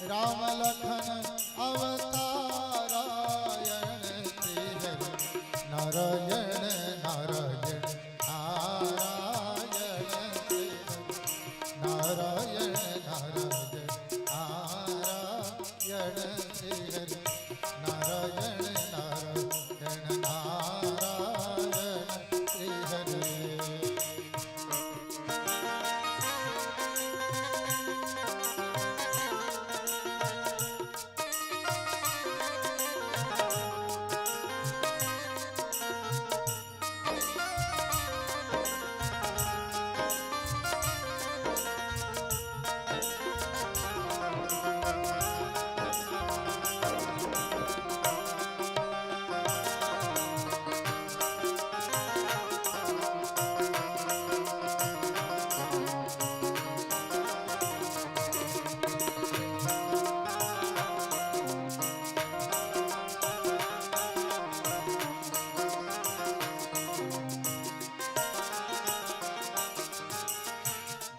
राम लखन अवतारायण श्री हरि नारायण नारायण नारायण श्री हरि नारायण नारायण नारायण श्री हरि नारायण नारायण नारायण श्री हरि।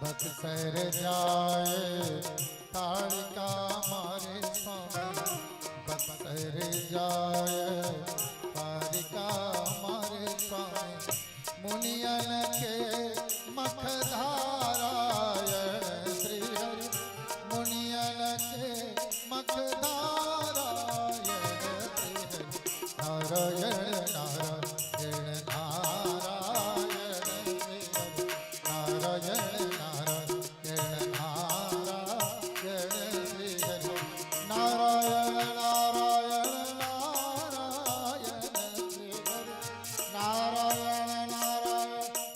बक्सर जाए ताड़का मारे स्वामी, बक्सर जाए तारिका मारे स्वामी, मुनियन के मखधारायण श्री हरि, मुनियन के मखधारायण श्री हरि नारायण नारायण नारायण श्री हरि नारायण नारायण नारायण श्री हरि नारायण नारायण नारायण श्री हरि नारायण नारायण नारायण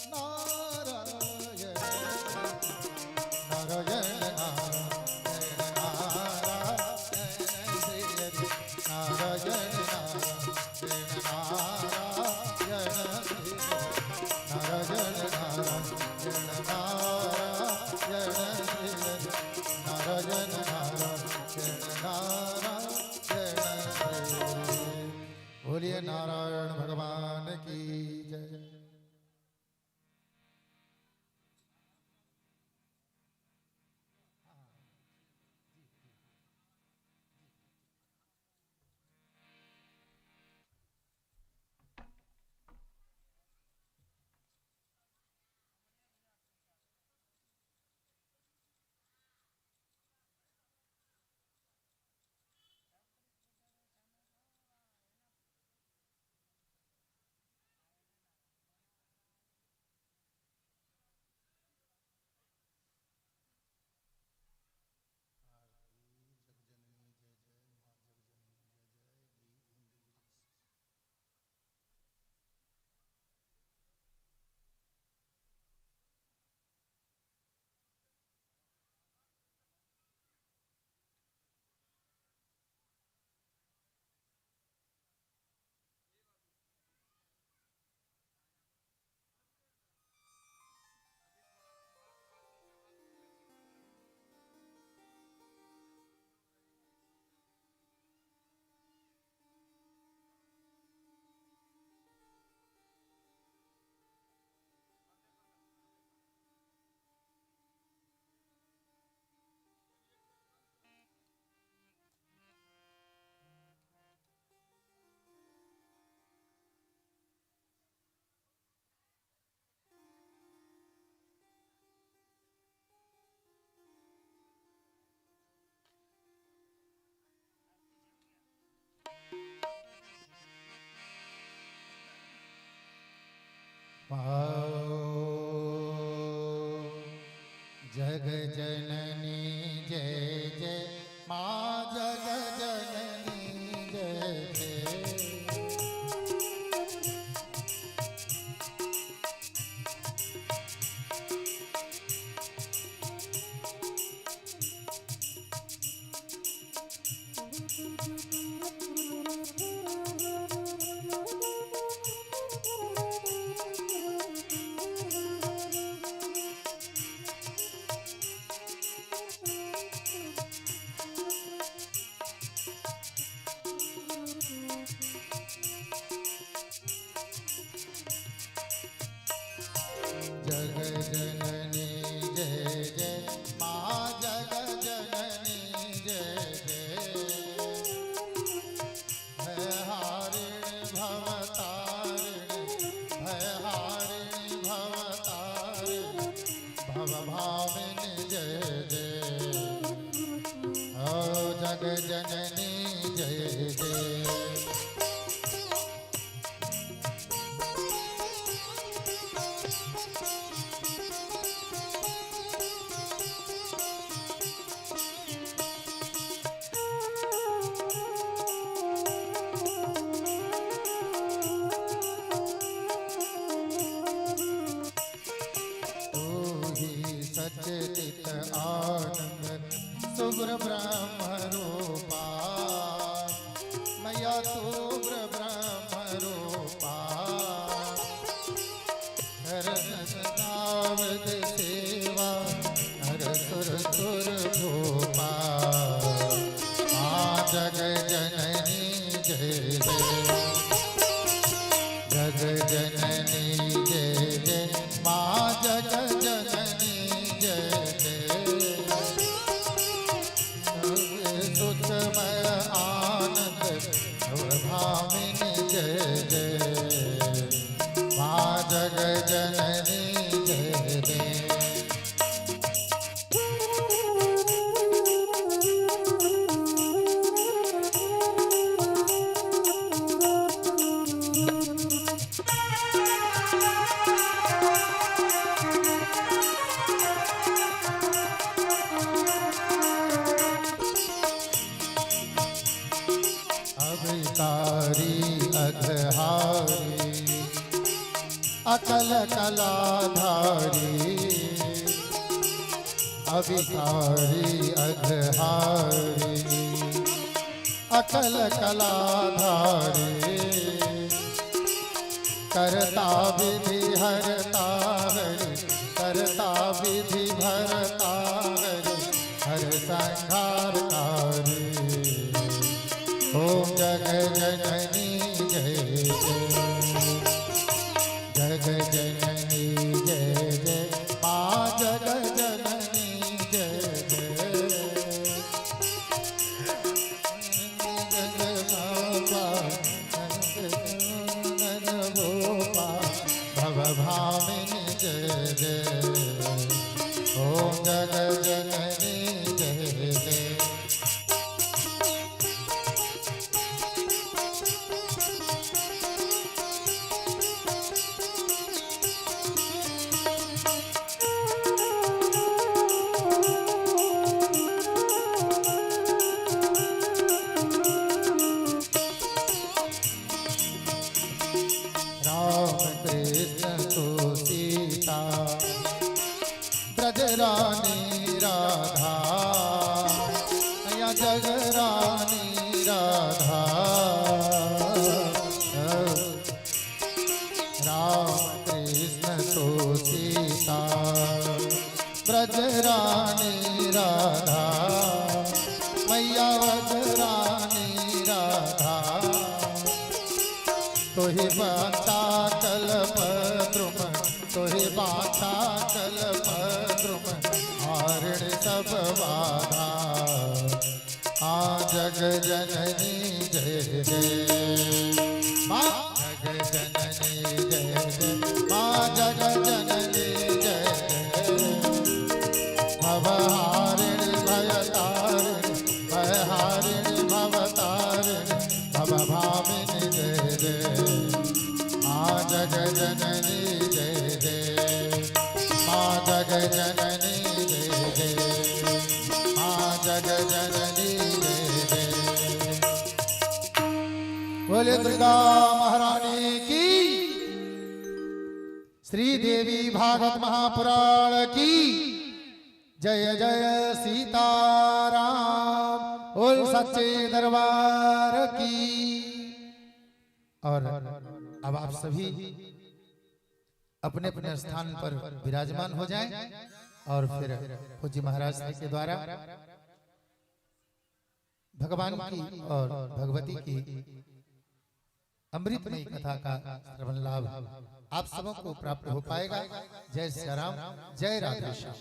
नारायण नारायण नारायण श्री हरि नारायण नारायण नारायण श्री हरि नारायण नारायण नारायण श्री हरि नारायण नारायण नारायण श्री। बोलिए नारायण भगवान की जय। जग जननी जय जय माँ जग जननी जय जय। जग जननी जय जय। तू ही सचेत आनंद सुग्र ब्रह्म रूपा, मैया सुग्र ब्रह्म रूपा। हर नावद सेवा हर सुर सुर भूपा। आ जग जननी जय जय, जग जननी जय जय, माँ जग जननी जय जय। सुखमय आनंद भामिनी जय जय, माँ जग जननी जय जय। अभिकारी अघहारी अकल कलाधारी, अभिकारी अघहारी अकल कलाधारी। करता विधि हरता हरि, करता विधि भरता हरि, हर संहारकारी। ओम जग जननी जय जय, जग जननी जय जय, माँ जग जननी जय जय। जग माता नंदन गोपा भव भामिनी जय जय। ओम जग जननी जय जय। राम कृष्ण तो सीता ब्रज रानी राधा, या जग रानी राधा। राम कृष्ण तो सीता ब्रज रानी राधा, मैया ब्रज रानी राधा। तोहि बाता कल्प द्रुम, तोहि बाता कल्प द्रुम, हारिण सब बाधा। आ जग जननी जय जय, माँ जग जननी जय जय, माँ जग जननी जय जय। भवहारिणि भयतारिणि, भयहारिणि भवतारिणि, भवभामिनि जय जय। माँ जग जननी जय जय, माँ जग जननी जय जय, माँ जग जननी जय जय। बोले दुर्गा महारानी की, श्री देवी भागवत महापुराण की जय। जय सीताराम, बोल सच्चे दरबार की। और अब आप सभी अपने अपने स्थान पर विराजमान हो जाएं और फिर पूज्य महाराज जी के द्वारा भगवान की और भगवती की अमृतमयी कथा का श्रवण लाभ आप सबों को प्राप्त हो पाएगा। जय श्री राम, जय राधे श्याम।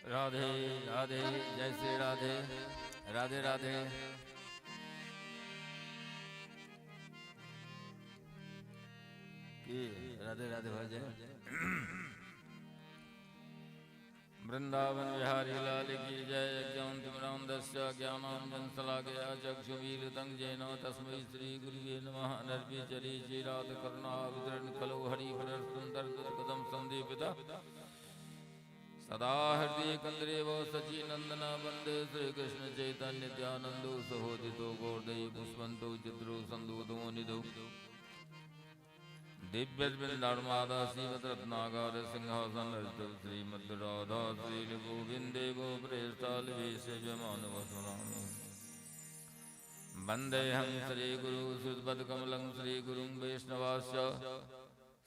राधे राधे, जय श्री राधे, राधे राधे। की राधे राधे भऽ जाय। वृंदावन बिहारी लाल की जय। अज्ञानतिमिरान्धस्य ज्ञानाञ्जनशलाकया चक्षुमीलितं येन तस्मै श्रीगुरुवे नमः। नर्वीचरी चिरात करुणावितरण खलु हरिहरसुन्दरदुर्गदं सन्दीपित सदा हृदय कंद्रेव सचिनंदन वंदे श्रीकृष्ण चैतन्य नित्यानंदो सहोदितो गौरदयी पुष्पंतो चित्रो संदूतो निधौ दिव्य वृंदावनमादा श्रीमद रत्नागार सिंहासन श्रीमद राधा श्री गोविंदे गोप्रेष्ठाल मानव। वंदेहं श्री गुरु श्रुतपदकमलं श्री गुरुं वैष्णवाश्च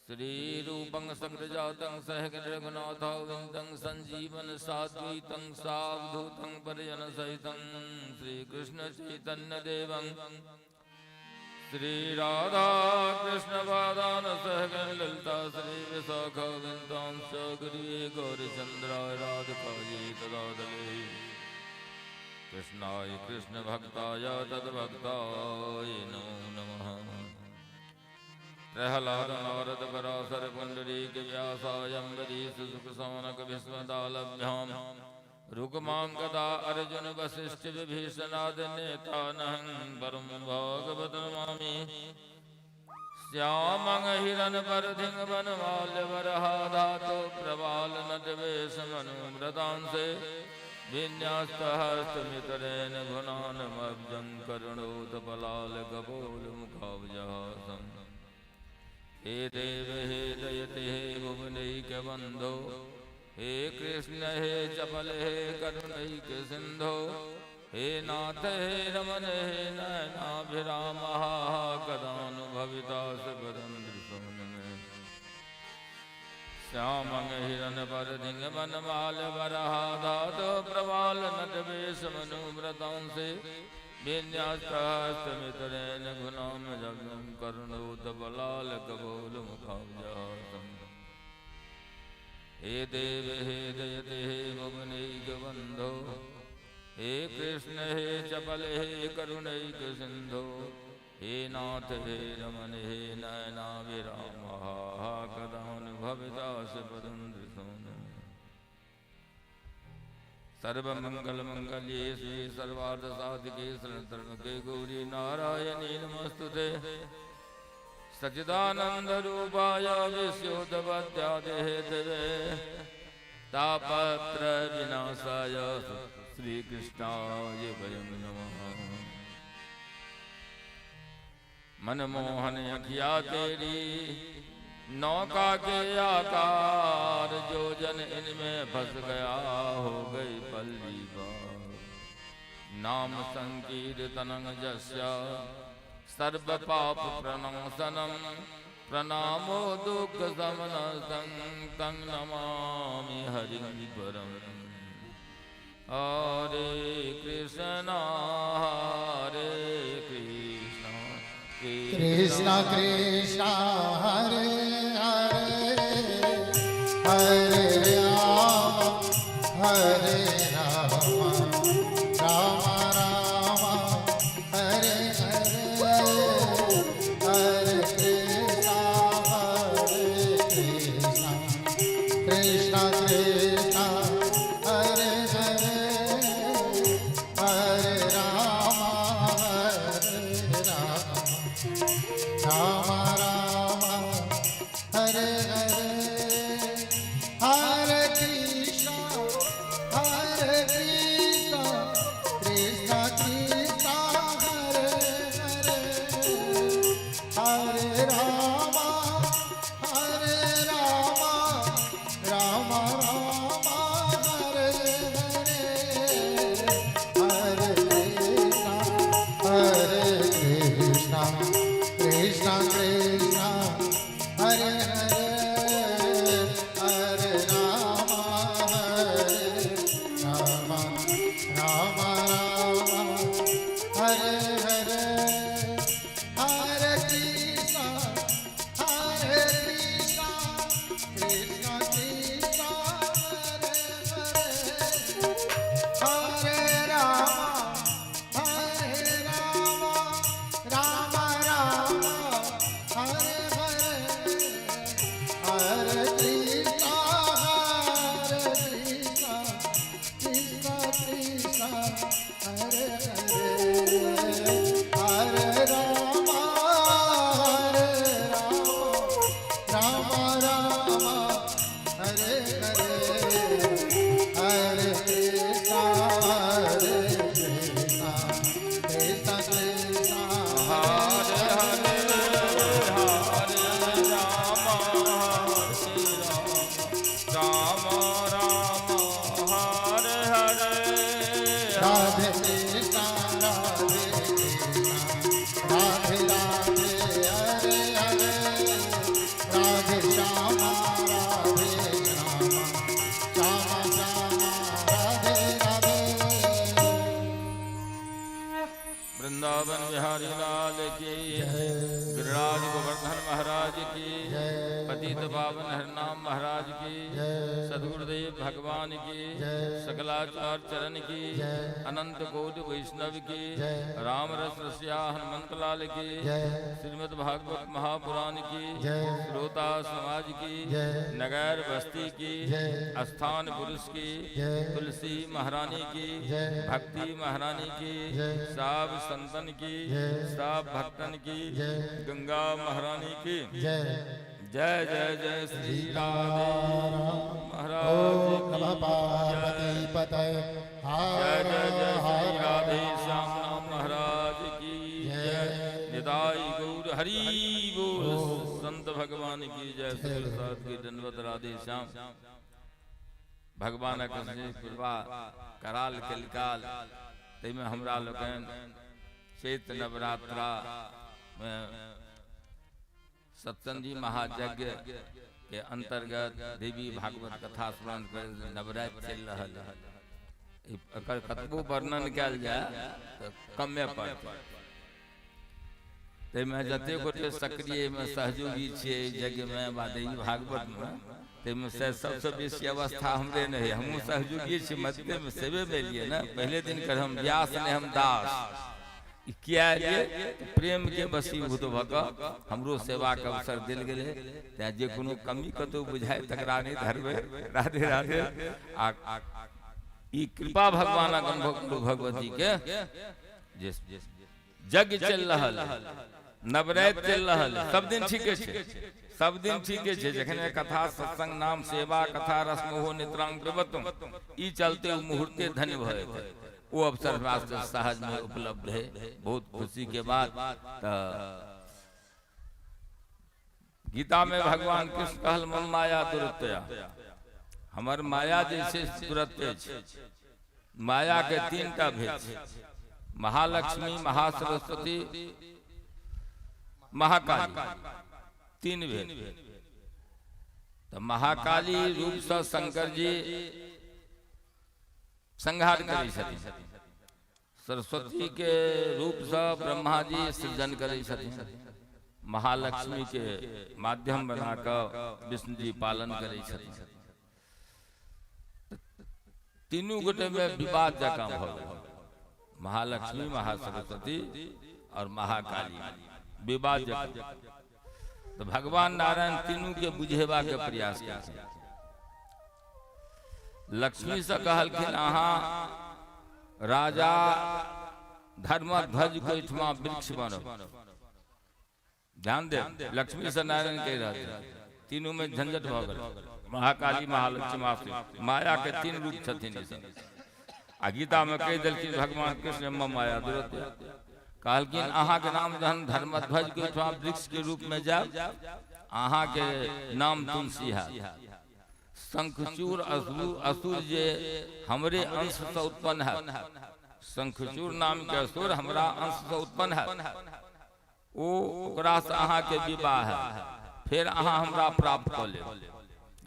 श्रीरूपं सग्रजातं सहगण रघुनाथावन्तं संजीवन साद्वैतं सावधूतं परिजनसहितं श्रीकृष्ण चैतन्यदेवं श्री राधा कृष्ण पादान सहगण ललिता श्री विशाखावृन्दां च गुरुवे गौरचन्द्राय राधिकायै तदादले कृष्णाय कृष्ण भक्ताय तद्भक्ताय नमो नमः। प्रहलाद नारद पराशर पुंडरीक व्यासायंबरीश सुखसौनक भीष्मदालभ्याम रुक्मांगदा अर्जुन वशिष्ठ विभीषणाद नेतानहं परम भागवत नमामि। श्यामं हिरण परधिं वनमाल्य वरहाधातो प्रबाल नटवेश मनुव्रतांसे विन्यास्तहस्तमितरेण गुणानमब्जं करुणोत्पलाल कपोल मुखाब्जहासम्। हे देव हे दयते हे भुवनैक बंधो हे कृष्ण हे चपल हे करुणैक सिंधो हे नाथ हे रमन हे नयनाभिराम कदानुभवितास पदं। श्यामं हिरण परधिंग वनमाल वरहाधातो प्रबाल नटवेश मनुव्रतांसे विन्यास्तहस्तमितरेण गुणाम जगं करुणोत्पलाल कपोल मुखाब्जहासम्। हे देव हे दयते हे भुवनैक बंधो हे कृष्ण हे चपल हे करुणैक सिंधो हे नाथ हे रमन हे नयनाभिराम कदानुभवितास पदं दृशोन। सर्वमंगल मंगल्ये शिवे सर्वार्थ साधिके शरणत्र्यम्बके गौरी नारायणी नमस्तुते। सच्चिदानंद रूपाय विश्वोत्पत्त्यादिहेतवे तापत्र विनाशाय श्री कृष्णाय वयं नमः। मनमोहन अखिया तेरी नौका के आकार, जो जन इनमें फंस गया हो गई पल्ली बार। नाम संकीर्तनं जस्य सर्व पाप प्रणाशनम प्रणामो दुःख शमनं तं नमामि हरिं परम। हरे कृष्णा हरे कृष्णा कृष्णा कृष्णा हरे हरे, हरे राम हरे राम राम राम हरे हरे, हरे कृष्णा हरे कृष्णा कृष्णा कृष्णा हरे हरे, हरे राम हरे राम राम राम भगवान की, सकलाचार चरण की, अनंत कोटि वैष्णव की, राम रस रसिया हनुमंत लाल की, श्रीमद् भागवत महापुराण की, श्रोता समाज की, नगर बस्ती की, स्थान पुरुष की, तुलसी महारानी की, भक्ति महारानी की, सब संतन की, सब भक्तन की, गंगा महारानी की जय जय जय श्री राधे महाराज नमः पार्वती पतये। जय जय जय श्री राधे श्याम नाम महाराज की जय। निताई गौर हरि बोल। संत भगवान की जय। सकल साध की दंडवत। राधे श्याम। भगवानक कृपा कराल कलिकाल ताहिमे हमरा लोकनि चैत नवरात्रा मे सत्संगी महायज्ञ के अंतर्गत देवी भागवत कथा श्रवण कर नवरात्र चलि रहल है। एकर कतबो वर्णन कयल जाय तऽ कमे पड़तै। ताहिमे जतेक गोटे सक्रिय मे सहयोगी छियै यज्ञमे वा देवी भागवतमे, ताहिमे से सबसँ बेसी अवस्था हमरे नहि, हमहूँ सहयोगी छी, मध्यमे सेवेमे एलियै ने। पहिले दिन कर हम व्यास नहि हम दास किया एलियै? प्रेम के वशीभूत भऽ कऽ हमरो सेवाके अवसर देल गेलै। तेँ जे कोनो कमी कतहु बुझाय तकरा नहि धरबै। राधे राधे। आ ई कृपा भगवानक अनुभव करू भगवती के जे यज्ञ चलि रहल है, नवराति चलि रहल है, सब दिन ठीके छै, सब दिन ठीके छै। जखन कथा सत्संग नाम सेवा कथा रसमोहो नित्रांग प्रवतम ई चलते ओ मुहूर्ते धन्य भऽ जेतै। ओ अवसर हमरा सबके सहज में उपलब्ध है, बहुत खुशी के बात। तऽ गीता में भगवान कृष्ण कहल मम माया दुरत्यया, हमर माया जे छै दुरत्यय छै। माया के तीन टा भेद छै, महालक्ष्मी, महासरस्वती, महाकाली, तीन भेद। तऽ महाकाली रूप से शंकर जी संहार करै छथिन, सरस्वती के रूप से ब्रह्मा जी सृजन करै छथिन, महालक्ष्मी के माध्यम बना कऽ विष्णु जी पालन करै छथिन। तीनू गोटे में विवाद जकाँ भऽ गेल, महालक्ष्मी, महासरस्वती और महाकाली विवाद जकाँ। तऽ भगवान नारायण तीनू के बुझेबा के प्रयास केलखिन। लक्ष्मी से कहलखिन अहाँ राजा धर्मध्वज के ओहिठमा वृक्ष बनब। ध्यान दे, लक्ष्मी से नारायण कहि रहल, तीनू में झंझट भऽ गेल। महाकाली, महालक्ष्मी, महासरस्वती, माया के तीन रूप छथिन ई सब। आ गीता में कहि देलखिन भगवान कृष्ण मम माया दुरत्यया। कहलखिन अहाँके नाम जहन धर्मध्वज के ओहिठमा वृक्ष के रूप में जायब, अहाँके नाम तुलसी हैत। शंखचूर असुर, असुर जे हमरे अंश से उत्पन्न है, शंखचूर नाम के असुर हमरा अंश से उत्पन्न है, ओ ओकरा से अहाँके विवाह है, फेर अहाँ हमरा प्राप्त कऽ लेब।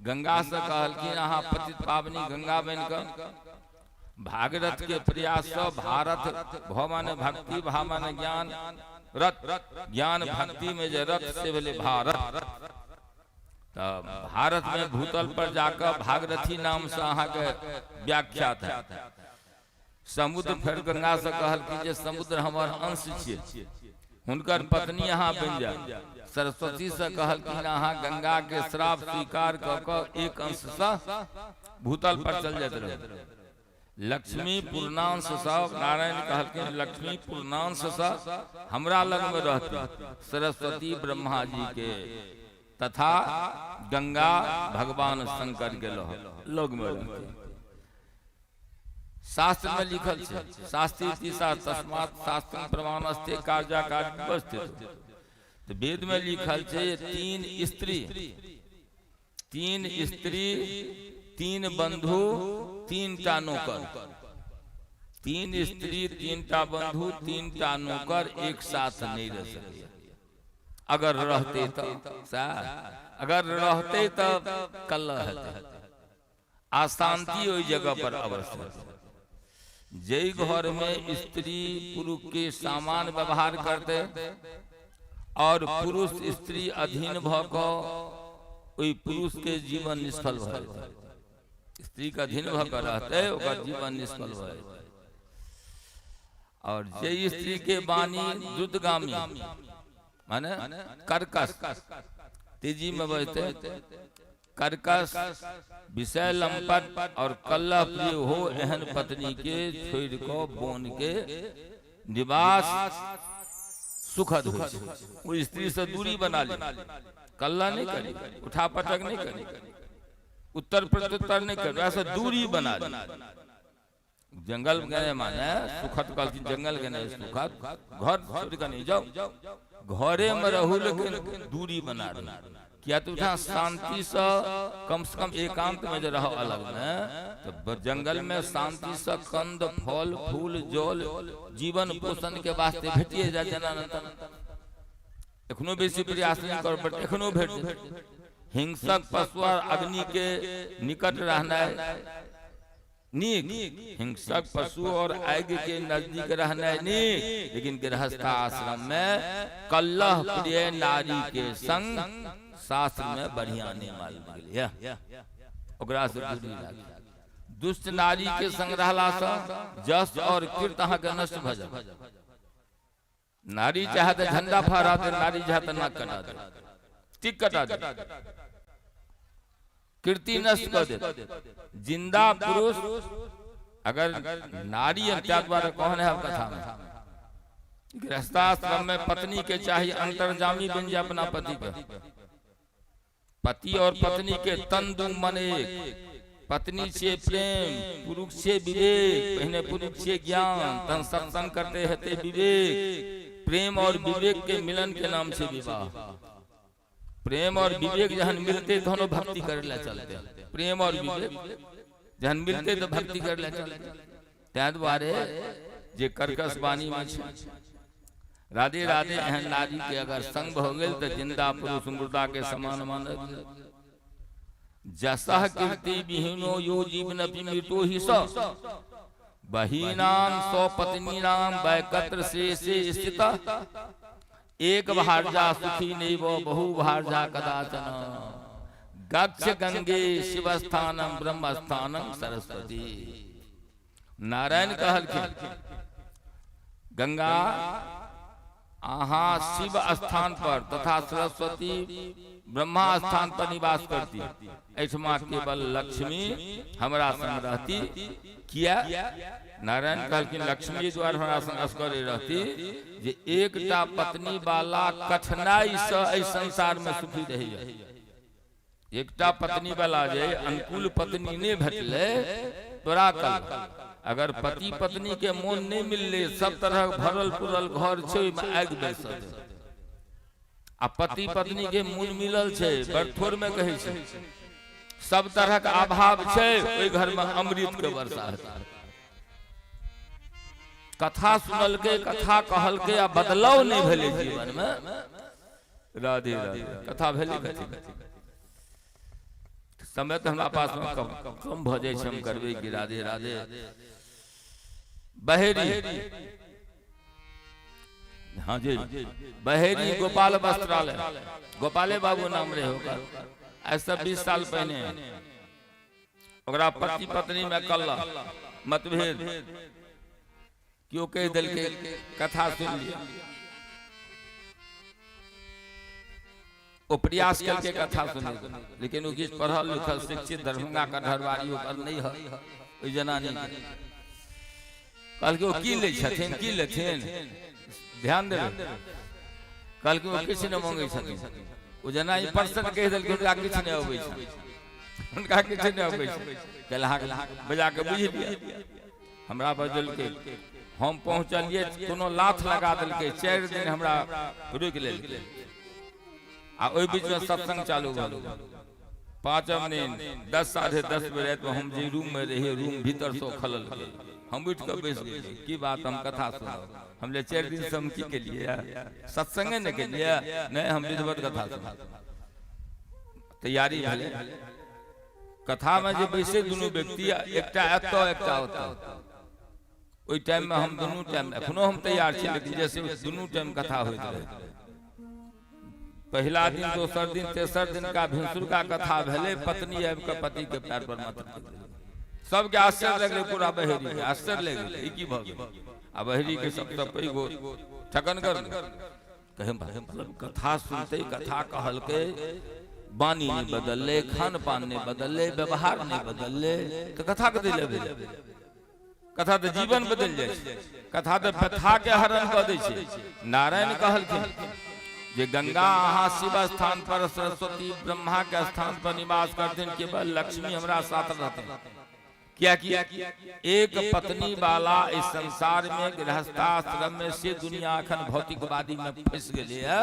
गंगा से कहलखिन अहाँ पतित पावनी गंगा बनि कऽ भागीरथ के प्रयास से भारत भ माने भक्ति, भा माने ज्ञान, रथ, ज्ञान भक्ति में जे रथ से भेलै भारत। तऽ भारत में भूतल पर जाकर भागीरथी नाम से अहाँके व्याख्यात है। समुद्र फेर गंगा से कहलखिन जे समुद्र हमर अंश छियै, हुनकर पत्नी अहाँ बनि जायब। सरस्वती से कहलखिन अहाँ गंगा के श्राप स्वीकार कऽ कऽ एक अंश से भूतल पर चल जाइत रहू। लक्ष्मी पूर्णांश सँ नारायण कहलखिन लक्ष्मी पूर्णांश सँ हमरा लग में रहती, सरस्वती ब्रह्मा जी के तथा गंगा भगवान शंकर के लग में रहती। शास्त्र में लिखल छै, शास्त्री तीसा तस्मात् शास्त्र प्रमाणस्ते कार्याकार्य व्यवस्थित। तऽ वेद में लिखल छै तीन स्त्री, तीन स्त्री, तीन बंधु, तीन टा नौकर। तीन स्त्री, तीन टा बंधु, तीन टा नौकर एक साथ नहीं रह सके। अगर रहते तो अगर रहते तो कलह हेतै, अशांति ओहि जगह पर अवश्य हेतै। जै घर में स्त्री पुरुष के समान व्यवहार करते और पुरुष स्त्री अधीन भऽ कऽ ओहि पुरुष के जीवन निष्फल भऽ जेतै। स्त्री के अधीन भऽ कऽ रहतै ओकर जीवन निष्फल भऽ जेतै। और जे स्त्री के वाणी द्रुतगामी माने कर्कश तेजी में बजते, कर्कश विषय लंपट और कल्लह प्रिय हो, एहन पत्नी के छोड़ कऽ बोन के निवास सुखद हो। ओ स्त्री से दूरी बना ली, कल्ला नहीं करी, उठा पटक नहीं करी, उत्तर प्रत्युत्तर नहीं करी, ऐसा दूरी बना ली। जंगल गए माने सुखद कहलखिन जंगल के नहीं सुखद, घर छोड़ के नहीं जाओ, घरे में रहू लेकिन दूरी बना ली। किया तो उठा शांति से कम से कम एकांत में जो रहो अलग में, तो जंगल में शांति से कंद फल फूल जल जीवन पोषण के वास्ते भेटिए जाए जना। एखनो बेसी प्रयास नहीं कर पड़ते, एखनो भेट। हिंसक पशु और अग्नि के निकट रहना नीक, हिंसक पशु और आग के नजदीक रहना नीक, लेकिन गृहस्थ आश्रम में कल्लह प्रिय नारी के संग शास्त्र में बढ़िया नहीं मानल गेल, ओकरा से दूरी राखी। दुष्ट नारी के संग रहला से जस और कीर्त अहाँ के नष्ट भ जाए। नारी चाहे तो झंडा फहरा दे, नारी चाहे तो नाक कटा दे, टिक कटा दे, कीर्ति नष्ट कर दे। जिंदा पुरुष अगर नारी द्वारा कहने है कथा में, गृहस्थाश्रम में पत्नी के चाहिए अंतर्जामी बन जाए अपना पति के। पति और पत्नी के तन दू मन एक, पत्नी से प्रेम, पुरुष से विवेक, पहले पुरुष से ज्ञान, तन सत्संग करते रहते विवेक। प्रेम और विवेक के मिलन के नाम से विवाह। प्रेम और विवेक जहन मिलते तो भक्ति करे ला चलते, प्रेम और विवेक जहन मिलते तो भक्ति करे ला चलते। तै दुआरे जे कर्कश वाणी में छै, राधे राधे एहन नारी के अगर संग भ गेल तो जिंदा पुरुष मुर्दा के समान मानल। जसह कीर्ति विहीनो यो जीवन अपि मृतो ही स बहीनाम सौ पत्नी नाम वैकत्र से स्थित, एक भारजा सुखी नैव बहु भारजा कदाचन, गच्छ गंगे शिवस्थानम ब्रह्मस्थानम सरस्वती। नारायण कहलखिन गंगा अहाँ शिव स्थान पर तथा सरस्वती ब्रह्मा स्थान पर निवास करती, एहिठमा केवल लक्ष्मी हमरा संग रहती। किया नारायण कहलखिन लक्ष्मी द्वारा हमरा संग असगरे रहती जे एकटा पत्नी वाला कठिनाई से एहि संसार में सुखी रहैया। एकटा पत्नी वाला जे अनुकूल पत्नी नहीं भेटले तोरा कल, अगर पति पत्नी के मोन नहीं मिलले, सब तरह भरल पुरल घर छै ओहिमे आगि बैसल, आ पति पत्नी के मोन मिलल छै बड़ थोड़ में कहै छै, सब तरह के अभाव छै ओहि घर में अमृत के वर्षा हेतै। कथा सुनलकै, कथा कहलकै आ बदलाव नहीं भेलै जीवन में। राधे राधे कथा भेलै कथी? समय तो हमरा पास में कम कम भ जाइ छै, हम करबै कि राधे राधे। बहेरी, हाँ जी, बहेरी गोपाल वस्त्रालय, गोपाले बाबू नाम रहे ओकर। आज से 20 साल पहले ओकरा पति पत्नी में कल्ला मतभेद, केओ कहि देलकै कथा सुन लिया, ओ प्रयास करके कथा सुने, लेकिन ओ किछु पढ़ल लिखल शिक्षित दरभंगा का घरवारी ओकर नहीं है ओहि जनानी के। कहलकै ओ की लै छथिन, की लेथिन, ध्यान देबै। कहलकै ओ किछु नहि मांगै छथिन। ओ जेना ई पर्सन कहि देलकै हुनका किछु नहि अबै छै, हुनका किछु नहि अबै छै। कहल अहाँके बजा के बुझि लिअ। हमरा बजलकै, हम पहुँचलियै कोनो लाथ लगा देलकै, 4 दिन हमरा रोकि लेलकै आ ओहि बीचमे सत्संग चालू भऽ गेल। 5म दिन 10 10:30 बजे रातिमे हम जे रूम में रहियै, रूम भीतर से खलल गेल, हम उठि कऽ बैस गेलियै। की बात, हम कथा सुनब। हम ले 4 दिन से हम की केलियै, सत्संगे नहि केलियै? नहि, हम विधिवत कथा सुनब। तैयारी भेलै कथामे जे बैसे दुनू व्यक्ति, एकटा एतऽ एकटा ओतऽ। ओहि टाइममे हम दुनू टाइम, एखनो हम तैयार छी, लेकिन जैसे दुनू टाइम कथा होइत रहै, पहिला दिन दोसर दिन तेसर दिन का भिनसुरका कथा भेलै, पत्नी आबि कऽ पति के पैर पर माथा टेक देलकै। सबके आश्चर्य लगलै, पूरा बहेरी के आश्चर्य लगलै, ई की भऽ गेल। आ बहेरी के सबसँ पैघ ठकनगर कहे मतलब कथा सुनते कथा कहलकै, वाणी नहि बदललै, खान पान नहि बदललै, व्यवहार नहि बदललै, तऽ कथा कथी लए भेलै? कथा तऽ जीवन बदलि जाइ छै, कथा तऽ व्यथा के हरण कऽ दै छै। नारायण कहलखिन जे गंगा अहाँ शिव स्थान पर, सरस्वती ब्रह्मा के स्थान पर निवास करथिन, केवल लक्ष्मी हमरा साथ रहथिन। कियाकि एक पत्नी वाला इस संसार में गृहस्थाश्रम में से दुनिया अखन भौतिकवादी में फंस गेलै है,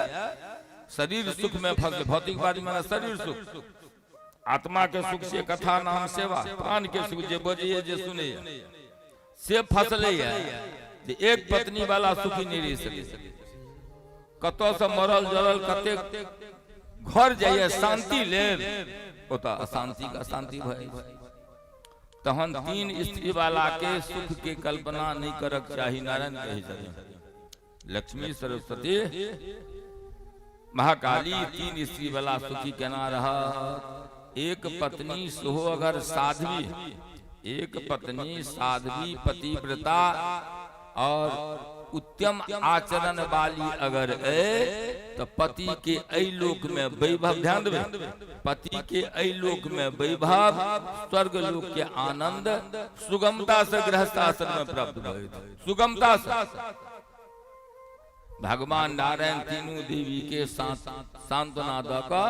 शरीर सुख में फंस, भौतिकवादी में शरीर सुख, आत्मा के सुख से कथा नाम सेवा, प्राण के सुख जे बजैए जे सुनैए से फसले है जे एक पत्नी वाला सुखी नहीं रह सके। कतऽ से मरल जरल कतेक घर जाइए शांति लेब, ओतऽ अशांति के अशांति भऽ जाइ छै। तहन तीन स्त्री वाला के सुख के कल्पना नहीं करक चाही। नारायण कहै छथिन लक्ष्मी सरस्वती महाकाली तीन स्त्री वाला सुखी केना रहत? एक पत्नी सेहो अगर साध्वी, एक पत्नी साध्वी पतिव्रता और उत्तम आचरण वाली अगर ए तो पति के एहि लोक में वैभव, ध्यान देबै, पति के एहि लोक में वैभव, स्वर्ग लोक के आनंद सुगमता से गृहस्थ आश्रम में प्राप्त भऽ सुगमता से। भगवान नारायण तीनू देवी के सांत्वना दऽ कऽ,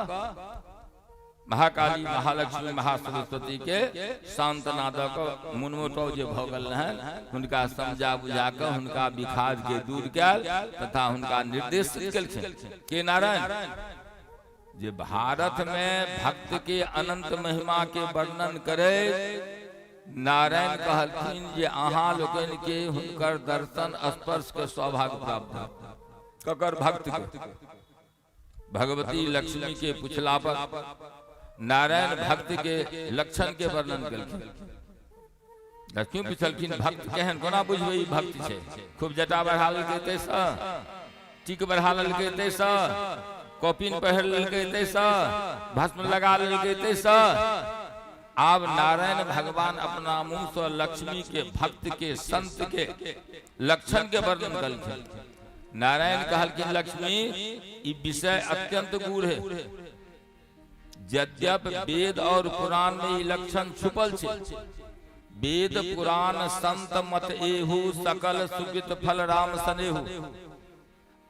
महाकाली महालक्ष्मी महासरस्वती के सांत्वना दऽ कऽ मनमुटाव जे भऽ गेल रहनि हुनका समझा बुझा कऽ हुनका विखाद के दूर कयल तथा हुनका निर्देशित केलखिन के नारायण जे भारत में भक्त के अनंत महिमा के वर्णन करे नारायण कहलखिन जे अहाँ लोकनि के हुनकर दर्शन स्पर्श के सौभाग्य प्राप्त भेल। ककर? भक्त के। भगवती लक्ष्मी के पुछला पर नारायण भक्त के लक्षण के वर्णन केलखिन। लक्ष्मी पुछलखिन भक्त केहन, कोना बुझबै ई भक्त छै? खूब जटा बढ़ा लेलकै ताहिसँ, टीक बढ़ा लेलकै ताहिसँ, कॉपिन पहिर लेलकै ताहिसँ, भस्म लगा लेलकै ताहिसँ? आब नारायण भगवान अपना मुंह से लक्ष्मी के भक्त के संत के लक्षण के वर्णन कलखिन। नारायण कहलखिन लक्ष्मी ई विषय अत्यंत गूढ़ है, यद्यप वेद और पुराण में ई लक्षण छुपल छै। वेद पुराण संत मत एहू, सकल सुकृत फल राम सनेहू।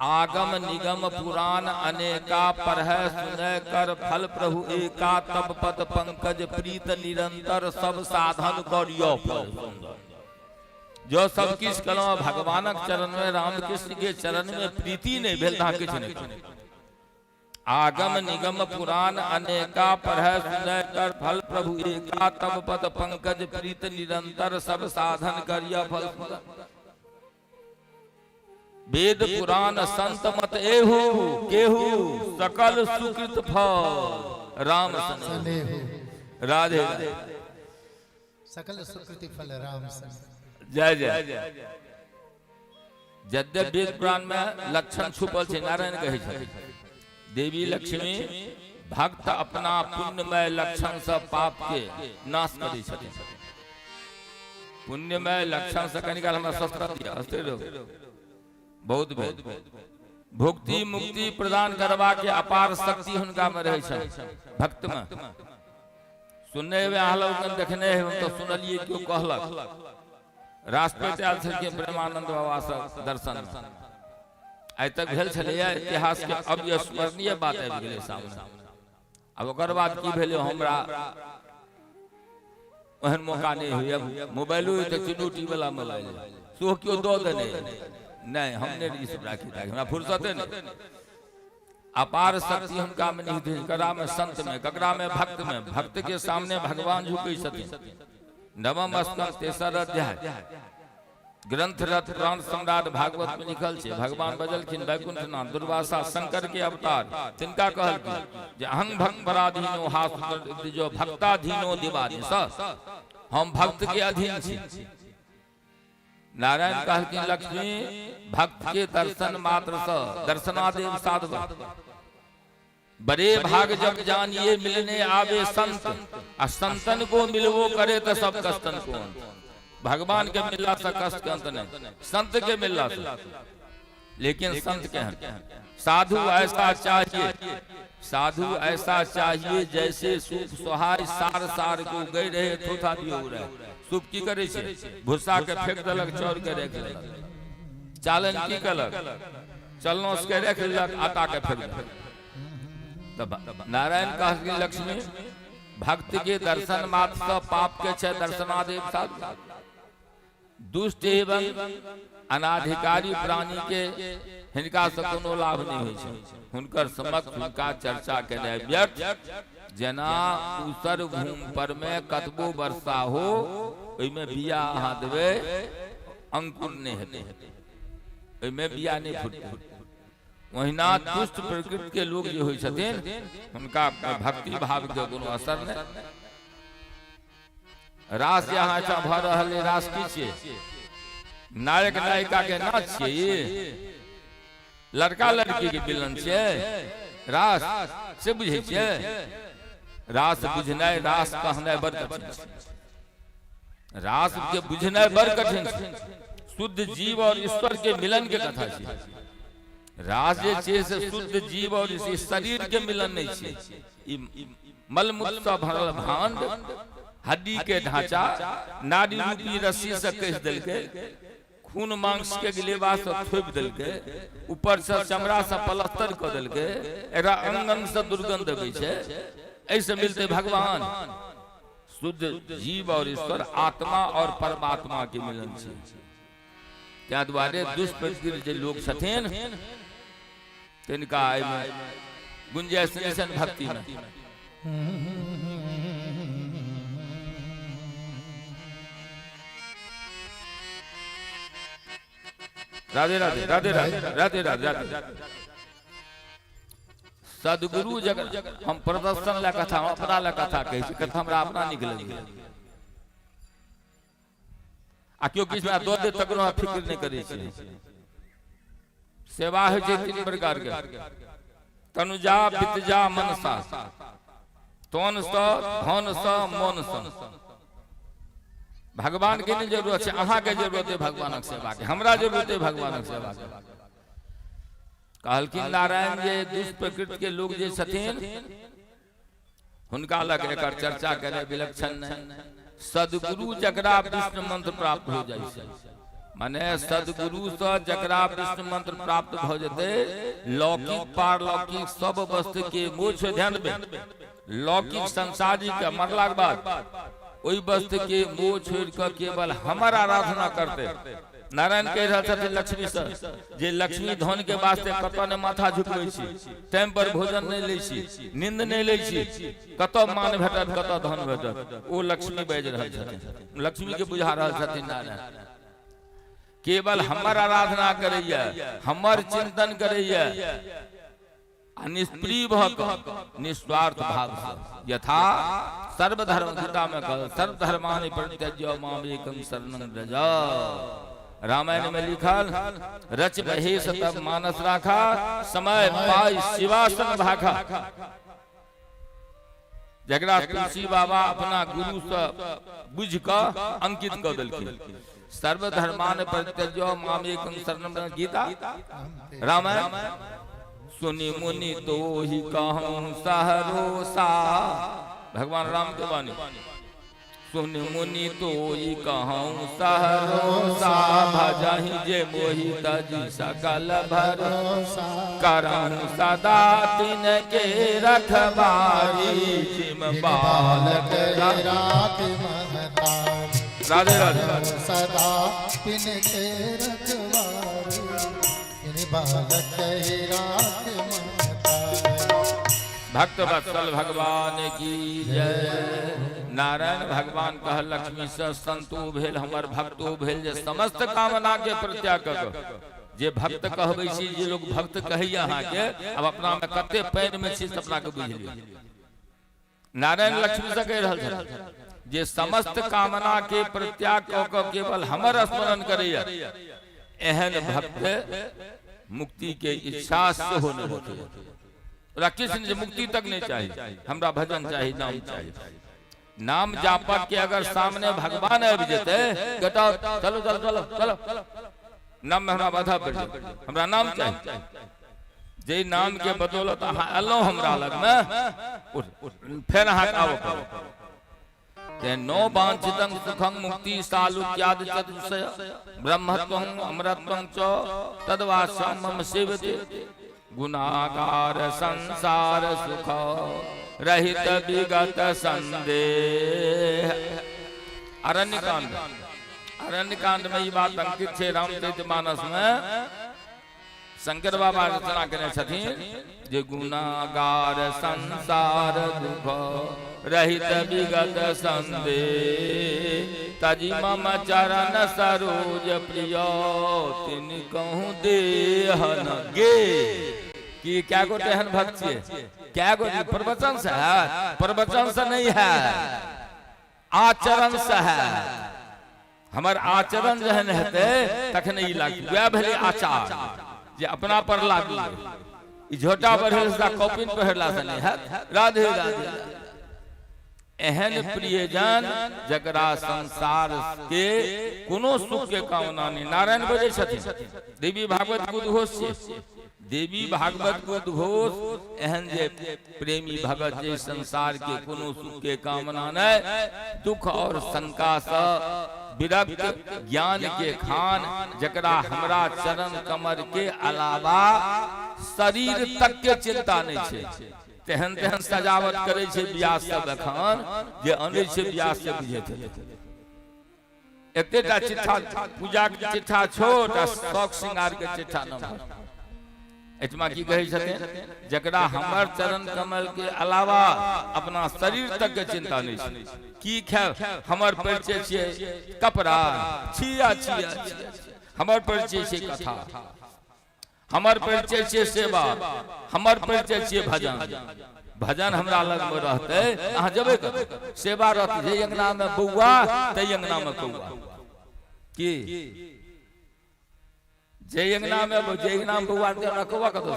आगम निगम पुराण अनेका, पढ़ै सुनै कर फल प्रभु एका। तब पद पंकज प्रीत निरंतर, सब साधन करियो फल सुंदर। जो सब किछु केलहुँ, भगवानक चरण में, रामकृष्ण के चरण में प्रीति नहीं भेल तहाँ किछु नहीं केलहुँ। आगम निगम पुराण अनेका, पढ़ै सुनै कर फल प्रभु एका। तब पद पंकज प्रीत निरंतर, सब साधन करिय फल सुंदर। वेद पुराण संत मत एहू केहू, सकल सुकृत फल राम सनेहू। राधे राधे। सकल सुकृति फल राम सनेहू। जय जय। यद्यप वेद पुराण में लक्षण छुपल छै, नारायण कहै छथिन देवी लक्ष्मी भक्त अपना पुण्यमय लक्षण से पाप के नाश करै छथिन। पुण्यमय लक्षण से कनि काल हमरा सस्ता दिया, हंसते रहो, बहुत भेल। भुक्ति मुक्ति प्रदान करबा के अपार शक्ति हुनका में रहै छनि भक्त में। सुनने हेबै अहाँ लोकनि, देखने हेबै, हम तऽ सुनलियै केओ कहलक। राष्ट्रपति आयल छलखिन प्रेमानंद बाबा सब दर्शन में, आइ तक भेल छलैया इतिहास के अविस्मरणीय बात आबि गेलै सामने। आब ओकर बाद की भेलै हमरा ओहन मौका नहि होइए, मोबाइलो तऽ चुनौटी वाला मोबाइल सेहो केओ दऽ देने नहि, हम नहि ई सब राखी ताखी, हमरा फुर्सते नहि। अपार शक्ति हुनका में निहित है, ककरा में? संत में। ककरा में? भक्त में। भक्त के सामने भगवान झुकै छथिन। नवम स्कंद तेसर अध्याय ग्रंथ रथ प्राण सम्राट भागवत में लिखल छै, भगवान बजलखिन वैकुंठनाथ दुर्वासा शंकर के अवतार तिनका कहलखिन जे अहं भक्त पराधीनो हा जो भक्ताधीनो दिवानी, हम भक्त के अधीन छी। नारायण कहलखिन लक्ष्मी भक्त के दर्शन मात्र से दर्शनादेव साधु बड़े भाग जब जानिए मिलने आवे संत, आ संतन को मिलवो करे तो सब कष्टन को अंत। भगवान के मिलला से कष्ट के अंत नहीं, संत के मिलला से। लेकिन संत के हैं साधु ऐसा चाहिए, साधु ऐसा चाहिए जैसे सूप सोहाय सार सार को गई रहे थोथा दियो रहे। सूप की करे छे, भूसा के फेंक देलक, चाउर के राखि लेलक। चालन की कलक, चलनो के राखि लेलक, आटा के फेंक देलक। तब नारायण कहलखिन लक्ष्मी, भक्त के दर्शन मात्र से पाप के छै दर्शनादेव साधु। दुष्ट एवं अनाधिकारी प्राणी के हिनका से कोनो लाभ नहीं होइ छै। हुनकर समक्ष हुनका चर्चा केनाइ व्यर्थ। जेना ऊसर भूमि पर में कतबो वर्षा हो, ओहिमे बिया अहाँ देबै, अंकुर नहि हेतै, ओहिमे बिया नहि फुटतै। ओहिना दुष्ट प्रकृति के लोग जे होइ छथिन, हुनका भक्ति भाव के कोनो असर नहि। रास जे अहाँ एहिठाम भऽ रहल अइ, रास की छियै? नायक नायिका के नाच छियै, ई लड़का लड़की के मिलन छियै रास, से बुझै छियै? रास बुझनाइ, रास कहनाइ बड़ कठिन छै। रास के बुझनाइ बड़ कठिन छै। शुद्ध जीव और ईश्वर के मिलन के कथा छै रास। जे छै से शुद्ध जीव और इस शरीर के मिलन नहीं छै। ई मलमूत्र से भरल भांड, हड्डी के ढांचा, नाड़ी रूपी रस्सी से कस देलकै, खून मांस के गिलेबा से थोपि देलकै, ऊपर से चमड़ा से पलस्तर कऽ देलकै, एकरा अंग अंग से दुर्गंध अबै छै। एहिसँ मिलते भगवान? शुद्ध जीव और ईश्वर, आत्मा और परमात्मा के मिलन छै। ताहि दुआरे दुष्प्रकृति जे लोक छथिन, तिनका एहिमे गुंजाइश नहि छनि भक्तिमे। राधे राधे राधे राधे राधे राधे राधे। सदगुरु जगत हम प्रदर्शन लए कथा, हम अपना लए कथा कहै छी। कथा हमरा अपना नीक लगैए आ केओ किछु हमरा दऽ देत तकरो हम फिक्र नहि करै छी। सेवा होइ छै तीन प्रकार के, तनुजा, वितजा, मनसा। तन सँ, धन सँ, मन सँ। भगवान के नहि जरूरत छै, अहाँके जरूरत है भगवानक सेवा के, हमरा जरूरत है भगवानक सेवा के। कहलखिन नारायण जे दुष्प्रकृति के लोग जे छथिन, हुनका लग एकर चर्चा करे विलक्षण नहि। सदगुरु जकरा विष्णु मंत्र प्राप्त हो जाइ छै, माने सदगुरु से जकरा विष्णु मंत्र प्राप्त भऽ जेतै, लौकिक पारलौकिक सब वस्तु के मोह, ध्यान देबै, लौकिक संसारिक के मरलाक बाद ओहि वस्तु के मोह छोड़ि कऽ केवल हमर आराधना करतै। नारायण कहि रहल छथिन लक्ष्मी से जे लक्ष्मी धन के वास्ते कतऽ ने माथा झुकबै छी, टाइम पर भोजन नहि लै छी, नींद नहि लै छी, कतऽ मान भेटत, कतऽ धन भेटत? ओ लक्ष्मी बाजि रहल छथिन, लक्ष्मी के बुझा रहल छथिन नारायण। केवल हमर आराधना करैया, हमर चिंतन करैया आ निष्प्रिय भऽ कऽ निस्वार्थ भाव से, यथा सर्वधर्म, गीता में कहल, सर्वधर्मानि परित्यज्य मामेकं शरणं व्रज। रामायण में लिखल, रच महेश तब मानस राखा, समय पाई शिवासन भाखा। जकरा तुलसी बाबा अपना गुरु से बुझि कऽ अंकित कऽ देलखिन, सर्वधर्मान परित्यज्य मामेकं शरणं व्रज, गीता रामायण। सुनि मुनि तो ही कहूँ सहरोसा, भगवान राम के वाणी, सुन मुनि तो ही कहूँ सहरोसा, भजहि जे मोहि तजी सकल भरोसा, करहु सदा तिन के रखबारी, जिम बालक रात महतारी। राधे राधे। सदा तिन के रखवारी, तिन बालक रात महतारी। भक्त वत्सल भगवान की जय। नारायण भगवान कह लक्ष्मी से, संतो भेल हमर भक्तो भेल जे समस्त कामना के प्रत्याग कऽ जे भक्त कहबै छी, जे लोग भक्त कहैया अहाँके, अब अपना में कते पानि में छी से अपना के बुझि लियौ। नारायण लक्ष्मी से कहि रहल छथिन जे समस्त कामना के प्रत्याग कऽ कऽ केवल हमर स्मरण करैया, एहन भक्त मुक्ति के इच्छा सेहो नहि रखैया। ओकरा किछु नहि, मुक्ति तक नहि चाही, हमरा भजन चाही, नाम चाही। नाम जापक के अगर सामने भगवान आबि जेतै, गेट आउट, चलो चलो चलो चलो, नाम में हमरा बाधा पड़ि जेतै, हमरा नाम चाही। जे नाम के बदौलत अहाँ एलहुँ हमरा लगमे, फेर अहाँके आबऽ पड़त। ते नो वांछितं सुखं मुक्ति सालुक्याद चतुष्टय ब्रह्मत्वं अमरत्वं च तद्वास्यं मम सेवते। गुणागार संसार सुख रहित विगत संदेह। अरण्य कांड, अरण्य कांड में ई बात अंकित छै। रामचरित मानस में शंकर बाबा रचना केने छथिन जे गुणागार संसार दुख रहित विगत संदेह तजी मम चरण सरोज प्रिय तिन कहूँ देह न गे। कि क्या गोटे एहन भक्त छियै? क्या गोटे प्रवचन से है? प्रवचन से नहीं है, आचरण से है। हमर आचरण जहन हेतै तखन ई लागू। वएह भेलै आचार जे अपना पर लागू। ई झोटा बढ़ेला से, कॉपिन पहिरला से नहि हैत। राधे राधे। एहन प्रियजन जकरा संसार के कोनो सुख के कामना नहि। नारायण बजै छथिन, देवी भागवत के उद्घोष छियै। देवी भागवत के उद्घोष, एहन जे प्रेमी भगत जे संसार के कोनो सुख के कामना नहि, दुख और शंका से विरक्त, ज्ञान के खान, जकरा हमरा चरण कमर के अलावा शरीर तक के चिंता नहि छै। तेहन तेहन सजावट करै छै बियाह सब एखन जे अनै छै बियाह से बुझैत हेतै। एतेटा चिट्ठा, पूजा के चिट्ठा छोट आ शौक श्रृंगार के चिट्ठा नम्हर। एहिठमा की कहै छथिन? जकरा हमर चरण कमल के अलावा अपना शरीर तक के चिंता नहि छै। की खायब? हमर परिचय छियै कपड़ा? छिया छिया छिया। हमर परिचय छियै कथा, हमर परिचय छियै सेवा, हमर परिचय छियै भजन। भजन हमरा लगमे रहतै, अहाँ जेबै कतऽ? सेवा रहतै, जे अंगनामे बौआ तै अंगनामे कौआ। की जे अंगनामे, जे अंगनामे बौआ रहतै, कौआ कतऽ?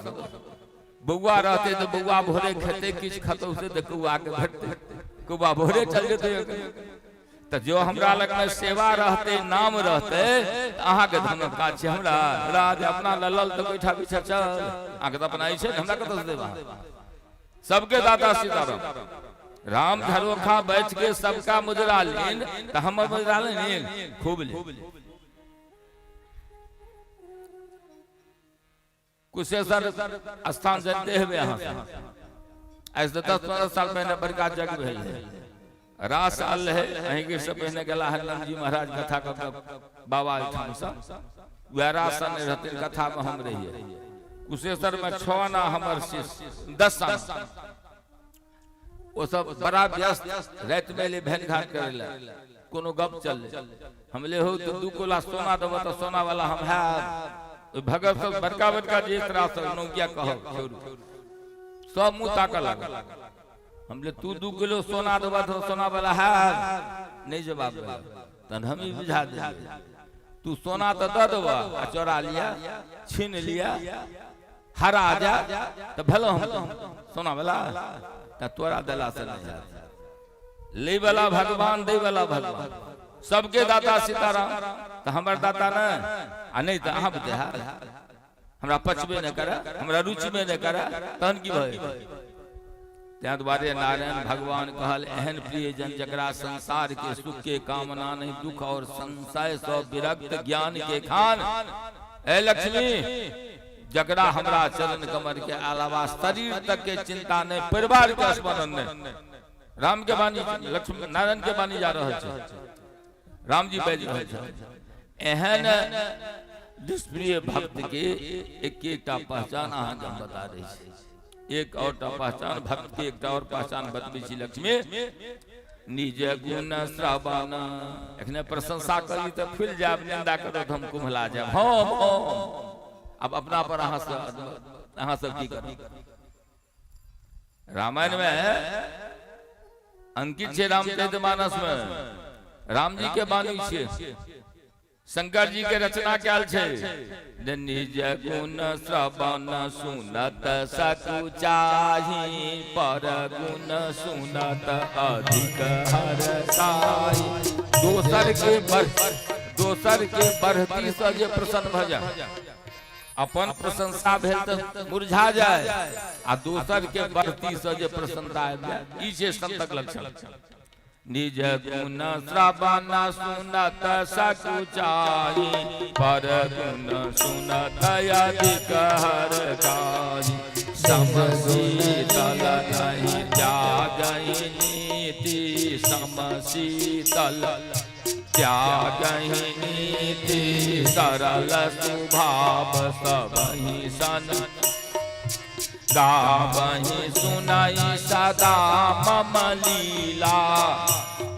बौआ रहतै तऽ बौआ भोरे खेतै, किछु खतौ से तऽ कौआके भेटतै। कौआ भोरे चल जेतै। तऽ जो हमरा लगमे सेवा रहतै, नाम रहतै, तऽ अहाँके धनक काज छै हमरा? राज अपना ललल तऽ बैठा पीछा चल। अहाँके तऽ अपना छै, हमरा कतऽ से देब अहाँ? सबके दाता सीताराम। राम झरोखा बैठ के सबका मुजरा लीन, तऽ हमर मुजरा लीन खूब लीन। कुशेश्वर स्थान जानते हेबै अहाँ सब। आइ से 10-15 साल पहिने बड़का जग भेल रहै, रास आयल रहै। अहींके से पहिने गेला हन जी महाराज कथा कऽ कऽ बाबा एहिठामसँ। वएह रास आने रहथिन, कथामे हम रहियै। कुशेश्वरमे 6 आना हमर शिष्य, 10 आना। ओ सब बड़ा व्यस्त, रातिमे एलै भेंट घाट करै लए। कोनो गप चललै, हम ले हो तऽ 2 कोला सोना देबऽ तऽ सोना वाला हम हैब। ओहि भगत सब बड़का बड़का जे तोरा सब नौकिया कहब छोड़ू, सब मुँह ताकऽ लागल। हम ले तू 2 किलो सोना देबऽ तऽ सोना वाला हैब? नहि जवाब देलक। तहन हम ई बुझा देलियै, तू सोना तऽ दऽ देबऽ आ चोरा लिअ, छीन लिअ, हरा जा तऽ भेलो हम सोना वाला? तऽ तोरा देला से नहि हैत। लै वाला भगवान, दै वाला भगवान, सबके दाता सीताराम, तऽ हमर दाता नहि? आ नहि तऽ अहाँ बुझे हैत। हमरा पचबे नहि करे, हमरा रुचिबे नहि करे, तहन की भऽ जेतै? ताहि दुआरे नारायण भगवान कहल, एहन प्रियजन जकरा संसार के सुख के कामना नहीं, दुख और संशय से विरक्त, ज्ञान के खान, ए लक्ष्मी, जकरा हमरा चरण कमर के अलावा शरीर तक के चिंता नहीं, परिवार के स्मरण नहीं। राम के वाणी, लक्ष्मी नारायण के वाणी जा रहल छै, राम जी बाजि रहल छै। एहन दुष्प्रिय भक्त के एक एकटा पहचान अहाँके हम बता दै छी। एक और टा पहचान भक्त के, एकटा और पहचान बतबै छी लक्ष्मी। निज गुण श्रवण, एखने प्रशंसा करी तऽ फूलि जायब, निंदा करब तऽ हम कुम्हला जायब। हम आब अपना पर अहाँ सब की करब? रामायण में अंकित छै, रामचरित मानस में रामजी के वाणी छियै। शंकर जी के रचना कयल छै जे निज गुण श्रवण सुनत सकुचाही, पर गुण सुनत अधिक हरसाई। दोसर के बढ़ती से जे प्रसन्न भऽ जाय, अपन प्रशंसा भेल तऽ मुरझा जाय, आ दोसर के बढ़ती से जे प्रसन्नता आबि जाय, ई छै संतक लक्षण। निज गुण श्रवण सुनत सकुचाई, पर गुण सुनत अधिक हरसाई। समशीतल नहीं त्यागहि नीति, समशीतल त्यागहि नीति, सरल स्वभाव सबहि सन गाबहि सुनई सदा मम लीला,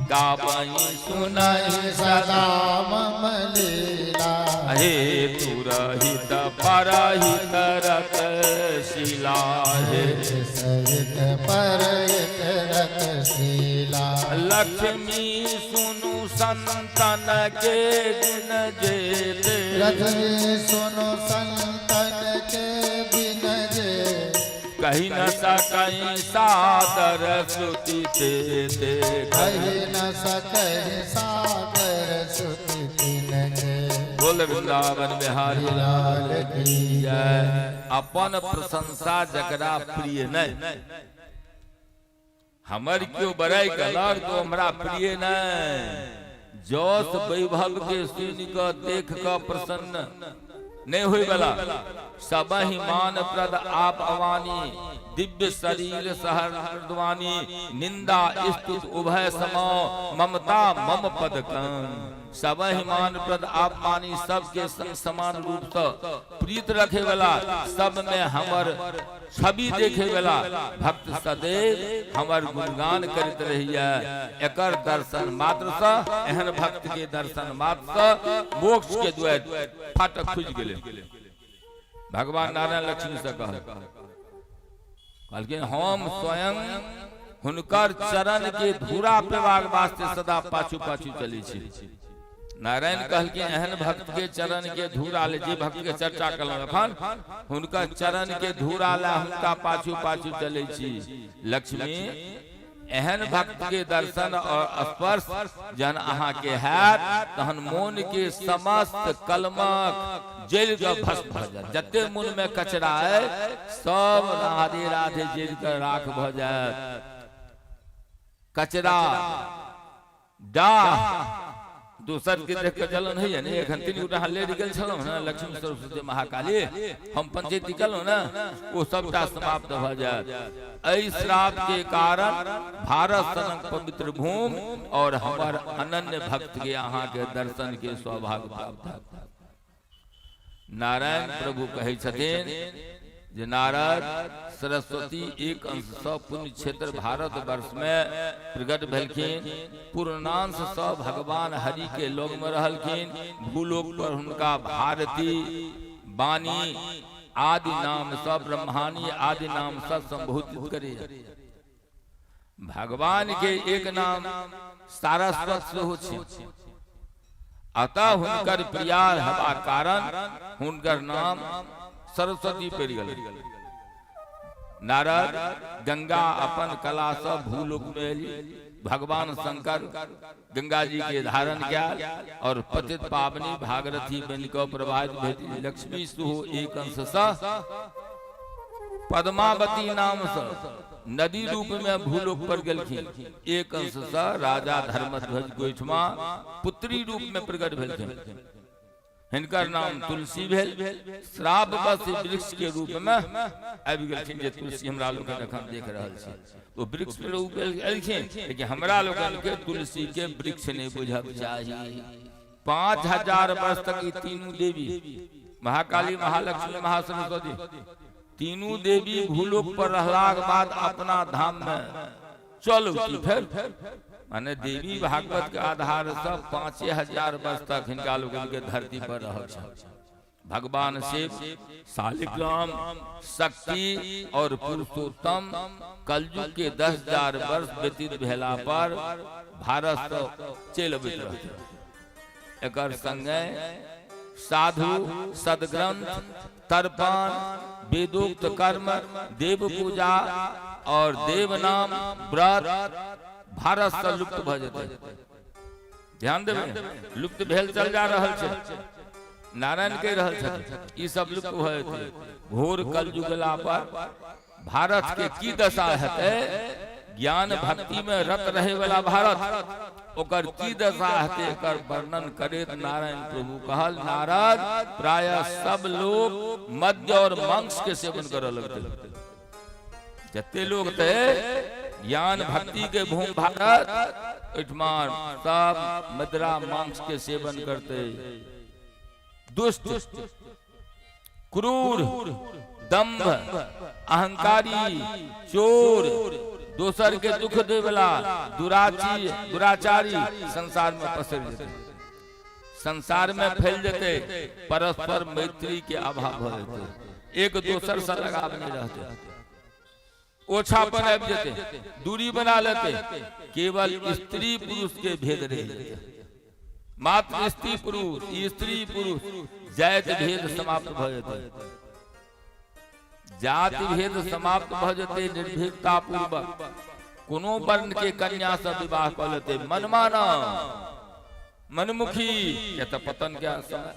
गाबहि सुनई सदा मम लीला। हे तुरहित परहित रत शिला, हे सहित परहित रत शीला। लक्ष्मी सुनु संतन के गुण जेते, लक्ष्मी सुनु संतन के बिन जे, कही न सकई सादर श्रुति ते, कही न सकई सादर श्रुति तिन के। बोल वृंदावन बिहारी लाल की जय। अपन प्रशंसा जकरा प्रिय नहीं, हमर क्यों बड़ाई कलक तो हमरा प्रिय नहीं, जस वैभव के सुन कऽ देख कऽ प्रसन्न नहीं होय वाला, सबहि मान प्रद आप अवानी, दिव्य शरीर सहरद्वानी, निंदा स्तुत उभय समो, ममता मम पद कं। सबहि मान प्रद आप मानी, सबके संग समान रूप से प्रीत रखे वाला, सब में हमर छवि देखे वाला भक्त सदैव हमर गुणगान करैत रहिए। एकर दर्शन मात्र से, एहन भक्त के दर्शन मात्र से मोक्ष के द्वार फाटक खुजि गेलै। भगवान नारायण लक्ष्मी से कहलखिन हम स्वयं हुनकर चरण के धूरा पेबाक वास्ते सदा पाछू पाछू चलै छी। नारायण कहलखिन एहन भक्त के चरण के धूरा ले, जे भक्त के चर्चा कलहुँ एखन, हुनकर चरण के धूरा ले हुनका पाछू पाछू चलै छी। लक्ष्मी एहन भक्त के दर्शन और स्पर्श जहन अहाँ के हैत तहन मोन के समस्त कलमक जलि कऽ भस्म भऽ जायत। जते मोन में कचरा अइ सब राधे राधे जलि कऽ राख भऽ जायत। कचरा डाह दोसर के देख के जलन होइए ने। एखन 3 गोटा अहाँ लेट गेल छलहुँ ने, लक्ष्मी सरस्वती महाकाली, हम पंचायती केलहुँ ने, ओ सबटा समाप्त भऽ जायत। एहि श्राप के कारण भारत सनक पवित्र भूमि और हमर अनन्य भक्त के अहाँ के दर्शन के सौभाग्य प्राप्त हैत। नारायण प्रभु कहै छथिन जे नारद, सरस्वती एक अंश सँ पुण्य क्षेत्र भारत वर्ष में प्रकट भेलखिन, पूर्णांश सँ भगवान हरि के लोक में रहलखिन, भूलोक पर हुनका भारती वाणी आदि नाम सँ, ब्रह्माणी आदि नाम सँ संबोधित करे। भगवान के एक नाम सारस्वत सेहो छै, अतः हुनकर प्रिया हेबाक कारण हुनकर नाम सरस्वती पड़ि गेल। नारद, गंगा अपन कला सँ भूलोक में एली, भगवान शंकर गंगा जी के धारण कयल और पतित पावनी भागीरथी बनि कऽ प्रवाहित भेली। लक्ष्मी सेहो एक अंश सँ पद्मावती नाम सँ नदी रूप में भूलोक पर गेलखिन। एक अंश सँ राजा धर्मध्वज गोइठमा पुत्री रूप में प्रकट भेलखिन, हिनकर नाम तुलसी भेल। श्राप बस वृक्ष के रूप में आबि गेलखिन, जे तुलसी हमरा लोकनि एखन देख रहल छी ओ वृक्ष पर एलखिन, लेकिन हमरा लोकनि के तुलसी के वृक्ष नहीं बुझब चाही। 5000 वर्ष तक ई तीनू देवी महाकाली महालक्ष्मी महासरस्वती तीनू देवी भूलोक पर रहलाक बाद अपना धाम में चलू फेर, माने देवी भागवत के आधार से 5000 वर्ष तक हिनका लोकनि के धरती पर रहल छल। भगवान शिव, शालिग्राम, शक्ति और पुरुषोत्तम कलयुग के 10,000 वर्ष व्यतीत भेला पर भारत से चलि अबैत रहथिन। एकर संगे साधु, सदग्रंथ, तर्पण, वेदोक्त कर्म, देव पूजा और देव नाम, व्रत भारत से लुप्त भऽ जेतै। ध्यान देबै, लुप्त भेल चल जा रहल छै। नारायण कहि रहल छथिन, ई सब लुप्त भऽ जेतै। घोर कलयुग गेला पर भारत के की दशा हेतै? ज्ञान भक्ति में रत रहे वाला भारत, ओकर की दशा हेतै, एकर वर्णन करैत नारायण प्रभु कहल, नारद, प्राय सब लोग मद्य और मांस के सेवन करऽ लगतै। जते लोग थे ज्ञान भक्ति के भूमि भारत, ओहिठमा सब मदरा मांस के सेवन करते। दुष्ट, क्रूर, दम्भ, अहंकारी, चोर, दोसर के दुख देवला, दुराची, दुराचारी संसार में पसर जेतै, संसार में फैल जेतै। परस्पर मैत्री के अभाव भऽ जेतै, एक दोसर से लगाव नहीं रहते, ओछापन आबि जेतै, दूरी बना लेते, केवल स्त्री पुरुष के भेद रहि जेतै, मात्र स्त्री पुरुष, स्त्री पुरुष, जाति भेद समाप्त भऽ जेतै, जाति भेद समाप्त भऽ जेतै। निर्भीकता पूर्वक कोनो वर्ण के कन्या से विवाह कऽ लेतै, मनमाना, मनमुखी के तऽ पतन के समय।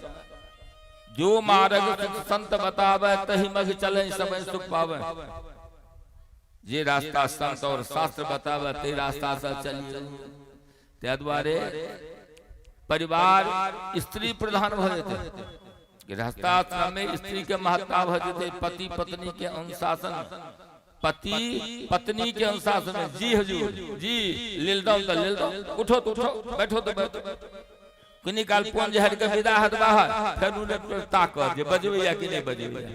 जो मार्ग सुख संत बतावे, तही मग चले समय सुख पावे। जे रास्ता संत और शास्त्र बतावे, ते रास्ता से चलिए। ताहि दुआरे परिवार स्त्री प्रधान भऽ जेतै। गृहस्थाश्रम में स्त्री के महत्ता भऽ जेतै। पति पत्नी के अनुशासन, पति पत्नी के अनुशासन में, जी हजूर जी, लेल दो तो लेल दो, उठो तो उठो, बैठो तो बैठो। कनी काल फोन जे हट के विदा हत बाहर, फेर उ ताकत जे बजबैया कि नहि बजबैया,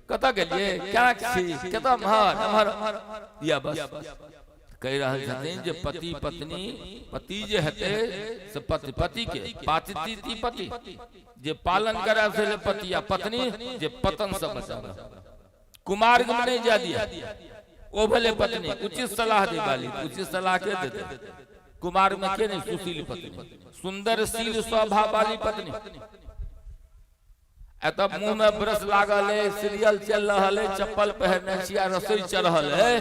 कतऽ गेलियै, केना छी, कतऽ एम्हर एम्हर या बस। कहि रहल छथिन जे पति पत्नी, पति जे हेतै से पति, पति के पाति पति जे पालन करे से पति, आ पत्नी जे पतन से बचावे, कुमार्ग में नहीं जा दिया, ओ भले पत्नी। उचित सलाह दे वाली, उचित सलाह के देते कुमार में? के नहीं? सुशील पत्नी, सुंदर शील स्वभाव वाली पत्नी। एतऽ मुंह में ब्रश लागल है, सीरियल चल रहल है, चप्पल पहिरने छी आ रसोई चल रहल है,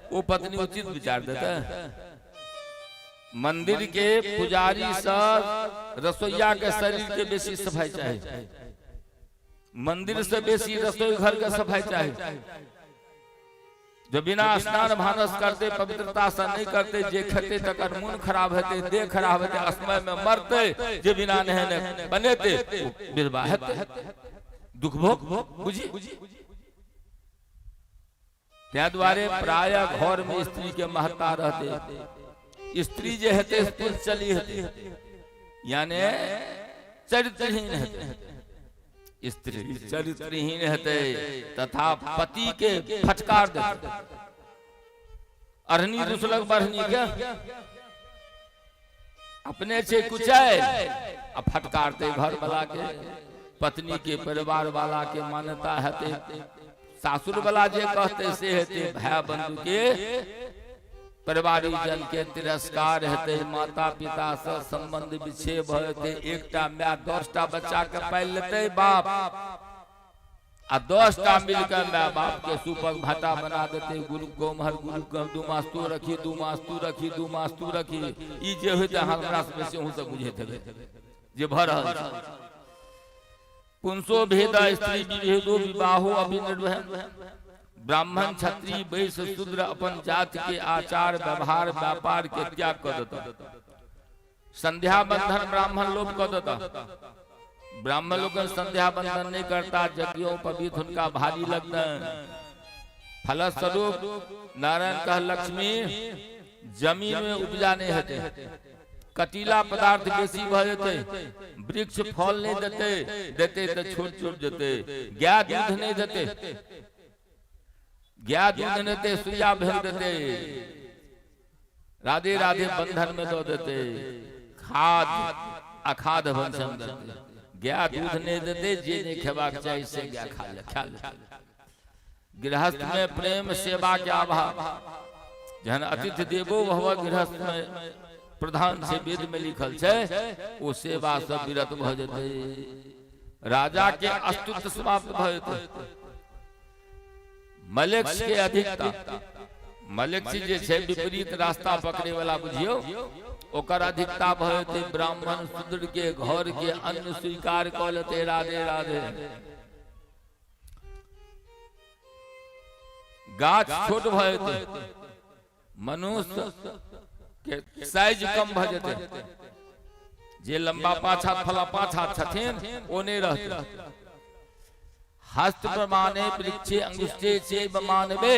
ओ पत्नी उचित विचार देते? मंदिर के पुजारी से रसोईया के शरीर के बेसी सफाई चाही, मंदिर से बेसी रसोई घर के सफाई चाही। जो बिना स्नान भानस करते, पवित्रता से नहीं करते, जे खेते तकर मन खराब हेतै, देह खराब हेतै, असमय में मरते। जे बिना नहेने बनेते, विधवा हेतै, दुख भोग बुझी। ताहि दुआरे प्राय घर में स्त्री के महत्ता रहते। स्त्री जे हेतै पुरुष चली हेतै, यानी चरित्रहीन हेतै। स्त्री चरित्रहीन हेतै तथा पति के फटकार देतै। अरनी रुसलक बढ़नी के अपने छै कुचैल आ फटकारते घर वाला के, पत्नी के परिवार वाला के मान्यता हेतै, सासुर वाला जे कहते से हेतै। भाई बंधु के, परिवारी जन के तिरस्कार हेतै, माता पिता से संबंध विच्छेद हेतै। एकटा my 10टा बच्चा के पालि लेतै बाप, आ 10टा मिलकर my बाप के सूपक भाटा बना देते। गुरु गोमहर गुरु के 2 मास तू रखी, 2 मास तू रखी, 2 मास तू रखी। ई जे होते हमरा से बेसी अहूँ सब बुझैत हेबै जे भऽ रहल छै। पुंसो भेद स्त्री विभेदो विवाहो अभिनिर्वहन। ब्राह्मण, क्षत्रिय, वैश्य, शूद्र अपन जाति के आचार व्यवहार व्यापार के त्याग कर देता। संध्या बंधन ब्राह्मण लोप कर देता। ब्राह्मण लोग संध्या बंधन नहीं करता, यज्ञोपवीत उनका भारी लगता है। फलस्वरूप नारायण कह, लक्ष्मी, जमीन में उपजा नहीं हेतै, कटीला पदार्थ बेसी भऽ जेतै, वृक्ष फल नहीं देते, देते तऽ छोट छोट देते, गाय दूध नहीं देते, गाय दूध नहीं देते, सुइया भेज देते, राधे राधे बंधन में दऽ देते, खाद अखाद भंसन देते। गाय दूध नहीं देते, जे नहीं खेबाक चाही से गाय खा ले, खा ले। गृहस्थ में प्रेम सेवा के अभाव। जहन अतिथि देवो भव गृहस्थ में प्रधान छै, वेद में लिखल छै, ओ सेवा से विरत भऽ जेतै, राजा के अस्तित्व समाप्त भऽ जेतै। मलेच्छ के अधिकता, मलेच्छ जे छै विपरीत रास्ता पकड़े वाला बुझियौ, ओकर अधिकता भऽ जेतै। ब्राह्मण शूद्र के घर के अन्न स्वीकार कऽ लेतै। राधे राधे। गाछ छोट भऽ जेतै, मनुष्य के साइज कम भऽ जेतै, जे लंबा 5 हाथ फला 5 हाथ छथिन ओ नहि रहतै। हस्त प्रमाणे वृक्षे अंगुष्ठे चैव मानवे,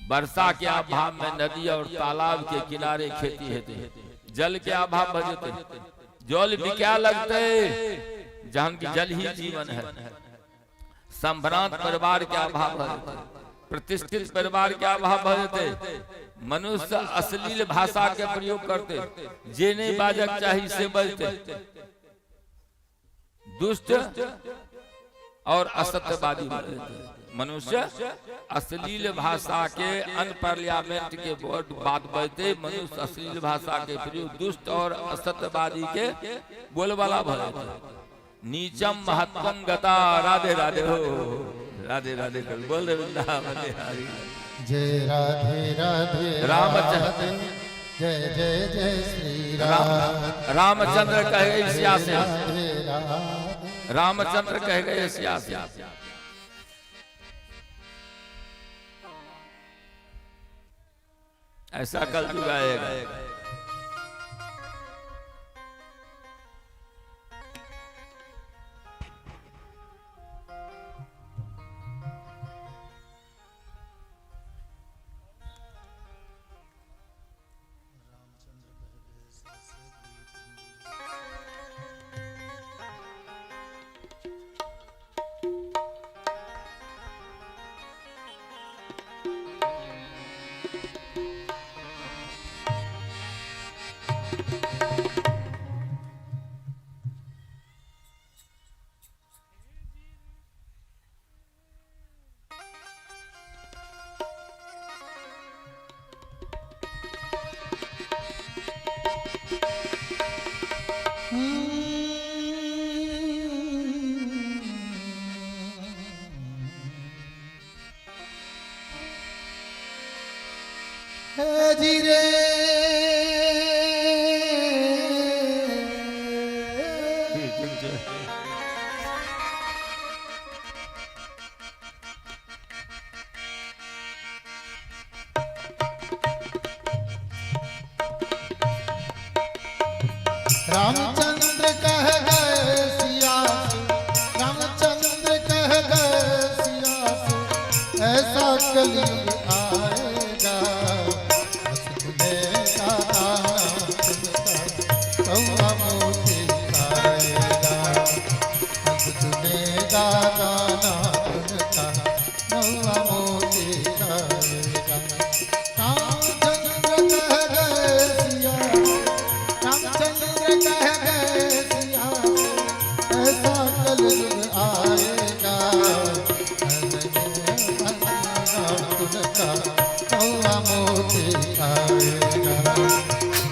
वर्षा के अभाव में नदी और तालाब के किनारे खेती हेतै, जल के अभाव भऽ जेतै, जल बिका लगतै, जहन कि जल ही जीवन है। संभ्रांत परिवार के अभाव भऽ जेतै, प्रतिष्ठित परिवार के अभाव भऽ जेतै, मनुष्य अश्लील भाषा के प्रयोग करते, जे नहीं बाजक चाही से बजते, दुष्ट और असत्यवादी भऽ जेतै। मनुष्य अश्लील भाषा के अनपार्लियामेंट के वर्ड बात बजते, मनुष्य अश्लील भाषा के प्रयोग दुष्ट और असत्यवादी के बोलवाला भऽ जेतै। नीचम महत्वम गता। राधे राधे हो, राधे राधे कर बोल वृंदावन हरि। जय राधे राधे रामचंद्र जय जय जय श्री राम। रामचंद्र कह गए सिया से, राधे राधे। रामचंद्र कह गए सिया से, ऐसा कलयुग आएगा। जी रे रामचंद्र कह गए सिया से, रामचंद्र कह गए सिया से, ऐसा कलयुग आएगा, हंस खुलेगा कौआ मोती खाएगा, हंस चुनेगा दाना उनका, कौआ मोती खाएगा। रामचंद्र कह गए सिया, रामचंद्र कह गए सिया, ऐसा कलयुग आएगा, कौआ मोती खाएगा,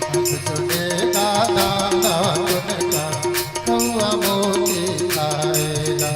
हंस चुनेगा दाना उनका, कौआ मोती खाएगा।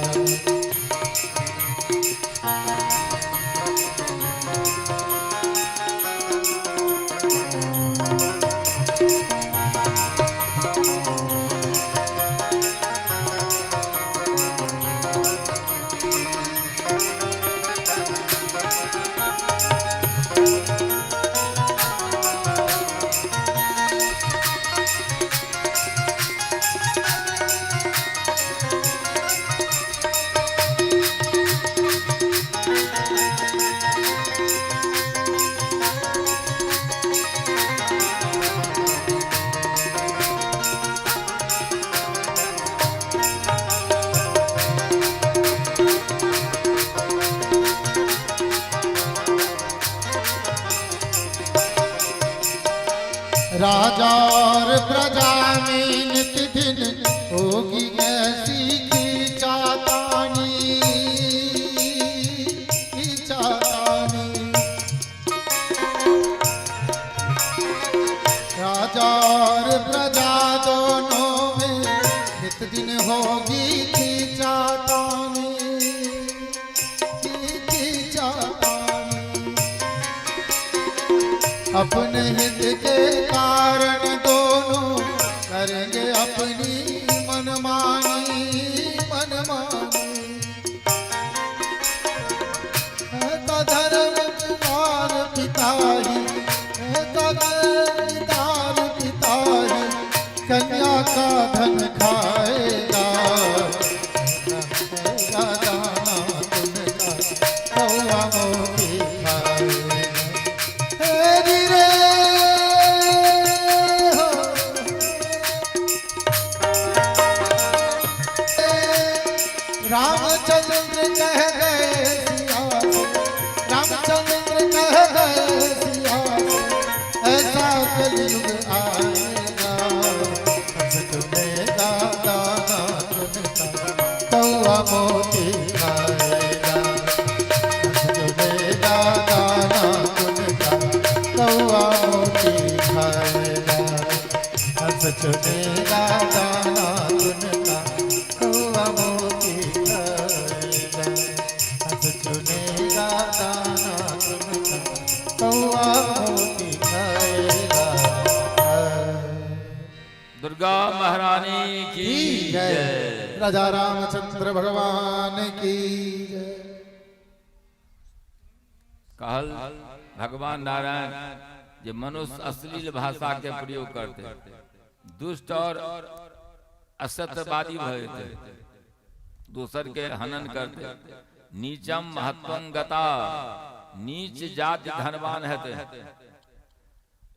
अपनी मनमानी मनमानी। धर्म दान पिता ही, दान पिता ही, कन्या का धन खाएगा। दाना तुमका कौआ मोती खाएगा। हेरी रे हो। रामचंद्र कह गए सिया से, रामचंद्र कह गए सिया से, ऐसा कलयुग आएगा। हंस चुनेगा दाना चुनता कौआ मोती खाएगा। हंस चुनेगा दाना चुनता कौआ मोती खाएगा। हंस चुनेगा दाना चुनता कौआ मोती खाएगा। हंस चुनेगा दाना चुनता कौआ मोती खाएगा। दुर्गा महारानी की जय। जय। राजा रामचंद्र भगवान की जय। कहल भगवान नारायण जे मनुष्य अश्लील भाषा के प्रयोग करते, दुष्ट और असत्यवादी भऽ जेतै, दोसर के हनन करते, नीचम महत्वं गता, नीच जाति धनवान हेतै,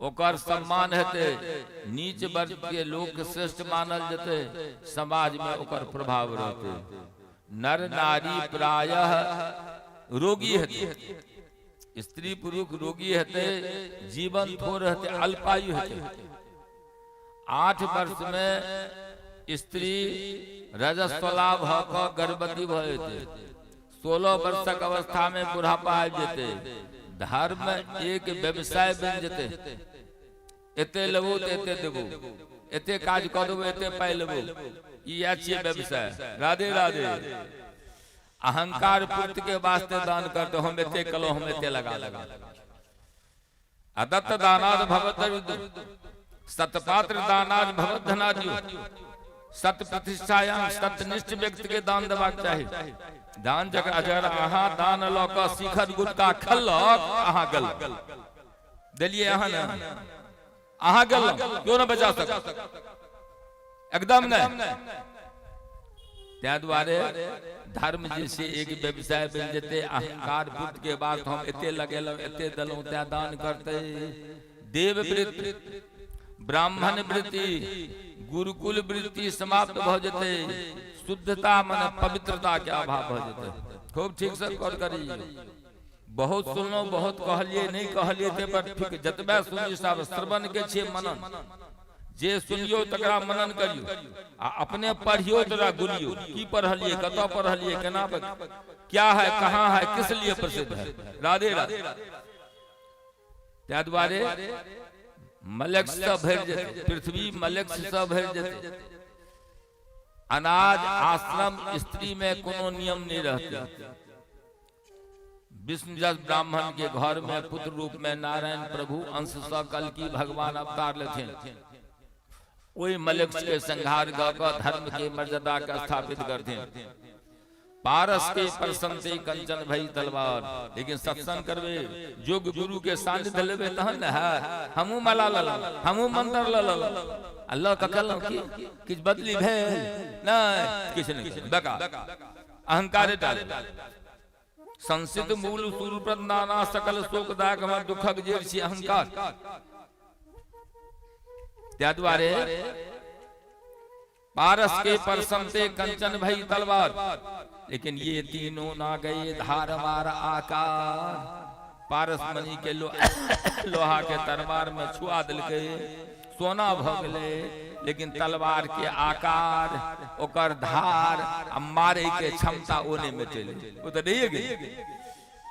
ओकर सम्मान हेतै, नीच वर्ग के लोक श्रेष्ठ मानल जेतै, समाज में ओकर प्रभाव रहतै। नर नारी प्रायः रोगी हेतै, स्त्री पुरुष रोगी हेतै, जीवन थोड़ हेतै, अल्पायु हेतै। 8 वर्ष में स्त्री रजस्वला भऽ कऽ गर्भवती भऽ जेतै, 16 वर्षक अवस्था में बुढ़ापा आबि जेतै। धर्म एक व्यवसाय बनि जेतै। एते लेबो तऽ एते देबो, एते काज कऽ देबो एते पाइ लेबो, इएह छियै व्यवसाय। राधे राधे। अहंकार पूर्ति के वास्ते दान करते, हम एते कलो, हम एते लगा लगा। अदत्त दानाद भवत सतपात्र दानाद भवत धनादियो। सत्य प्रतिष्ठायाम सत्यनिष्ठ व्यक्ति के दान देबाक चाही। दान जकर अगर अहाँ दान लऽ कऽ शिखर गुटका खेलक, अहाँ गल देलियै, अहाँ ने अहाँ गेल, क्यों न बचा सक, एकदम नहि। ताहि दुआरे धर्म जे छै एक व्यवसाय बनि जेतै। अहंकार पूर्ति के बाद हम एते लगेलहुँ, एते देलहुँ, तैं दान करतै। देववृत्ति, ब्राह्मण वृत्ति, गुरुकुल वृत्ति समाप्त भऽ जेतै। शुद्धता मने पवित्रता के अभाव भऽ जेतै। खूब ठीक से गौर करी। बहुत सुनलहुँ, बहुत कहलियै, नहि कहलियै ते पर ठीक। जतबे सुनी सब श्रवण के छियै मनन। जे सुनियो तकरा मनन करियो आ अपने पढ़ियो, तोरा गुनियो की पढ़लियै, कतऽ पढ़लियै, केना, क्या है, कहाँ है, किस लिए प्रसिद्ध है। राधे राधे। ताहि दुआरे मलेच्छ सँ भरि जेतै पृथ्वी, मलेच्छ सँ भरि जेतै। अनाज, आश्रम, स्त्री में कोनो नियम नहीं रहते। विष्णुजस ब्राह्मण के घर में पुत्र रूप में नारायण प्रभु अंश सँ कल्कि भगवान अवतार लेथिन। ओहि मलेच्छ के संहार कऽ कऽ धर्म के मर्यादा के स्थापित करथिन। पारस के परसंते कंचन भई तलवार। लेकिन सत्संग करबे, योग्य गुरु के सानिध्य लेबे तहन ने है। हमहूँ माला ललहुँ, हमहूँ मंत्र ललहुँ आ लऽ कऽ केलहुँ की? किछु बदली भेल? नहि, किछु नहि। बेकार अहंकारे डाल। संसित मूल सूर नाना सकल शोकदायक, हमर दुखक जेर छी अहंकार। ताहि दुआरे पारस के परसंते कंचन भई तलवार, लेकिन ये तीनों ना गए धार मार आकार। पारस मणि के लोहा के तलवार में छुआ देलकै, सोना भऽ गेलै, लेकिन तलवार के आकार, ओकर धार आ मारे के क्षमता ओ नहि मेटेलै, ओ तऽ रहिए गेलै।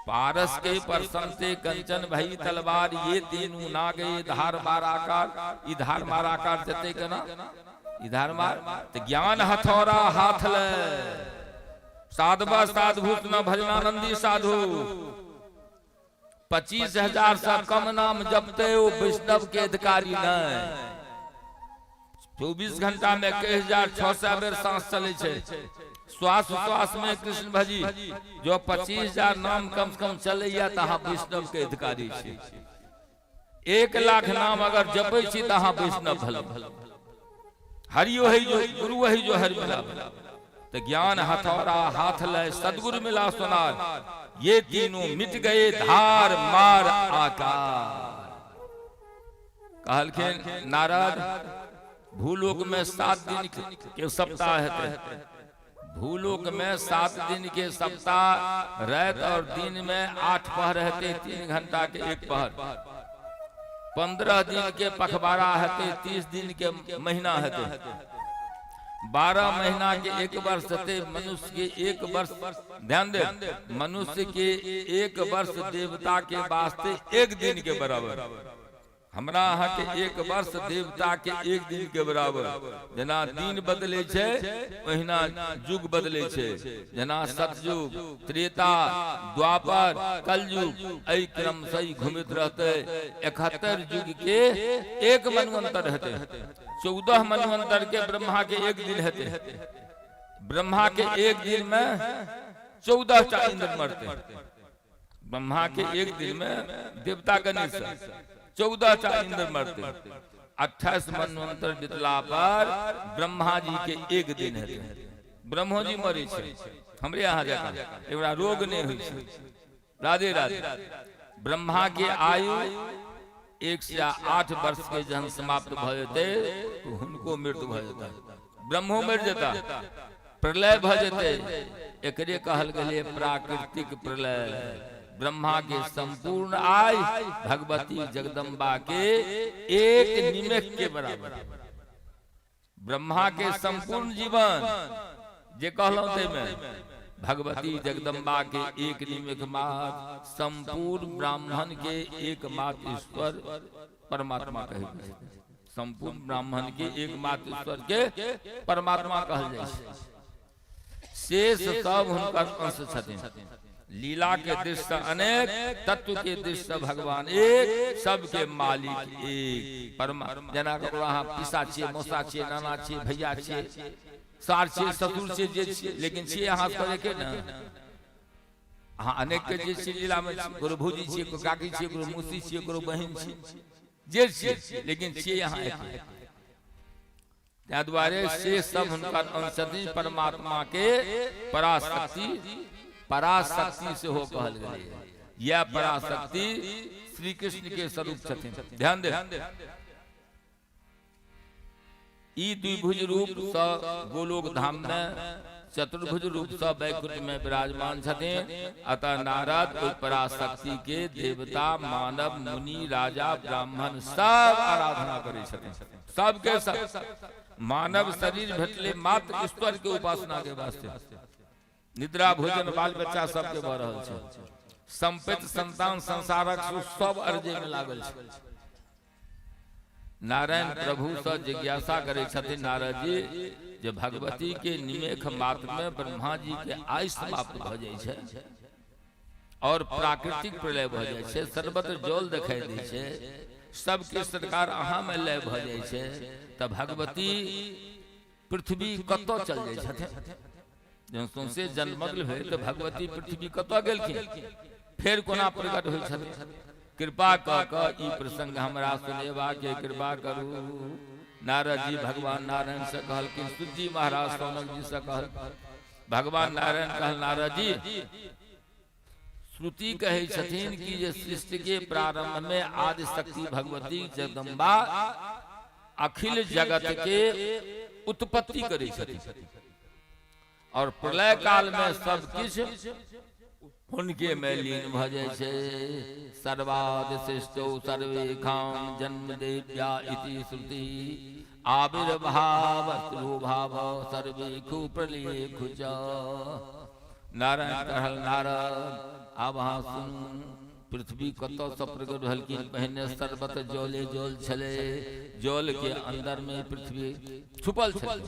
पारस के परसंते कंचन भई तलवार, ये तीनू ना गए धार मार आकार। ई धार मार आकार जते केना? ई धार मार तऽ ज्ञान हथौड़ा हाथ ले साधवा साधुभूषण भजनानंदी साधु। 25,000 से कम नाम जपते ओ वैष्णव के अधिकारी नहीं। 24 घंटा में 21,600 बेर सांस चले छै। श्वास श्वास में कृष्ण भजी जो 25,000 नाम कम से कम चलैया तऽ अहाँ वैष्णव के अधिकारी छी। 1 लाख नाम अगर जपै छी तऽ अहाँ वैष्णव भलो। हरियो है जो गुरु है जो हरि मिला। तो ज्ञान हथौड़ा हाथ लय सदगुरु मिला सोनार, ये तीनों मिट गए धार मार आकार। कहलखिन नारद, भूलोक में 7 दिन के सप्ताह हेतै। भूलोक में 7 दिन के सप्ताह, रात और दिन में 8 पहर हेतै, 3 घंटा के 1 पहर। 15 दिन के पखवाड़ा हेतै, 30 दिन के महीना हेतै। 12 महीना के 1 वर्ष हेतै। मनुष्य के 1 वर्ष, ध्यान दे, मनुष्य के 1 वर्ष देवता के वास्ते 1 दिन के बराबर। हमरा अहाँ के 1 वर्ष देवता के 1 दिन के बराबर। जेना दिन बदले छै ओहिना युग बदले छै। जेना सतयुग, त्रेता, द्वापर, कलयुग, एहि क्रम से ही घूमित रहते। 71 युग के 1 मनवंतर हेतै। 14 मनवंतर के ब्रह्मा के 1 दिन हेतै। ब्रह्मा के 1 दिन में 14 टा इंद्र मरते। ब्रह्मा के 1 दिन में देवता गणेश 14 टा इंद्र मरते। 28 मनवंतर बितला पर ब्रह्मा जी के 1 दिन हेतै। ब्रह्मो जी मरे छै हमरे यहाँ जकाँ, एकरा रोग नहीं होइ छै। राधे राधे। ब्रह्मा के आयु 108 वर्ष के जहन समाप्त भऽ जेतै तो हुनको मृत्यु भऽ जेतै, ब्रह्मो मरि जेता, प्रलय भऽ जेतै। एकरे कहल गेलै प्राकृतिक प्रलय। ब्रह्मा के संपूर्ण आय भगवती जगदम्बा के 1 निमेष के बराबर। ब्रह्मा के संपूर्ण जीवन जे कहलहुँ ताहिमे भगवती जगदम्बा के 1 निमेष मात्र, संपूर्ण ब्राह्मण के एकमात्र ईश्वर परमात्मा कहल जाइ छै। संपूर्ण ब्राह्मण के एकमात्र ईश्वर के परमात्मा कहल जाइ छै। शेष सब हुनकर अंश छथिन। लीला के दृश्य से अनेक, तत्व के दृश्य से भगवान एक, सबके मालिक एक। परमा जेना ककरो अहाँ पिसा छियै, मौसा छियै, नाना छियै, भैया छियै, सार छियै, ससुर छियै, जे छियै, लेकिन छियै अहाँ सब एके ने। अहाँ अनेक के जे छियै लीला में, ककरो भौजी छियै, ककरो काकी छियै, ककरो मौसी छियै, ककरो बहिन छियै, जे छियै, लेकिन छियै अहाँ एके। ताहि दुआरे से सब हुनकर अंश छथिन। परमात्मा के पराशक्ति, पराशक्ति सेहो कहल गेलै। यह पराशक्ति श्री कृष्ण के स्वरूप छथिन। ध्यान दे, ई द्विभुज रूप सँ गोलोक धाम में, चतुर्भुज रूप सँ वैकुंठ में विराजमान छथिन। अतः नारद, ओहि पराशक्ति के देवता, मानव, मुनि, राजा, ब्राह्मण सब आराधना करै छथिन। सबके सब मानव शरीर भेटले मात्र ईश्वर के उपासना के वास्ते। निद्रा, भोजन, बाल बच्चा सबके भऽ रहल छै। संपत्ति, संतान, संसारक सुख सब अर्जे में लागल छै। नारायण प्रभु से जिज्ञासा करै छथिन नारद जी जे भगवती के निमेख मात्र में ब्रह्मा जी के आयु समाप्त भऽ जाइ छै और प्राकृतिक प्रलय भऽ जाइ छै, सर्वत्र जल देखाई दै छै, सबके सरकार अहाँ में लय भऽ जाइ छै, तऽ भगवती पृथ्वी कतऽ चल जाइ छथिन? जहन सौंसे जन्मग्न भेल तऽ भगवती पृथ्वी कतऽ गेलखिन? फेर कोना प्रकट होइ छथिन? कृपा कऽ कऽ ई प्रसंग हमरा सुनेबा के कृपा करू। नारद जी भगवान नारायण से कहलखिन, सूत जी महाराज सौनक जी से कहल। भगवान नारायण कहल, नारद जी, श्रुति कहै छथिन कि जे सृष्टि के प्रारंभ में आदि शक्ति भगवती जगदम्बा अखिल जगत के उत्पत्ति करै छथिन और प्रलय काल में सब किछु हुनके में लीन भऽ जाइ छै। सर्वाद सृष्टौ सर्वेखां जन्म देव्या इति श्रुति आविर्भाव भाव सर्वेखु प्रलयेखु च। नारायण कहल, नारद, आब अहाँ सुनू, पृथ्वी कतऽ सँ प्रकट भेलखिन? पहिने सर्वत्र जले जल छलै, जल के अंदर में पृथ्वी छुपल छलै।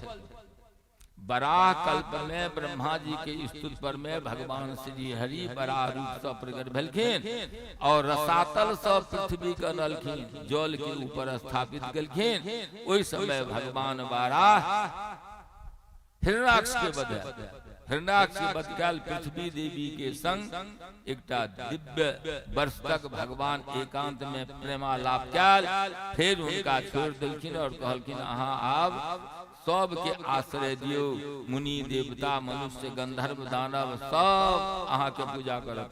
बराह कल्प में ब्रह्मा जी के स्तुति पर में भगवान श्री हरि बराह रूप से प्रकट भेलखिन और रसातल से पृथ्वी के अनलखिन, जल के ऊपर स्थापित केलखिन। ओहि समय भगवान बराह हिरणाक्ष के वध, हिरणाक्ष के वध कयल पृथ्वी देवी के संग एकटा दिव्य वर्ष तक भगवान एकांत में प्रेमालाप कयल। फेर हुनका छोड़ देलखिन और कहलखिन अहाँ आब सबके आश्रय दियौ, मुनि देवता मनुष्य गंधर्व दानव सब अहाँ के पूजा करत।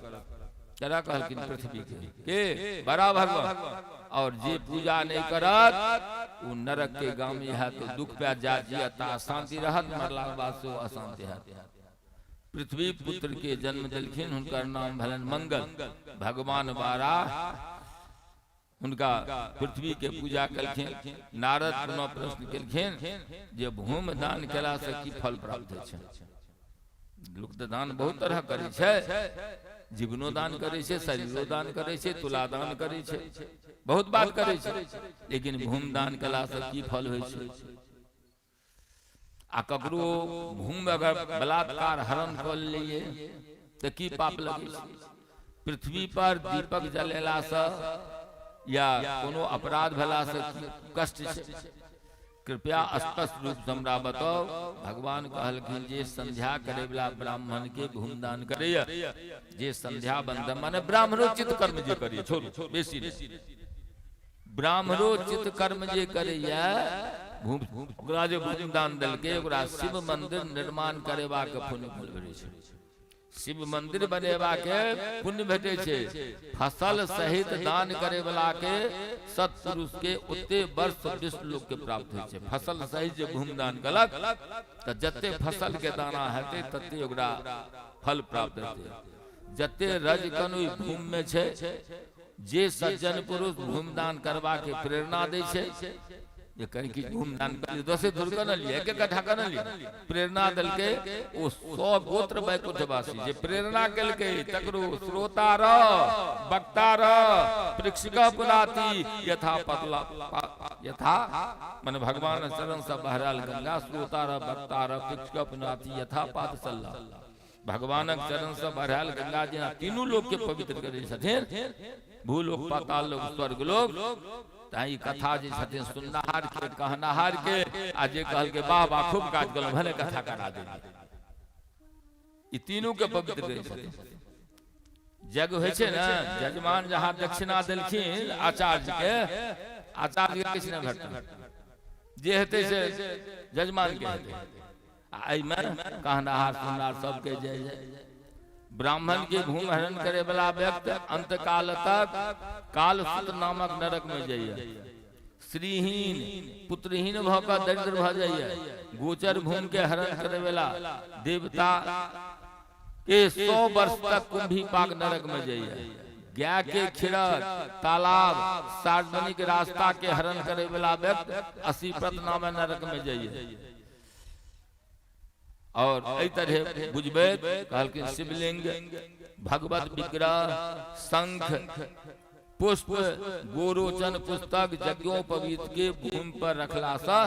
केना कहलखिन पृथ्वी के बड़ा भगवान। और जे पूजा नहीं करत वो नरक के गामी है, तो दुख पे जा जियत अशांति रहत, मरला के बाद से अशांति है। पृथ्वी पुत्र के जन्म दिलखिन, हुनकर नाम भेलन मंगल। भगवान बारा हुनका पृथ्वी के पूजा कलखिन। नारद पुनः प्रश्न केलखिन जे भूमि दान केला से की फल प्राप्त होइ छै? लोक तऽ दान बहुत तरह करै छै, जीवनो दान करै छै, शरीरो दान करै छै, तुला दान करै छै, बहुत बात करै छै, लेकिन भूमि दान केला से की फल होइ छै? आ ककरो भूमि अगर बलात्कार हरण कऽ लैए तऽ की पाप लगै छै? पृथ्वी पर दीपक जलेला से या कोनो अपराध भेला से की कष्ट छै? कृपया स्पष्ट रूप से हमरा बताउ। भगवान कहलखिन जे संध्या करे वाला ब्राह्मण के भूमिदान करैया, जे संध्या बंधन माने ब्राह्मणोचित कर्म जे करैया, छोड़ू बेसी नहि, ब्राह्मणोचित कर्म जे करैया ओकरा जे भूमिदान देलकै ओकरा शिव मंदिर निर्माण करेबाक पुण्य भेटै छै, शिव मंदिर बनेबा के पुण्य भेटै छै। फसल सहित दान करे वाला के सत्पुरुष के ओते वर्ष विश्व लोक के प्राप्त होइ छै। फसल सहित जे भूमि दान कलक तऽ जते फसल के दाना हेतै तते ओकरा फल प्राप्त हेतै। जते रजकण ओहि भूमि में छै, जे सज्जन पुरुष भूमि दान करबा के प्रेरणा दै छै जे कहीं किछु भूमि दान कर, दसे धुर कर लिया, एक कट्ठा कर लिया, प्रेरणा देलकै ओ 100 गोत्र वैकुंठवासी जे प्रेरणा केलकै तकरो श्रोता र वक्ता र परीक्षक पुनाति यथा पतला यथा मन भगवान शरण से बहराल गंगा श्रोता र वक्ता र परीक्षक पुनाति यथा पाद सल्ला। भगवानक चरण से बढ़ायल गंगा जेना तीनू लोक के पवित्र करै छथिन, भूलोक पाताल लोक स्वर्ग लोक। तैं ई कथा जे छथिन सुननाहार के कहनाहार के आ जे कहलकै वाह वाह खूब काज केलहुँ भले कथा करा देली, ई तीनू के पवित्र करै छथिन। यज्ञ होइ छै ने, यजमान जहाँ दक्षिणा देलखिन आचार्य के, आचार्य के किछु नहि भेटतनि, जे हेतै से यजमान के हेतै। आ एहिमे कहनाहार सुननाहार सबके जय जय। ब्राह्मण के भूमि हरण करे वाला व्यक्ति अंतकाल तक कालसूत्र नामक नरक में जाइए, श्रीहीन पुत्रहीन भऽ कऽ दरिद्र भऽ जाइए। गोचर भूमि के हरण करे वाला देवता के 100 वर्ष तक कुंभी पाक नरक में जाइए। गाय के खिड़क तालाब सार्वजनिक रास्ता के हरण करे वाला व्यक्ति 80 प्रत नाम नरक में जाइए। और एहि तरह बुझबै कहलखिन शिवलिंग भगवत विग्रह शंख पुष्प गोरोचन पुस्तक यज्ञोपवीत के भूमि पर रखला से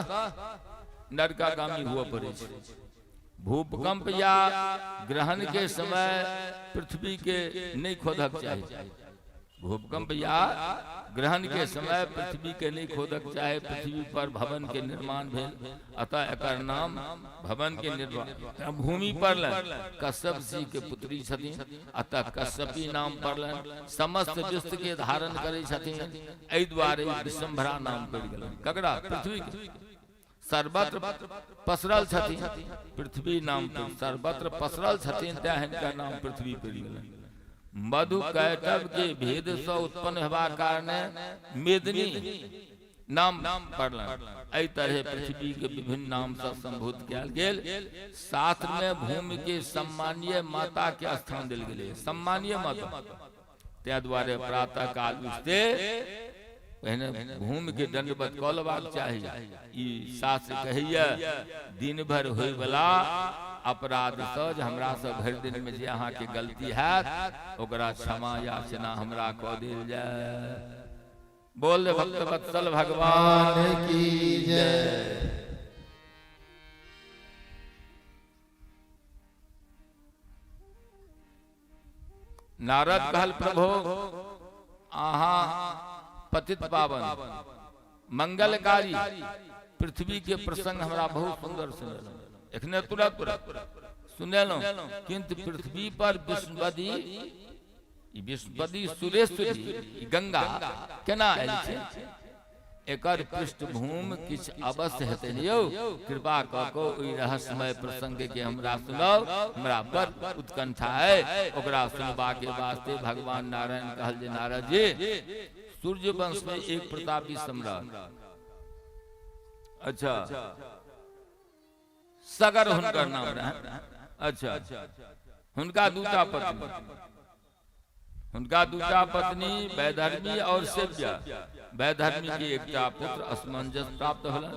नरकागामी हुआ पड़े छै। भूकंप या ग्रहण के समय पृथ्वी के नहीं खोदक चाही। भूकंप या ग्रहण के समय पृथ्वी के नहीं खोदक चाहे। पृथ्वी पर भवन के निर्माण भेल, अतः एकर नाम भवन के निर्माण भूमि पड़लनि। कश्यप जी के पुत्री छथिन, अतः कश्यपी नाम पड़लनि। समस्त विश्व के धारण करै छथिन, एहि दुआरे विश्वम्भरा नाम पड़ि गेलनि। ककरा? पृथ्वी के। सर्वत्र पसरल छथिन, पृथ्वी नाम पर सर्वत्र पसरल छथिन, तें हिनकर नाम पृथ्वी पड़ि गेलनि। मधु कैटव के भेद से उत्पन्न हेबाक कारणे मेदिनी नाम पड़लनि। एहि तरह पृथ्वी के विभिन्न नाम से संबोधित कयल गेल। शास्त्र में भूमि के सम्मानीय माता के स्थान देल गेलै, सम्मानीय माता। ताहि दुआरे प्रातः काल उठते पहिने भूमि के दंडवत कऽ लेबाक चाही। ई शास्त्र कहैया दिन भरि होयवला अपराध सँ जे हमरा सँ भरि दिन में जे अहाँके गलती हैत ओकरा क्षमा याचना हमरा कऽ देल जाय। बोल भक्त वत्सल भगवान की जय। नारद कहल, प्रभु, अहाँ पतित पावन मंगलकारी पृथ्वी के प्रसंग हमरा बहुत सुंदर सुनेलहुँ, एखने तुरंत सुनेलहुँ, किंतु पृथ्वी पर विष्णुपदी, ई विष्णुपदी सुरेश्वरी ई गंगा केना आयल छै? एकर पृष्ठभूमि किछु अवश्य हेतै ने यौ। कृपा कऽ कऽ ओहि रहस्यमय प्रसंग के हमरा सुनाउ, हमरा बड़ उत्कंठा है ओकरा सुनबा के वास्ते। भगवान नारायण कहल जे नारद जी, सूर्य वंश में एक प्रतापी सम्राट, अच्छा, सगर हुनकर नाम रहे। अच्छा, हुनका दूटा पत्नी, हुनका दूटा पत्नी वैधर्मी और सेव्या। वैधर्मी के एकटा पुत्र असमंजस प्राप्त होलन,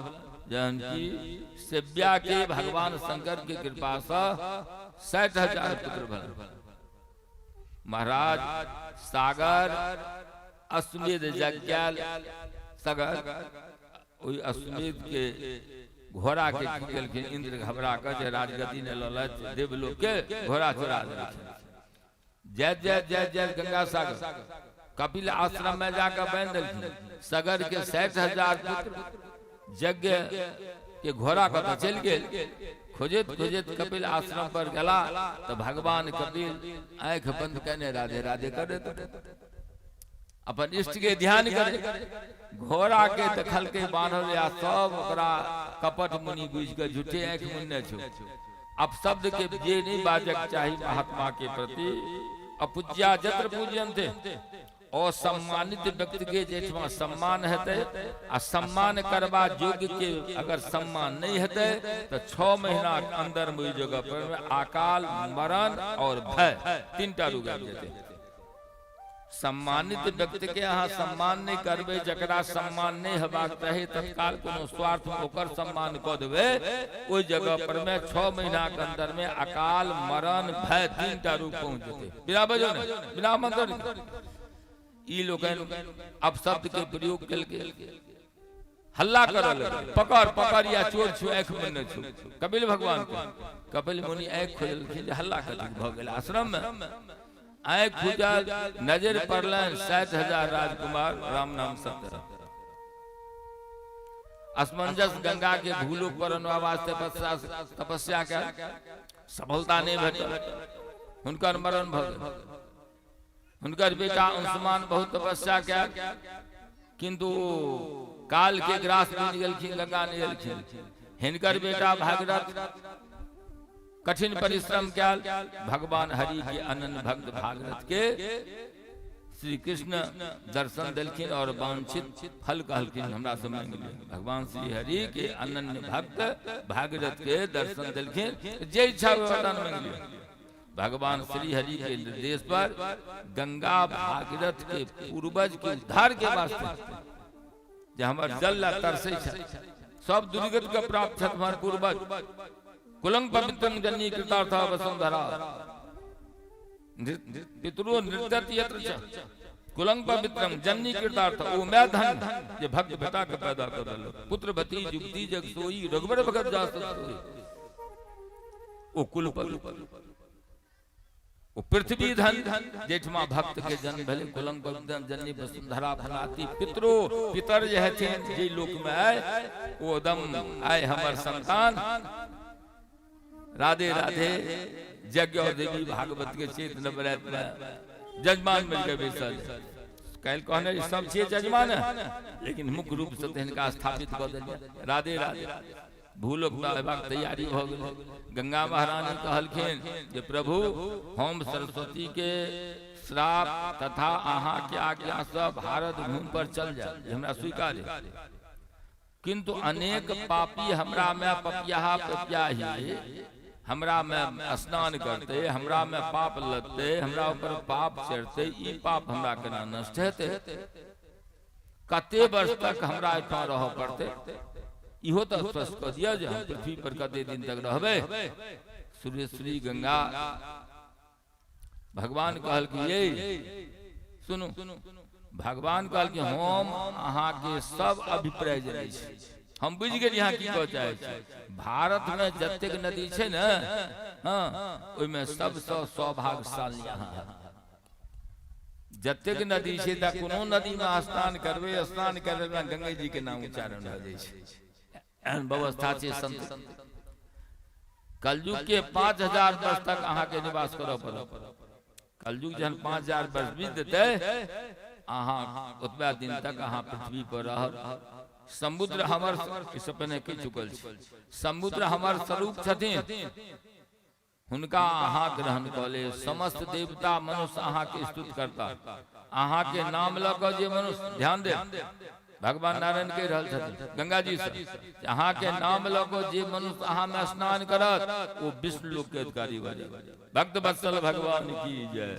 जहन कि सेव्या के भगवान शंकर के कृपा से 60,000 पुत्र भलन। महाराज सागर अश्वमेध यज्ञ, सगर ओहि अश्वमेध के घोड़ा के की केलखिन? इंद्र घबरा कऽ जे राजगद्दी ने ललथि, देवलोक के घोड़ा चोरा देलखिन। जय जय जय जय गंगा सागर कपिल आश्रम में जाकर बांधि देलखिन। सगर के 60,000 पुत्र यज्ञ के घोड़ा कतऽ चलि गेल? खोजैत खोजैत कपिल आश्रम पर गेला तऽ भगवान कपिल आँखि बंद केने राधे राधे करैत अपन इष्ट के ध्यान करे। घोड़ा के देखलकै बान्हल, या सब ओकरा कपट मुनि बुझि कऽ झूठे आँखि मुनने छौ। अपशब्द के जे नहीं बाजक चाही महात्मा के प्रति, अपूज्या जत्र पूज्यन्ते, असम्मानित व्यक्ति के जेठमा सम्मान हेतै आ सम्मान करबा योग्य के अगर सम्मान नहीं हेतै तऽ 6 महीना के अंदर में ओहि जगह पर अकाल मरण और भय तीनटा रोग आबि जेतै। सम्मानित व्यक्ति के अहाँ सम्मान नहीं करबै, जकरा सम्मान नहीं हेबाक चाही, तत्काल कोनो स्वार्थ में ओकर सम्मान कऽ देबै, ओहि जगह पर में 6 महीना के अंदर में अकाल मरण भय तीनटा रूप पहुंच जेतै, बिना बजो ने बिना मंत्र के। ई लोकनि अपशब्द के प्रयोग केलकै, हल्ला करऽ लगल, पकड़ पकड़ या चोर छु, आँखि मुनने छु कपिल भगवान के। कपिल मुनि आँखि खोललखिन जे हल्ला कथी भऽ गेल आश्रम में। आँखि खुजल, नजर पड़लनि 60,000 राजकुमार राम नाम सत्य। असमंजस गंगा के भूलोक पर अनवा वास्ते तपस्या के सफलता नहीं भेटल, हुनकर मरण भऽ गेल। हुनकर बेटा अंशुमान बहुत तपस्या कयल, किंतु काल के ग्रास बनि गेलखिन, गंगा नहि एलखिन। हिनकर बेटा भागीरथ कठिन परिश्रम कयल, भगवान हरि के अनन्य भक्त भागीरथ के श्री कृष्ण दर्शन देलखिन और वांछित फल कहलखिन हमरा से मांगि लिअ। भगवान श्री हरि के अनन्य भक्त भागीरथ के दर्शन देलखिन, जे इच्छा वरदान मांगि लिअ। भगवान श्री हरि के निर्देश पर गंगा भागीरथ के पूर्वज के उद्धार के वास्ते, जे हमर जल ला तरसै छै, सब दुर्गत के प्राप्त छथि हमर पूर्वज, कुलंग पवित्रं जननी कृतार्थ वसुंधरा पितरो नृत्यत यत्र च कुलंग पवित्रं जननी कृतार्थ, ओ मैं धन जे भक्त बेटा के पैदा कर देलक, पुत्र भती जुगती जग सोई रघुबर भगत जा सोई, ओ कुल पवित्र ओ पृथ्वी धन जेठमा भक्त के जन्म भेलै, कुलंग पवित्रं जननी वसुंधरा फलाती पितरो पितर जे हेथिन जे लोक में आए ओ दम आए हमर संतान राधे राधे यज्ञ और देवी भागवत के चेत नवरात में जजमान मिल के बैसल। काल्हि कहने सब छियै जजमान, लेकिन मुख्य रूप से तऽ हिनका स्थापित कऽ देलियै। राधे राधे भूलोक अयबाक तैयारी भऽ गेल। गंगा महारानी कहलखिन जे प्रभु, हम सरस्वती के श्राप तथा अहाँ के आज्ञा से भारत भूमि पर चल जाए, हमरा स्वीकार है, किंतु अनेक पापी हमरा में पपियाहा पपियाही हमरा में स्नान करते, हमरा में पाप लगते, हमरा ऊपर पाप चढ़ते, ई पाप हमरा केना नष्ट हेतै? कते वर्ष तक हमरा एहिठाम रहऽ पड़तै? इहो तऽ स्पष्ट कऽ दिअ जे हम पृथ्वी पर कते दिन तक रहबै। सूर्यश्री गंगा भगवान कहलखिन, ये सुनू, भगवान कहलखिन हम अहाँके सब अभिप्राय जनै छी, हम बुझि गेलियै अहाँ की कहऽ चाहै छी। भारतमे जतेक नदी छै ने, हँ, ओहिमे सबसँ सौभाग्यशाली अहाँ। जतेक नदी छै तऽ कोनो नदीमे स्नान करबै, स्नान करबै गंगे जी के नाम उच्चारण भऽ जाइ छै। एहन व्यवस्था छै संत। कलयुग के 5000 वर्ष तक अहाँके निवास करऽ पड़त। कलयुग जहन 5000 वर्ष बीत जेतै, अहाँ ओतबा दिन तक अहाँ पृथ्वी पर रहब। समुद्र हमर, इससे पहिने कहि चुकल छी, समुद्र हमर स्वरूप छथिन, हुनका अहाँ ग्रहण कऽ ले। समस्त देवता मनुष्य अहाँके स्तुति करता। अहाँके नाम लऽ कऽ जे मनुष्य, ध्यान दे, भगवान नारायण कहि रहल छथिन गंगा जी से, अहाँके नाम लऽ कऽ जे मनुष्य अहाँमे स्नान करत ओ विष्णु लोक के अधिकारी भऽ जायत। भक्त वत्सल भगवान की जय।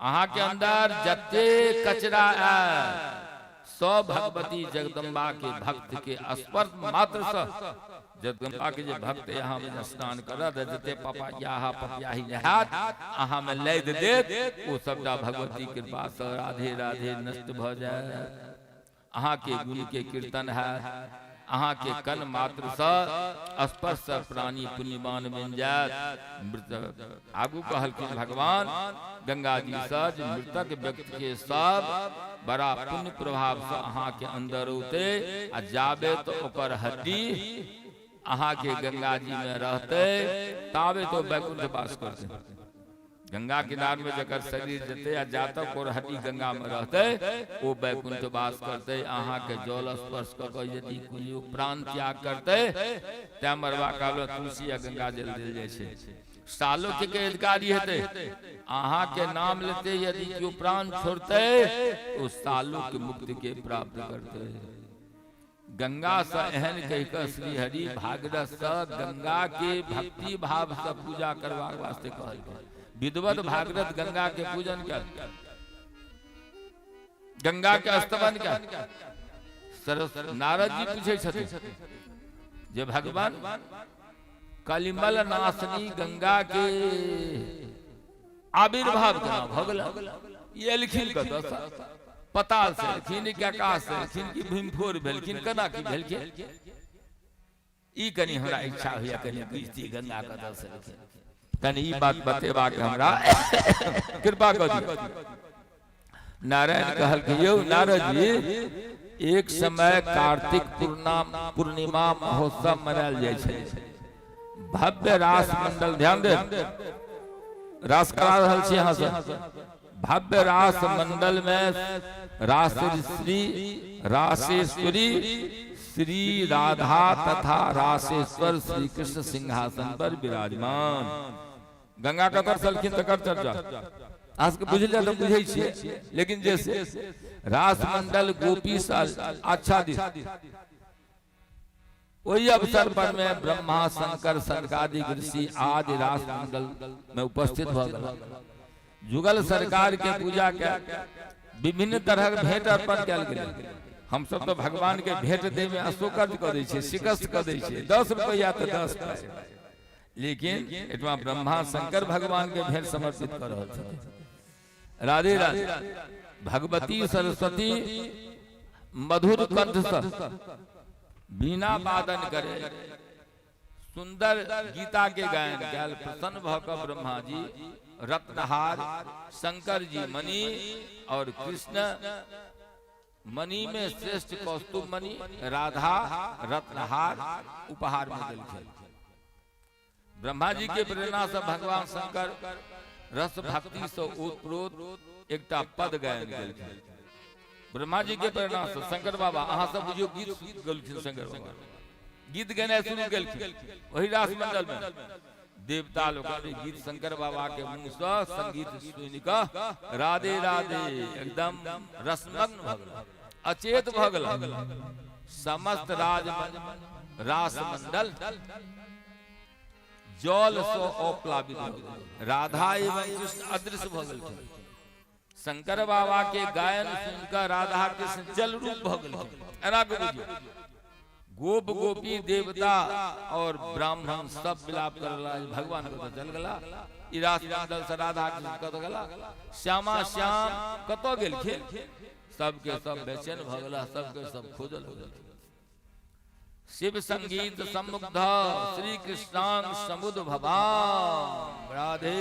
अहाँके अंदर जते कचरा आयल सब भगवती जगदम्बा के भक्त के स्पर्श मात्र से, जगदम्बा के जे भक्त यहाँ में स्नान करत, जते पपायाहा पपियाही नहात अहाँ में लैद देत, ओ सबटा भगवती कृपा से राधे राधे नष्ट भ जाए। अहाँ के गुण के कीर्तन हैत, अहाँ के कन मात्र सँ स्पर्श सँ प्राणी पुण्यवान बनि जायत। मृत आगू कहलखिन भगवान गंगा जी सँ जे मृतक व्यक्ति के सब बड़ा पुण्य प्रभाव सँ अहाँ के अंदर औते, आ जाबे तो ओकर हड्डी अहाँ के गंगा जी में रहते ताबे तो वैकुंठ वास करते। गंगा किनार में जकर शरीर जते आ जातक और हड्डी गंगा में रहते ओ वैकुंठ वास करते। अहाँ के जल स्पर्श क के यदि कोई प्राण त्याग करते तैं मरबा काल तुलसी या गंगा जल देल जाइ छै। सालों के अधिकारी हेतै, अहाँ के नाम लेते यदि केओ प्राण छोड़ते ओ सालों के मुक्ति के प्राप्त करते। गंगा से एहन कहि कऽ श्री हरि भागीरथ से गंगा के भक्ति भाव से पूजा करबाक वास्ते कहल गेल। विद्वत भागीरथ गंगा के पूजन कयल, गंगा के स्तवन कयल। सरस नारद जी पूछे छथिन जे भगवान कलिमल नाशनी गंगा के आविर्भाव केना भऽ गेल? ई एलखिन कतऽसँ? पताल से एलखिन कि आकाश से एलखिन कि भीमफोर भेलखिन, केना की भेलखिन? ई कनि हमरा इच्छा होइए कनि बुझती गंगा कतऽ से एलखिन, कनि ई बात बतेबाक हमरा कृपा कऽ दियौ। नारायण कहलखिन यौ नारद जी, एक समय कार्तिक पूर्णिमा महोत्सव मनायल जाइ छै, भव्य रास मंडल, ध्यान दे, रास करा रहल छी अहाँ सब। भव्य रास मंडल में रासश्री रासेश्वरी श्री राधा तथा रासेश्वर श्री कृष्ण सिंहासन पर विराजमान। गंगा ककर छलखिन तकर चर्चा अहाँ सबके बुझल तऽ बुझै छियै, लेकिन जे से रास मंडल गोपी आच्छादित ओहि अवसर पर में ब्रह्मा शंकर सनकादिक ऋषि आदि रास मंडल में उपस्थित भऽ गेल। जुगल सरकार के पूजा के विभिन्न तरह के भेंट अर्पण कयल गेलै। हम सब तो भगवान के भेंट दे में अशोकर्ज कऽ दै छियै, शिकस्त कऽ दै छियै, 10 रुपैआ तऽ 10 पाइ, लेकिन एहिठमा ब्रह्मा शंकर भगवान के भेंट समर्पित कऽ रहल छथिन। राधे राधे। भगवती सरस्वती मधुर कंठ से बिना वादन करे सुंदर गीता के गायन कयल। प्रसन्न भऽ कऽ ब्रह्मा जी रत्नहार, शंकर जी मणि और कृष्ण मणि में श्रेष्ठ कौस्तुभ मणि, राधा रत्नहार उपहार में देलखिन। ब्रह्मा जी के प्रेरणा से भगवान शंकर रस भक्ति से ओतप्रोत एकटा पद गायन केलखिन। ब्रह्मा जी के प्रेरणा से शंकर बाबा, अहाँ सब बुझियो गीत गेलखिन, शंकर बाबा गीत गेनाइ शुरू केलखिन ओहि रास मंडल में। देवता लोकनि गीत शंकर बाबा के मुंह से संगीत सुनि कऽ राधे राधे एकदम रसमग्न भऽ गेल, अचेत भऽ गेल। समस्त राज रास मंडल जल से अप्लावित भऽ गेल। राधा एवं कृष्ण अदृश्य भऽ गेलखिन। शंकर बाबा के गायन सुनकर राधा कृष्ण जल रूप भऽ गेलखिन। एना के बुझियौ, गोप गोपी देवता और ब्राह्मण सब विलाप कर भगवान कतऽ चल गेला, ई रास मंडल से राधा कृष्ण कतऽ गेला, श्यामा श्याम कतऽ गेलखिन, सबके सब बेचैन भऽ गेला, सबके सब खोजल हो गेलखिन। शिव संगीत समुग्ध श्री कृष्णांग समुद भवान। राधे।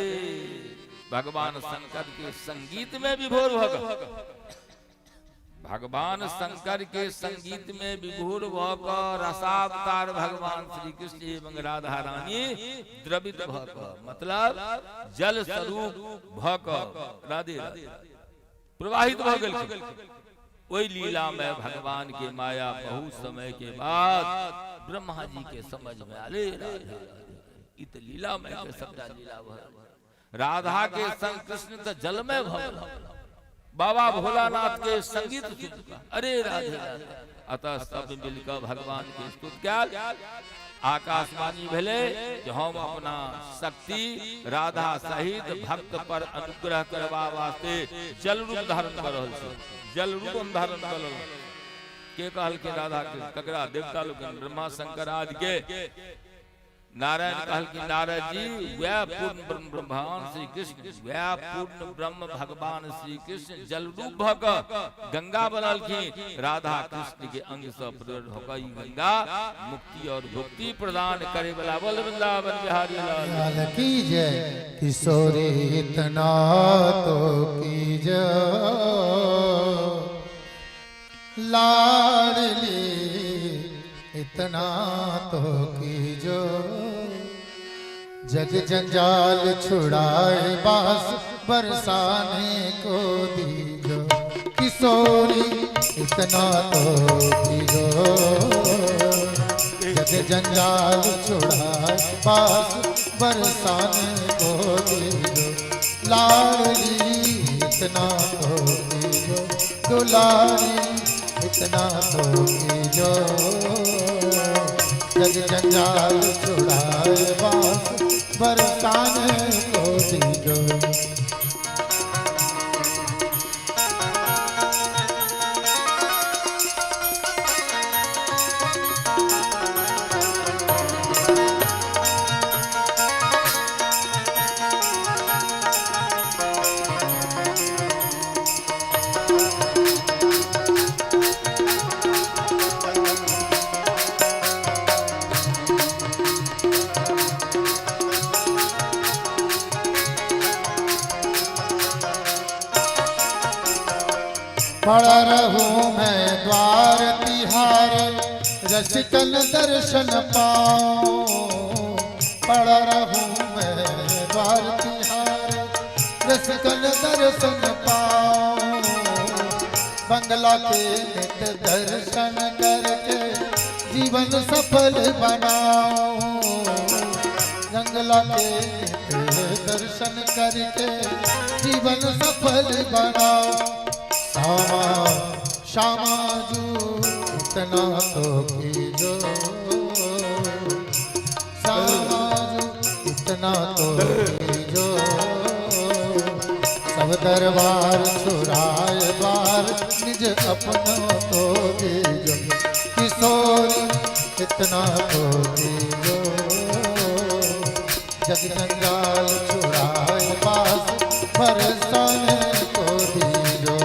भगवान शंकर के संगीत में विभोर भ भगवान शंकर के संगीत में विभोर भ क रसावतार भगवान श्री कृष्ण एवं राधा रानी द्रवित भ क, मतलब जल स्वरूप भ क राधे राधे प्रवाहित भ गेलखिन। ओहि लीला में भगवान के माया बहुत समय के बाद ब्रह्मा जी के समझ में आले, राधे राधे ई त लीला में के सबटा लीला भ राधा के संग कृष्ण त जल में भ बाबा भोलानाथ के संगीत सुन, अरे राधे राधे। अतः सब मिलकर भगवान के स्तुति कयल। आकाशवाणी भेले जे हम अपना शक्ति राधा सहित भक्त पर अनुग्रह करबा वास्ते जल रूप धारण कर रहल छी, जल रूप हम धारण कर रहल। के कहलखिन राधा कृष्ण? ककरा? देवता लोकनि, ब्रह्मा शंकर आदि के। नारायण कहलखिन नारद जी वह पूर्ण ब्रह्म भगवान श्री कृष्ण, वह पूर्ण ब्रह्म भगवान श्री कृष्ण जल रूप भ क गंगा बनलखिन, राधा कृष्ण के अंग से प्रकट होकर ई गंगा मुक्ति और भुक्ति प्रदान करे वाला। बोल वृंदावन बिहारी लाल की जय। किशोरी इतना तो कीजो लाडली, इतना तो कीजो, जग जंजाल छुड़ाए बास बरसाने को दीजो। किशोरी इतना तो कीजो, जग जंजाल छुड़ाए बास बरसाने को दीजो। लाडली इतना तो कीजो, दुलारी इतना तो कीजो, जग जंजाल छुड़ाए बास बरसाने को दीजो। पड़ा रहूं मैं द्वार तिहारे, रसिकन दर्शन पाऊं। पड़ा रहूं मैं द्वार तिहारे, रसिकन दर्शन पाऊं। बंगला के नित दर्शन करके जीवन सफल बनाऊं। जंगला के नित दर्शन करके जीवन सफल बनाऊं। श्यामा श्यामा जू इतना तो कीजो, श्यामा जू इतना तो कीजो, सब दरबार छुड़ाए बार निज अपनो तो दीजो। किशोरी इतना तो कीजो, जग जंजाल छुड़ाए बास बरसाने को दीजो।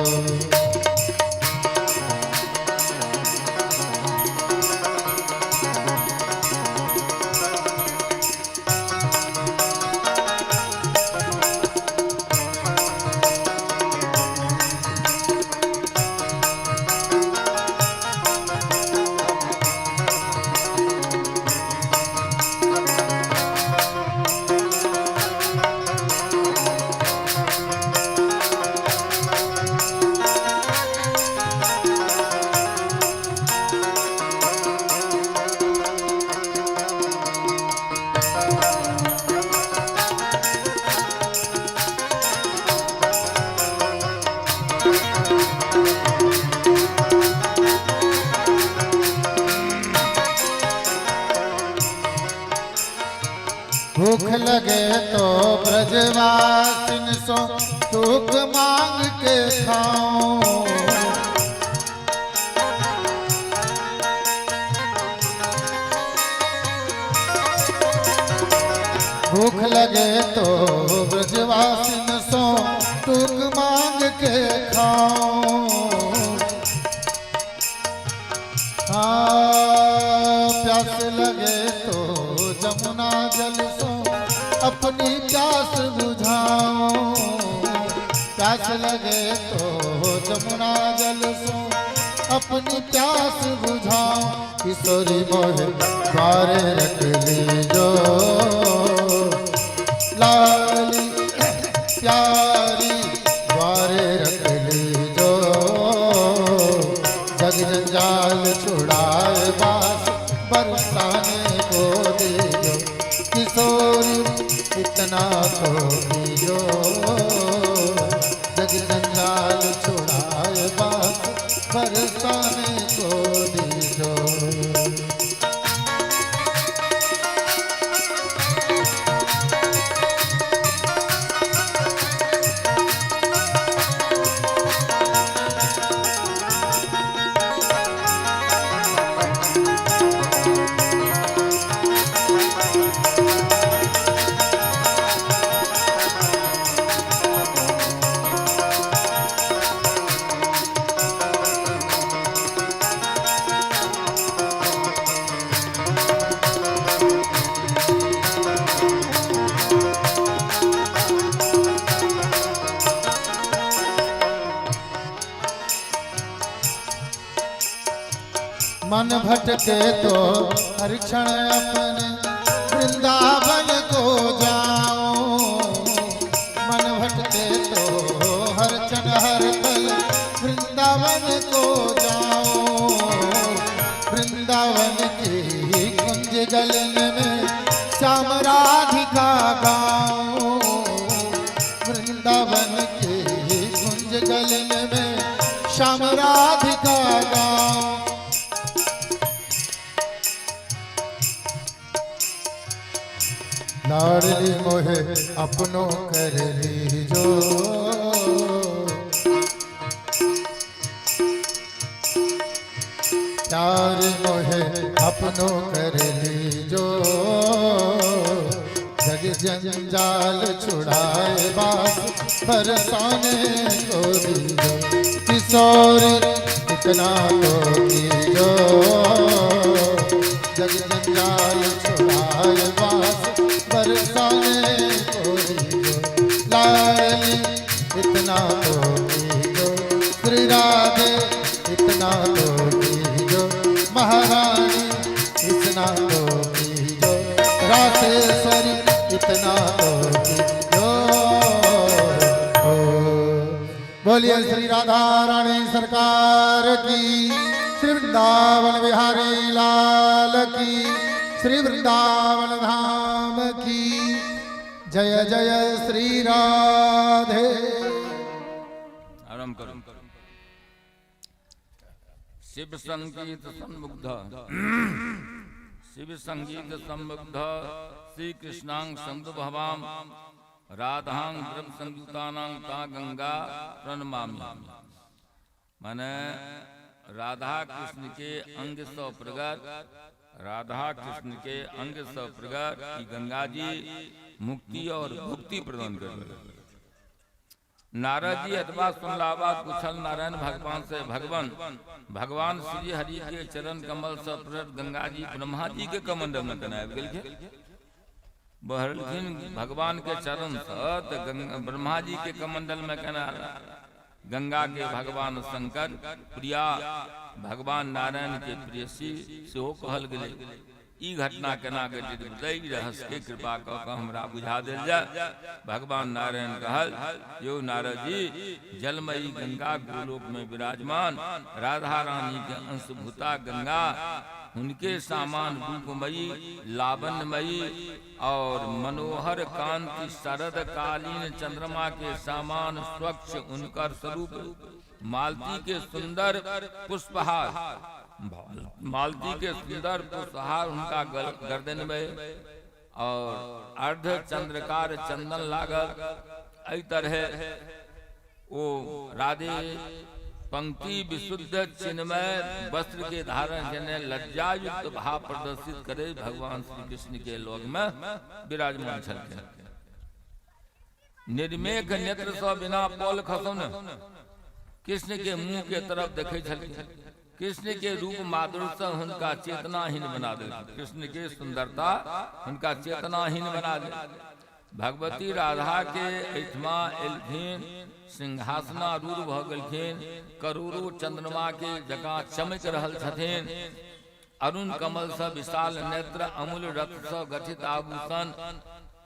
भूख लगे तो ब्रजवासिन सो टूक मांग के खाऊं। भूख लगे तो ब्रजवासिन सो टूक मांग के खाऊं। हाँ, प्यास लगे तो जमुना जल सो अपनी प्यास बुझाओ। प्यास लगे तो जमुना जल सो अपनी प्यास बुझाओ। किशोरी मोहे द्वारे रख लीजो, लाली प्यारी द्वारे रख लीजो। जग जंजाल छुड़ाए बास बरसाने को दीजो। किशोरी इतना तो दीजो, जग जंजाल छुड़ाए बास बरसाने को दीजो। मन भटके तो हर क्षण अपने वृंदावन को जाओ। मन भटके तो हर क्षण हर पल वृंदावन को जाओ। वृंदावन की कुंज गलन में श्याम राधिका गाओ। वृंदावन की कुंज गलन में श्याम राधिका गाओ। लाडली मोहे अपनो कर लीजो, प्यार मोहे अपनो कर लीजो। जग जंजाल छुड़ाए बास बरसाने को दीजो। किशोरी इतना तो कीजो, जग जंजाल छुड़ाए बास बरसाने को दीजो। लाली इतना तो कीजो, श्री राधे इतना तो कीजो, महारानी इतना तो कीजो, रासेश्वरी इतना तो कीजो। बोलिए श्री राधा रानी सरकार की, श्री वृंदावन बिहारी लाल की, श्री वृंदावन धाम की जय जय श्री राधे। आराम करो। शिव संगीत सन्मुग्ध, शिव संगीत सम्मुग्ध श्री कृष्णांग संदुभवाम राधांग ब्रह्म संयुतानां ता गंगा प्रणमामि। माने राधा कृष्ण के अंग स प्रगट, राधा कृष्ण के अंग स प्रगट की गंगा जी मुक्ति और भुक्ति प्रदान कर। नारद जी अथवा सुनलावा कुशल नारायण भगवान से, भगवान भगवान श्री हरि के चरण कमल स प्रगट गंगा जी ब्रह्मा जी के कमंडल में केना आबि गेलखिन। बहरलखिन भगवान के चरण स ब्रह्मा जी के कमंडल में केना गंगा के भगवान शंकर प्रिया भगवान नारायण के प्रेयसी सेहो कहल गेलै। ई घटना केना घटित भेलै, ई रहस्य के कृपा कऽ कऽ हमरा बुझा देल जाय। भगवान नारायण कहल, यौ नारद जी, जलमयी गंगा गोलोक में विराजमान राधा रानी के अंशभूता गंगा उनके सामान रूपमयी लावण्यमयी और मनोहर कांति शरद कालीन चंद्रमा के समान स्वच्छ उनकर स्वरूप, मालती के सुंदर पुष्पहार, मालती के सुंदर पुष्पहार उनका गर्दन में और अर्ध चंद्रकार चंदन लागल। एहि तरह ओ राधे पंक्ति विशुद्ध चिन्मय वस्त्र के धारण केने लज्जायुक्त भाव प्रदर्शित करे भगवान श्री कृष्ण के लोक में विराजमान छलखिन। निर्मेघ नेत्र सँ बिना पल खसौने कृष्ण के मुंह के तरफ देखे छलखिन। कृष्ण के रूप माधुर्य से हुनका चेतनाहीन बना देलखिन। कृष्ण के सुंदरता हुनका चेतनाहीन बना देलखिन। भगवती राधा के एहिठमा एलखिन, सिंहासनारूढ़ भऽ गेलखिन, करोड़ों चंद्रमा के जकाँ चमकि रहल छथिन, अरुण कमल सँ विशाल नेत्र, अमूल्य रथ सँ गठित आभूषण,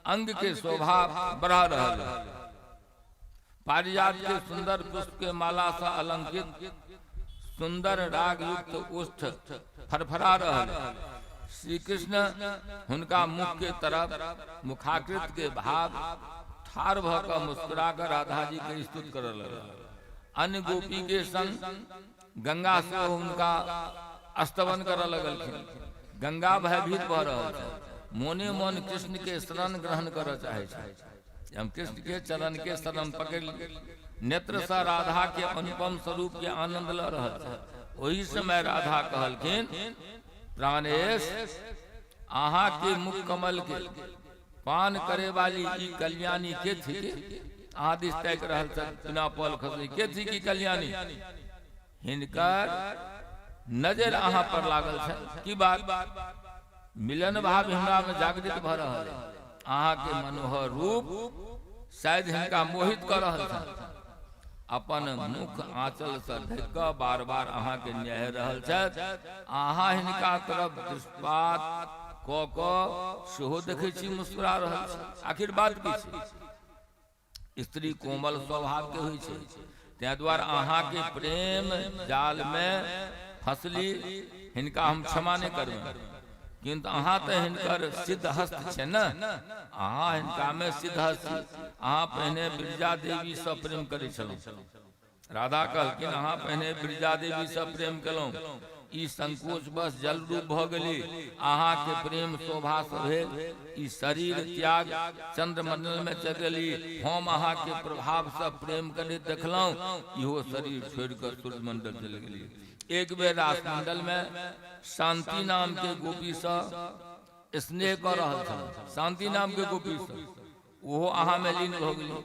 अंग के शोभा बढ़ा रहल, पारिजात के सुंदर पुष्प के माला सँ अलंकृत, सुंदर राग युक्त ओष्ठ फरफरा रहल। श्री कृष्ण हुनका मुख के तरफ मुखाकृत के भाव ठार भऽ कऽ मुस्कुरा कऽ राधा जी के स्तुति करऽ लगल। अन्य गोपी के संग गंगा सेहो हुनका स्तवन करऽ लगलखिन। गंगा भयभीत भऽ रहल छल, मोने मोन कृष्ण के शरण ग्रहण करऽ चाहै छल। हम कृष्ण के चरण के शरण पकड़ि ली। नेत्र सँ राधा के अनुपम स्वरूप के आनंद लऽ रहल छल। ओहि समय राधा कहलखिन, प्राणेश, अहाँ के मुख कमल के पान करे वाली ई कल्याणी के थी? अहाँ दिस ताकि रहल छथि बिना पल खसै, के थी की कल्याणी? हिनकर नजर अहाँ पर लागल छै, की बात? मिलन भाव हमरा में जागृत भऽ रहल है। अहाँ के मनोहर रूप शायद हिनका मोहित कऽ रहल छनि। अपन मुख आंचल से ढकि कऽ बार बार अहाँ के निहारि रहल छथि। अहाँ हिनका तरफ दृष्टिपात कऽ कऽ सेहो देखै छी मुस्कुरा रहल छी, आखिर बात की छै? स्त्री कोमल स्वभाव के होइ छै, ताहि दुआरे अहाँके प्रेम जाल में फसली हिनका हम क्षमा नहि करबै। किन्तु अहाँ तऽ हिनकर सिद्धहस्त छै ने, अहाँ हिनका में सिद्धहस्त छी। अहाँ पहिने बिरजा देवी सँ प्रेम करै छलहुँ। राधा कहलखिन, अहाँ पहिने बिरजा देवी सँ प्रेम केलहुँ, ई संकोच बस जल रूप भऽ गेली, अहाँके प्रेम शोभा सँ भेल, ई शरीर त्याग चंद्रमंडल में चलि गेली, हम अहाँके प्रभाव सँ प्रेम करैत देखलहुँ, इहो शरीर छोड़ि कऽ सूर्यमंडल चलि गेली। एक बेर रासमंडल में शांति नाम के गोपी सँ स्नेह कऽ रहल छल, शांति नाम के गोपी सँ, ओहो अहाँ में लीन भऽ गेली।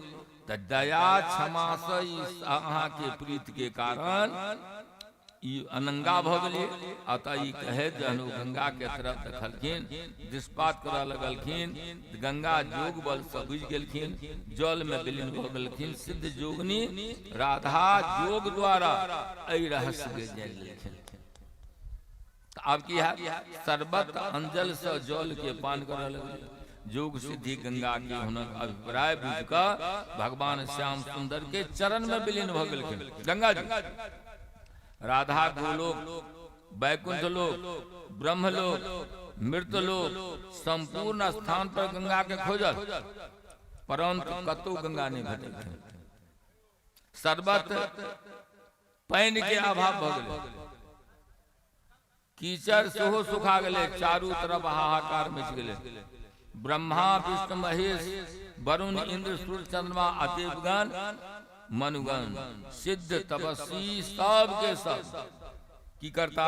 तऽ दया क्षमा सँ ई अहाँके प्रीत के कारण ई अनंगा भऽ गेली। अतः ई कहैत जहन ओ गंगा के तरफ देखलखिन, दृष्टिपात करऽ लगलखिन, गंगा जोग बल सँ बुझि गेलखिन, जल में विलीन भऽ गेलखिन। सिद्ध जोगनी राधा जोग द्वारा एहि रहस्य के जानि लेलखिन। तऽ आब की हैत? शरबत अंजल सँ जल के पान करऽ लगलै। जोग सिद्धि गंगा के हुनक अभिप्राय बुझि कऽ भगवान श्याम सुंदर के चरण में विलीन भऽ गेलखिन गंगा जी। राधा गोलोक, वैकुंठ लोक, ब्रह्मलोक, मृतलोक, संपूर्ण स्थान पर गंगा के खोजल, परंतु कतौ गंगा नहि भेटलखिन। शरबत पानि के अभाव भऽ गेलै, कीचड़ सेहो सुखा गेलै, चारू तरफ हाहाकार मचि गेलै। ब्रह्मा, विष्णु, महेश, वरुण, इंद्र, सूर्य, चंद्रमा आ देवगण, मनुगण, सिद्ध, तपस्वी सब के सब की करता?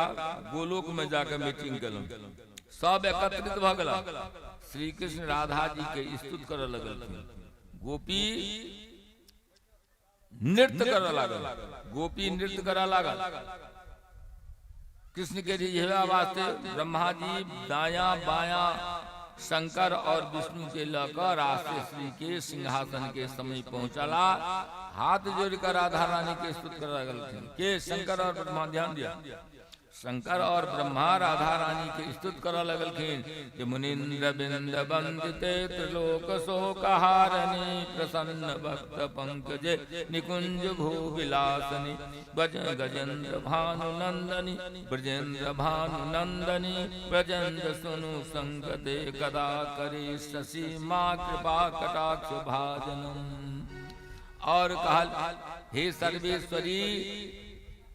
गोलोक में जाकर मीटिंग केलहुँ, सब एकत्रित भऽ गेला। श्री कृष्ण राधा जी के स्तुति करऽ लगलखिन। गोपी नृत्य करऽ लागल, गोपी नृत्य करऽ लागल कृष्ण के रिझेवा वास्ते। ब्रह्मा जी दाया बाया शंकर और विष्णु के लऽ कऽ राष्ट्र के सिंहासन के समय पहुंचला, हाथ जोड़ कर राधा रानी के स्तुति करऽ लगलखिन। के? शंकर और ब्रह्मा। ध्यान दिया, शंकर और ब्रह्मा राधा रानी के स्तुति करऽ लगलखिन कि मुनीन्द्र बिंद वंदिते त्रिलोक शोकहारणी प्रसन्न भक्त पंकजे निकुंज भूविलासनी गज गजेंद्र भानु नंदनी ब्रजेंद्र भानु नंदनी ब्रजेंद्र सुनु संगते कदा करे शशि माँ कृपा कटाक्ष भाजनम। और कहल, हे सर्वेश्वरी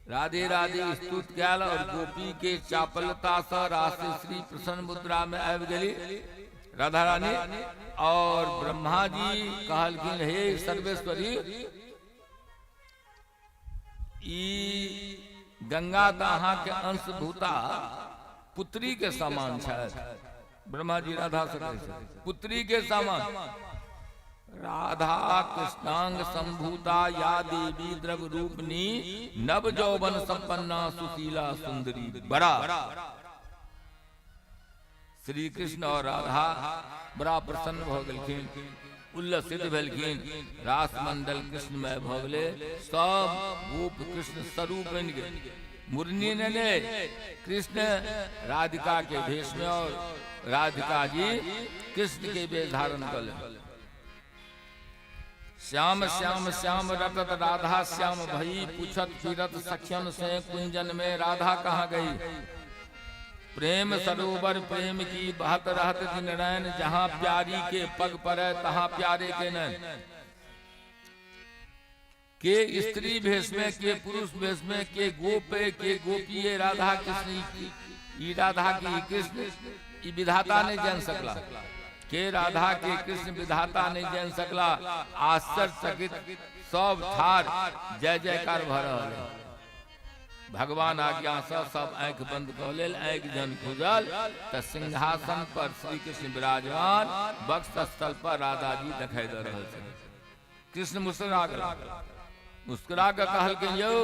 राधे राधे स्तुत कयल और गोपी के चापलता सँ रासेश्वरी प्रसन्न मुद्रा में आबि गेली राधा रानी। और ब्रह्मा जी कहलखिन, हे सर्वेश्वरी, ई गंगा तऽ अहाँके अंश भूता पुत्री के समान छथि। ब्रह्मा जी राधा से कहै छथि पुत्री के समान। राधा कृष्णांग संभूता या देवी द्रव रूपनी नव यौवन संपन्ना सुशीला सुंदरी बड़ा। श्री कृष्ण और राधा बड़ा प्रसन्न भऽ गेलखिन, उल्लसित भेलखिन। रासमंडल कृष्णमय भऽ गेलै, सब गोप कृष्ण स्वरूप बनि गेल। मुरनी ने ने कृष्ण राधिका के भेष में और राधिका जी कृष्ण के वेश धारण कर ले। श्याम श्याम श्याम रटत राधा श्याम भई, पूछत फिरत सखियन से कुंजन में राधा कहाँ गई। प्रेम सरोवर प्रेम की बहत रहत दिन रैन, जहाँ प्यारी के पग पड़े तहाँ प्यारे के नैन। के स्त्री भेष में, के पुरुष भेष में, के गोप के गोपी, राधा कृष्ण ई राधा की कृष्ण ई विधाता नहीं जान सकला। के राधा के कृष्ण विधाता नहीं जान सकला। आश्चर्यचकित सब ठार जय जयकार भऽ रहल है। भगवान आज्ञा से सब आंखि बंद कऽ लेल। आंखि जहन खुजल तऽ सिंहासन पर श्री कृष्ण विराजमान, वक्ष स्थल पर राधा जी देखाई दऽ रहल छथिन। कृष्ण मुस्कुरा गेला। मुस्कुरा कऽ कहलखिन, यौ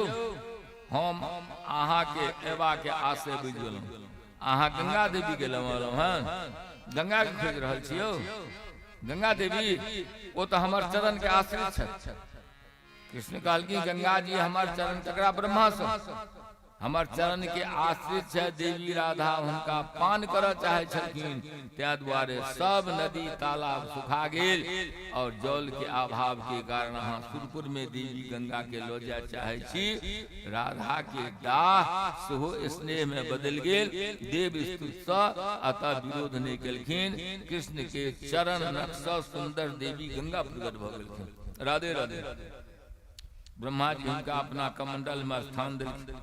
हम अहाँके अयबाके आशय बुझि गेलहुँ। अहाँ गंगा देवी के लग हँ, गंगा के खोजि रहल छी। यौ गंगा देवी, ओ तऽ हमर चरण के आश्रित छथि। कृष्ण कहलखिन, गंगा जी हमर चरण ककरा? ब्रह्मा से हमर चरण के आश्रित छै। देवी राधा हुनका पान करऽ चाहै छलखिन, ताहि दुआरे सब नदी तालाब सुखा गेल और जल के अभाव के कारण अहाँ सुरपुर में देवी गंगा के लऽ जाय चाहै छी। राधा के दाह सेहो स्नेह में बदलि गेल देव स्तुति सँ, अतः विरोध नहि केलखिन। कृष्ण के चरण नख सँ सुंदर देवी गंगा प्रकट भऽ गेलखिन। राधे राधे। ब्रह्मा जी हुनका अपना कमंडल में स्थान देलखिन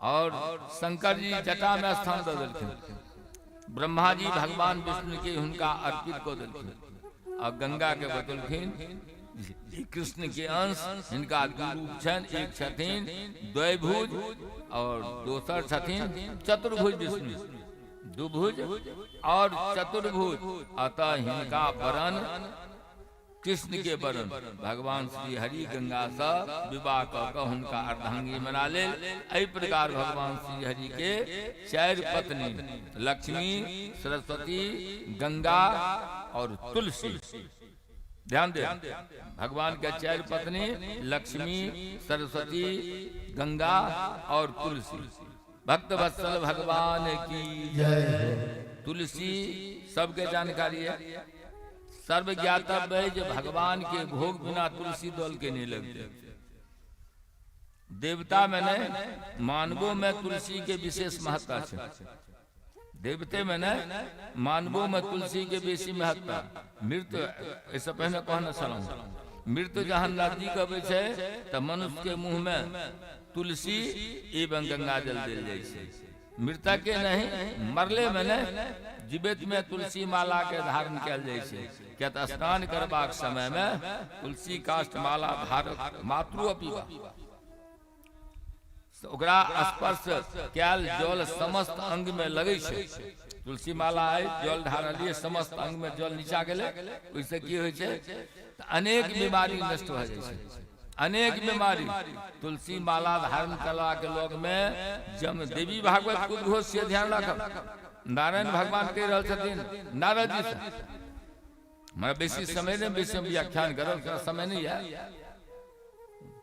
और शंकर जी जटा में स्थान दऽ देलखिन। ब्रह्मा जी भगवान विष्णु के हुनका अर्पित कऽ देलखिन आ गंगा के बतौलखिन, ई कृष्ण के अंश, हिनका दू रूप छनि, एक छथिन द्वैभुज और दोसर छथिन चतुर्भुज विष्णु। दुभुज और चतुर्भुज, अतः हिनका वरण कृष्ण के वरण। भगवान श्री हरि गंगा सँ विवाह कऽ कऽ हुनका अर्धांगी बना लेल। एहि प्रकार भगवान श्री हरि के चारि पत्नी लक्ष्मी, सरस्वती, गंगा और तुलसी। ध्यान दे, भगवान के चारि पत्नी लक्ष्मी, सरस्वती, गंगा और तुलसी। भक्त वत्सल भगवान की जय। तुलसी सबके जानकारी है, सर्व ज्ञातव्य है जे भगवान के भोग बिना तुलसी दल के नहीं लगते। देवता में नहीं, मानवों में तुलसी के विशेष महत्ता छै। देवते में नहीं, मानवों में तुलसी के बेसी महत्ता। मृत्यु एहिसँ पहिने कहने छलहुँ, मृत्यु जहन नजदीक अबै छै तऽ मनुष्य के मुंह में तुलसी एवं गंगा जल देल जाइ छै। मृतक के नहीं, मरले में नहीं, जीवित में तुलसी माला के धारण कयल जाइ छै। किया तऽ स्नान करबाक समय में तुलसी काष्ठ माला धारक मातृ अपीवा ओकरा स्पर्श कयल जल समस्त अंग में लगै छै। तुलसी माला अइ, जल ढारलियै, समस्त अंग में जल नीचा गेलै। ओहिसँ की होइ छै? तऽ अनेक बीमारी नष्ट भऽ जाइ छै, अनेक बीमारी। तुलसी माला धारण करला के लोग में जम देवी भागवत उद्घोष से ध्यान राखब। नारायण भगवान कहि रहल छथिन नारद जी से। हमरा बेसी समय नहि, बेसी हम व्याख्यान करब समय नहि है।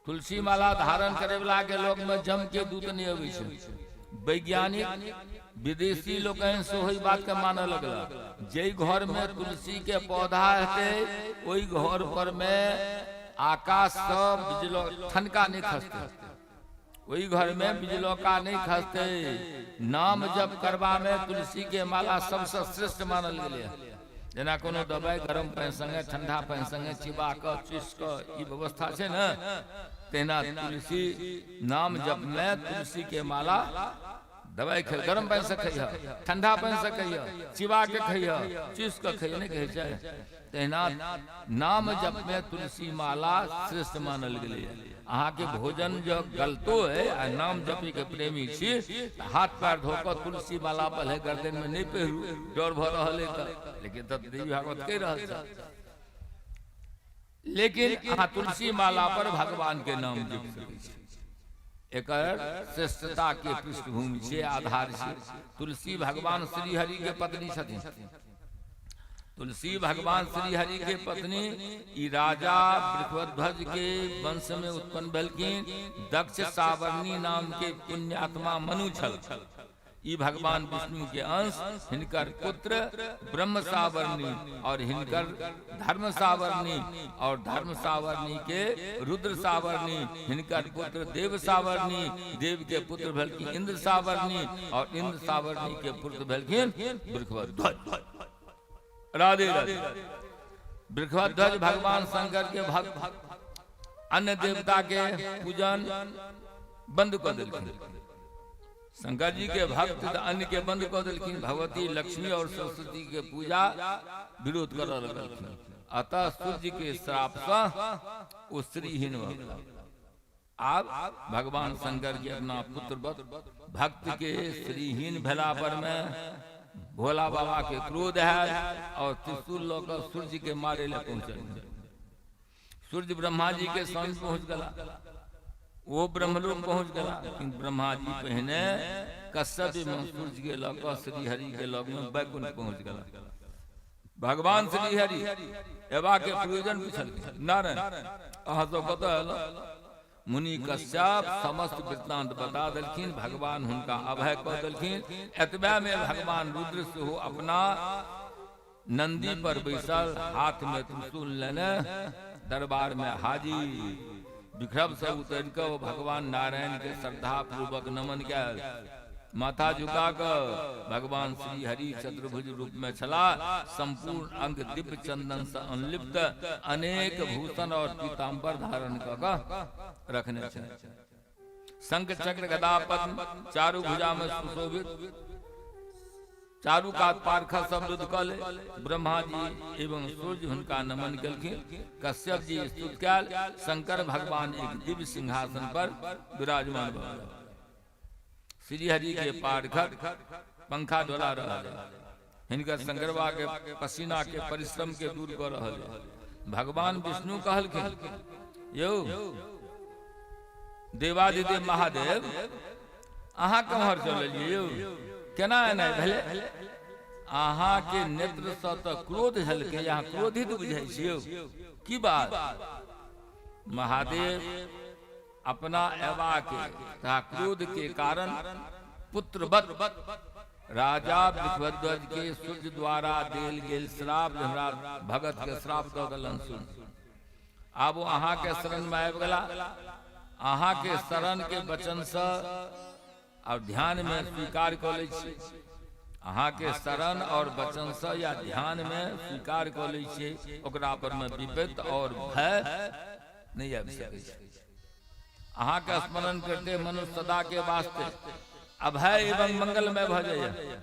तुलसी माला धारण करे वाला के लोग में जम के दूत नहीं अबै छै। वैज्ञानिक विदेशी लोकनि सेहो ई बात के मानऽ लगला, जाहि घर में तुलसी के पौधा हेतै ओहि घर पर में आकाश सँ बिजलो ठनका नहि खसतै, ओहि घर में बिजलौका नहि खसतै। नाम जप करबा में तुलसी के माला सबसँ श्रेष्ठ मानल गेलै हँ। जेना कोनो दवाइ गरम पानि संगे ठंडा पानि संगे चिबा कऽ चूसि कऽ ई व्यवस्था छै ने, तहिना तुलसी नाम जप में तुलसी के माला दवाइ खै, गरम पानि से खैह, ठंडा पानि से खैह, चिबा के खैह, चूसि कऽ खैह, नहि कहै छै? तहिना नाम जप में तुलसी माला श्रेष्ठ मानल गेलै। अहाँके भोजन जँ गलतो है आ नाम जपै के प्रेमी छी, तऽ हाथ पैर धो कऽ तुलसी माला पहले गर्दन में नहि पहिरू, डर भऽ रहल है तऽ। लेकिन तऽ देवी भागवत कहि रहल छै, लेकिन अहाँ तुलसी माला पर भगवान के नाम जपि सकै छी। एकर श्रेष्ठता के पृष्ठभूमि छै, आधार छै। तुलसी भगवान श्री हरि के पत्नी छथिन। तुलसी भगवान श्री हरि के पत्नी ई राजा वृषभध्वज के वंश में उत्पन्न भेलखिन। दक्ष सावर्णी नाम के पुण्यात्मा मनु छल। ई भगवान विष्णु के अंश, हिनकर पुत्र ब्रह्म सावर्णी और हिनकर धर्म सावर्णी और धर्म सावर्णी के रुद्र सावर्णी, हिनकर पुत्र देव सावर्णी, देव के पुत्र भेलखिन इंद्र सावर्णी और इंद्र सावर्णी के पुत्र भेलखिन वृषभध्वज। राधे राधे। वृषभध्वज भगवान शंकर के भक्त, अन्य देवता के पूजन बंद कऽ देलखिन। शंकर जी के भक्त तऽ अन्य के बंद कऽ देलखिन। भगवती लक्ष्मी और सरस्वती के पूजा विरोध करऽ लगलखिन। अतः सूर्य के श्राप सँ ओ श्रीहीन भऽ गेला। आब भगवान शंकर के अपना पुत्र भक्त के श्रीहीन भेला पर में भोला बाबा के क्रोध आयल और त्रिशूल लऽ कऽ सूर्य के मारे लए पहुंचल। सूर्य ब्रह्मा जी के संग पहुंच गला, वो ब्रह्मलोक पहुंच गला, लेकिन ब्रह्मा जी पहिने कश्यप में सूर्य के लऽ कऽ श्री हरि के लग में वैकुंठ पहुंच गला। भगवान श्री हरि एबा के प्रयोजन पूछलखिन, नारायण अहाँ सब कतऽ एलहुँ? मुनि कश्यप समस्त वृत्तांत बता देलखिन। भगवान हुनका अभय कऽ देलखिन। एतबे में भगवान रुद्र सेहो अपना नंदी पर बैसल, हाथ में त्रिशूल लेने दरबार में हाजिर। विक्रम से उतर कऽ ओ भगवान नारायण के श्रद्धा पूर्वक नमन कयल, माथा झुका कऽ। भगवान श्री हरि चतुर्भुज रूप में छला, संपूर्ण अंग दिव्य चंदन से अनुलिप्त, अनेक भूषण और पीताम्बर धारण कऽ कऽ रखने छल। शंख चक्र गदा पद्म चारू भुजा में सुशोभित, चारू कात पारखा सब लुधकल। ब्रह्मा जी एवं सूर्य हुनका नमन केलखिन। कश्यप जी स्तुत कयल। शंकर भगवान एक दिव्य सिंहासन पर विराजमान भऽ गेल। श्री हरि के पारखत पंखा डोला रहल है, हिनकर शंकरवा के पसीना के परिश्रम के दूर कऽ रहल है। भगवान विष्णु कहलखिन, यौ देवादिदेव महादेव, अहाँ कम्हर चललियै यौ? केना एनाइ भेलै? अहाँके नेत्रसँ तऽ क्रोध झलकै, अहाँ क्रोधित बुझाइ छी यौ, की बात? महादेव अपना एबाके तथा क्रोध के कारण पुत्रवत राजा वृषभध्वज के सूर्य द्वारा देल गेल श्राप, हमरा भगत के श्राप दऽ देलन सूर्य, आब ओ अहाँके शरणमे आबि गेला। अहाँके शरणके वचनसँ और ध्यानमे स्वीकार कऽ लै छी। अहाँके शरण और वचनसँ या ध्यानमे स्वीकार कऽ लै छियै, ओकरा पर मे विपत्ति और भय नहि आबि सकै छै। अहाँके स्मरण करते मनुष्य सदा के वास्ते अभय एवं मंगलमय भऽ जाइए।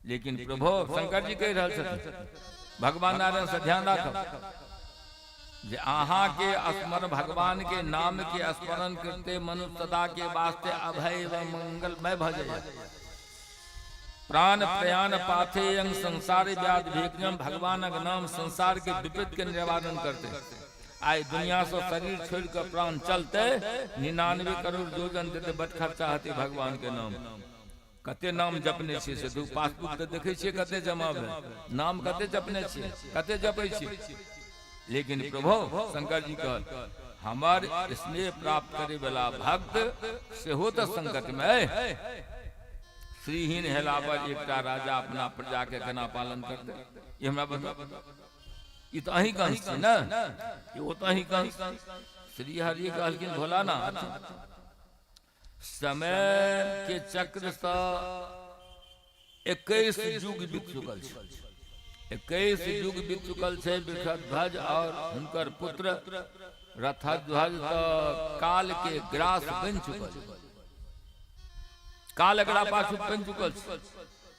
लेकिन प्रभु, शंकर जी कहि रहल छथिन भगवान नारायण से, ध्यान राखब जे अहाँ के स्मरण, भगवान के नाम के स्मरण करते मनुष्य सदा के वास्ते अभय एवं मंगलमय भऽ जाइए। प्राण प्रयाण पाथे अंग संसार व्याध भेकजम, भगवानक नाम संसार के विपत्ति के निवारण करते। आइ दुनिया से शरीर छोड़ के प्राण चलते, 99 करोड़ योजन देते, बड खर्चा हेतै भगवान के नाम। कते नाम जपने छियै से दू पासबुक तऽ देखै छियै कते जमा भेल, नाम कते जपने छियै, कते जपै छियै। लेकिन प्रभु, शंकर जी कहल, हमर स्नेह प्राप्त करे वाला भक्त सेहो तऽ संकट में अइ। श्रीहीन हेला पर एकटा राजा अपना प्रजा के केना पालन करतै, ई हमरा बताउ। ई तऽ अहीं अंश छी ने, ई ओ तऽ अहीं अंश। श्री हरि कहलखिन, भोलानाथ, समय के चक्र सँ 21 युग बीत चुकल छै, 21 युग बीत चुकल छै। वृषध्वज और हुनकर पुत्र रथध्वज तऽ काल के ग्रास बनि चुकल छै, काल एकरा पाछू बनि चुकल छै।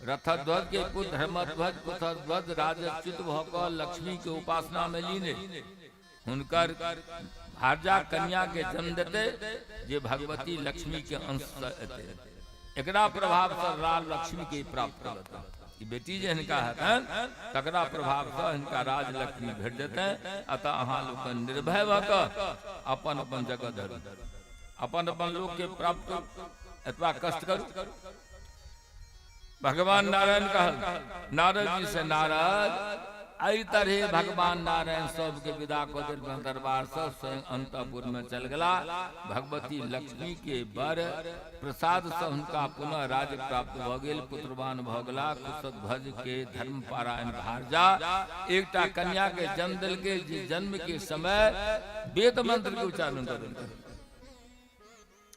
रथध्वज के पुत्र धर्मध्वज कुशध्वज राजच्युत भऽ कऽ लक्ष्मी के उपासना में लीन। हुनकर भार्या कन्या के जन्म देते जे भगवती लक्ष्मी के अंश से एते, एकरा प्रभाव से राज लक्ष्मी के प्राप्त करत। ई बेटी जे हिनका हेतनि, तकरा प्रभाव से हिनका राज लक्ष्मी भेट जेतनि। अतः अहाँ लोकनि निर्भय भऽ कऽ अपन अपन जगह धरू। अपन अपन लोक के प्राप्त करू, एतबा कष्ट करू। भगवान नारायण कहल नारद जी से, नारद एहि तरहे भगवान नारायण सबके विदा कऽ देलखिन दरबार से, स्वयं अंतपुर में चल गेला। भगवती लक्ष्मी के वर प्रसाद से हुनका पुनः राज्य प्राप्त भऽ गेल, पुत्रवान भऽ गेला। कुशध्वज के धर्म पारायण भारजा एकटा कन्या के जन्म देलकै, जे जन्म के समय वेद मंत्र के उच्चारण कऽ देलकै।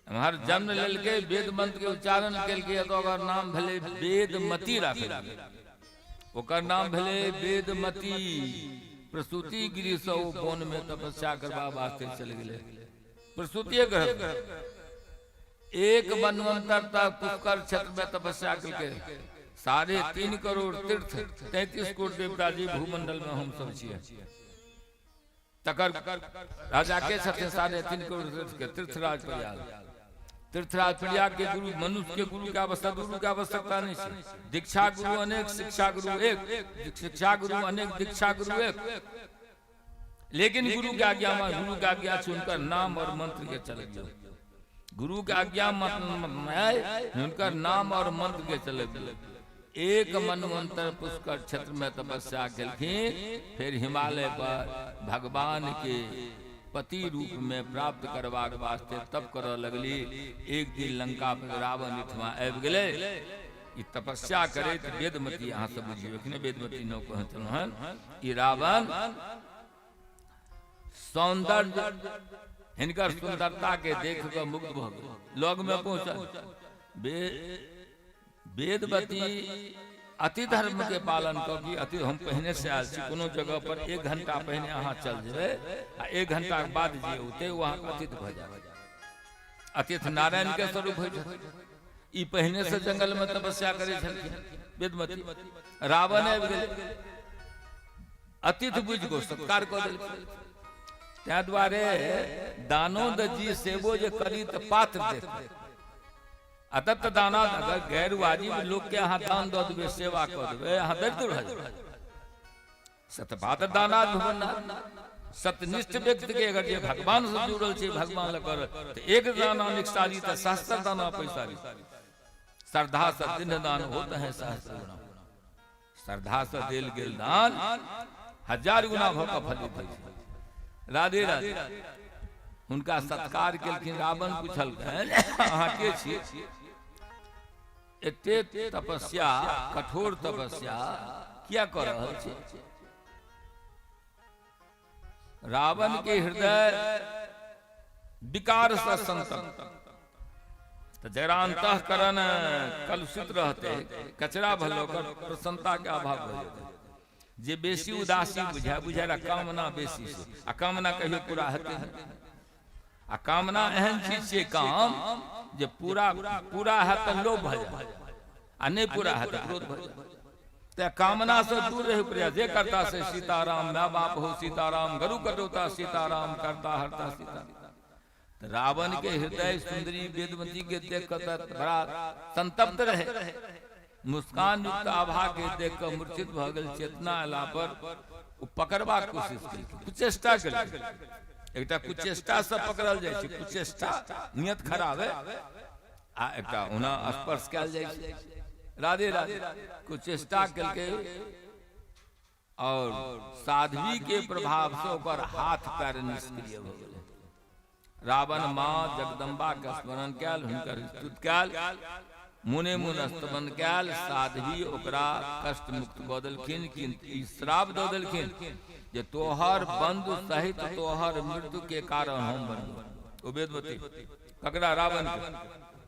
एम्हर जन्म लेलकै, वेद मंत्र के उच्चारण केलकै, तऽ ओकर नाम भेलै वेदमती राखल। ओकर नाम भेलै वेदमती। प्रसूति गृह से ओ वन में तपस्या करबा वास्ते चलि गेलै। प्रसूतिये ग्रह एक मनवंतर तक पुष्कर क्षेत्र में तपस्या केलकै। 3.5 करोड़ तीर्थ, 33 करोड़ देवता जी भूमंडल में हम सब छियै, तकर राजा के छथिन 3.5 करोड़ तीर्थ के तीर्थराज प्रयाग। तीर्थराज प्रयाग के गुरु, मनुष्य के गुरु के आवश्यकता, गुरु के आवश्यकता नहीं छै। दीक्षा गुरु अनेक, शिक्षा गुरु एक, शिक्षा गुरु अनेक, दीक्षा गुरु एक, लेकिन गुरु के आज्ञा में, गुरु के आज्ञा छै हुनकर नाम और मंत्र के चलक। गुरु के आज्ञा में हुनकर नाम और मंत्र के चलक। एक मनवंतर पुष्कर क्षेत्र में तपस्या केलखिन, फिर हिमालय पर भगवान के पति रूप में प्राप्त करबाक वास्ते तप करऽ लगली। एक दिन लंका पर रावण एठमा आबि गेलै। ई तपस्या करैत वेदमती, अहाँ सब बुझियौ एखने वेदमती नौ कहै छलहुँ हन। ई रावण सौंदर्य, हिनकर सुंदरता के देख कऽ मुग्ध भऽ गेल, लग में पहुंचल। वेदवती अति धर्म के पालन कऽ कि अति हम पहिने से आयल छी। कोनो जगह पर 1 घंटा पहिने अहाँ चल जेबै आ 1 घंटा के बाद जे औतै ओ अहाँके अतिथि भऽ जायत। अतिथि नारायण के स्वरूप होइ छथिन। ई पहिने से जंगल में तपस्या करै छलखिन वेदमती। रावण आबि गेलै, अतिथि बुझि कऽ सत्कार कऽ देलखिन। ताहि दुआरे दानोद जी सेवो जे करी तऽ पात्र देख अदत्त दाना। अगर गैर वाजिब लोक के अहाँ दान दऽ देबै, सेवा कऽ देबै, अहाँ दरिद्र भऽ जेबै। सतपात्र दाना भुवन सत्यनिष्ठ व्यक्ति के अगर जे भगवान से जुड़ल छै, भगवान लग कर तऽ एक दाना निकसारी तऽ सहस्त्र दाना पैसारी। श्रद्धा से दिन दान होत है सहस्त्र गुना। श्रद्धा से देल गेल दान 1000 गुना भऽ कऽ फलित होइ छै। राधे राधे। हुनका सत्कार केलखिन। रावण पुछलखिन, अहाँ के छी? एते तपस्या, कठोर तपस्या किया कऽ रहल छी? रावण के हृदय विकार से संतप्त, तऽ जकरा अंतःकरण कलुषित रहतै, कचरा भलो, ओकर प्रसन्नता के अभाव भऽ जेतै। जे बेसी उदासी बुझाय, बुझाय कामना बेसी छै, आ कामना कहियो पूरा हेतै नहि। आ कामना एहन चीज छियै काम जे पूरा पूरा हैत तऽ लोभ भऽ जायत, आ नहि पूरा हैत तऽ क्रोध भऽ जायत। तऽ कामना से दूर रहै प्रयास जे करता से सीताराम। माय बाप हो सीताराम, गरु कटौता सीताराम, करता हरता सीताराम। तऽ रावण के हृदय सुंदरी वेदमती के देख कऽ तऽ बड़ा संतप्त रहे। मुस्कान युक्त आभा के देख कऽ मूर्छित भऽ गेल। चेतना अयला पर ओ पकड़बाक कोशिश केलकै, कुचेष्टा केलकै। एकटा कुचेष्टा से पकड़ल जाइ छै, कुचेष्टा नियत खराब है, आ एकटा ओना स्पर्श कयल जाइ छै। राधे राधे। कुचेष्टा केलकै और साध्वी के प्रभाव से ओकर हाथ पैर निष्क्रिय भऽ गेलै। रावण माँ जगदम्बा के स्मरण कयल, हुनकर स्तुति कयल, मुने मुन स्तमन कयल। साध्वी ओकरा कष्ट मुक्त कऽ देलखिन, किन्तु ई श्राप दऽ देलखिन जे तोहर बंधु सहित तोहर मृत्यु के कारण हम बनबो। ओ वेदमती ककरा? रावण के।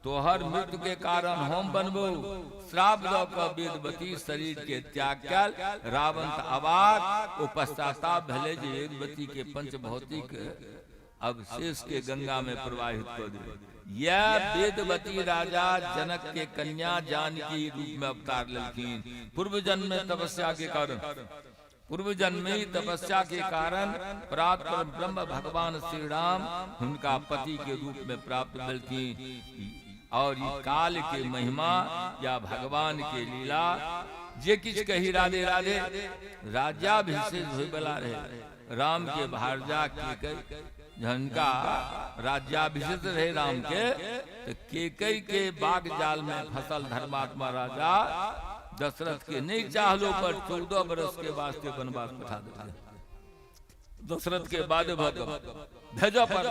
तोहर मृत्यु के कारण हम बनबो। श्राप दऽ कऽ वेदवती शरीर के त्याग कयल। रावण तऽ अवाक, ओ पश्चाताप भेलै जे वेदवती के पंच भौतिक अवशेष के गंगा में प्रवाहित कऽ देबै। यह वेदवती राजा जनक के कन्या जानकी रूप में अवतार लेलखिन। पूर्व जन्म में तपस्या के कारण, पूर्व जन्म में तपस्या के कारण प्राप्त ब्रह्म भगवान श्री राम हुनका पति के रूप में प्राप्त भेलखिन। और ई काल के महिमा या भगवान के लीला जे किछु कही। राधे राधे। राज्याभिषेक होय वाला रहे राम के भारजा के जहन हिनका राज्याभिषेक रहे राम के तो केकई के बाग जाल में फसल धर्मात्मा राजा दशरथ के नहीं चाहलो पर 14 बरस के वास्ते वनवास पठा दिया। दशरथ के बाद भेजो पर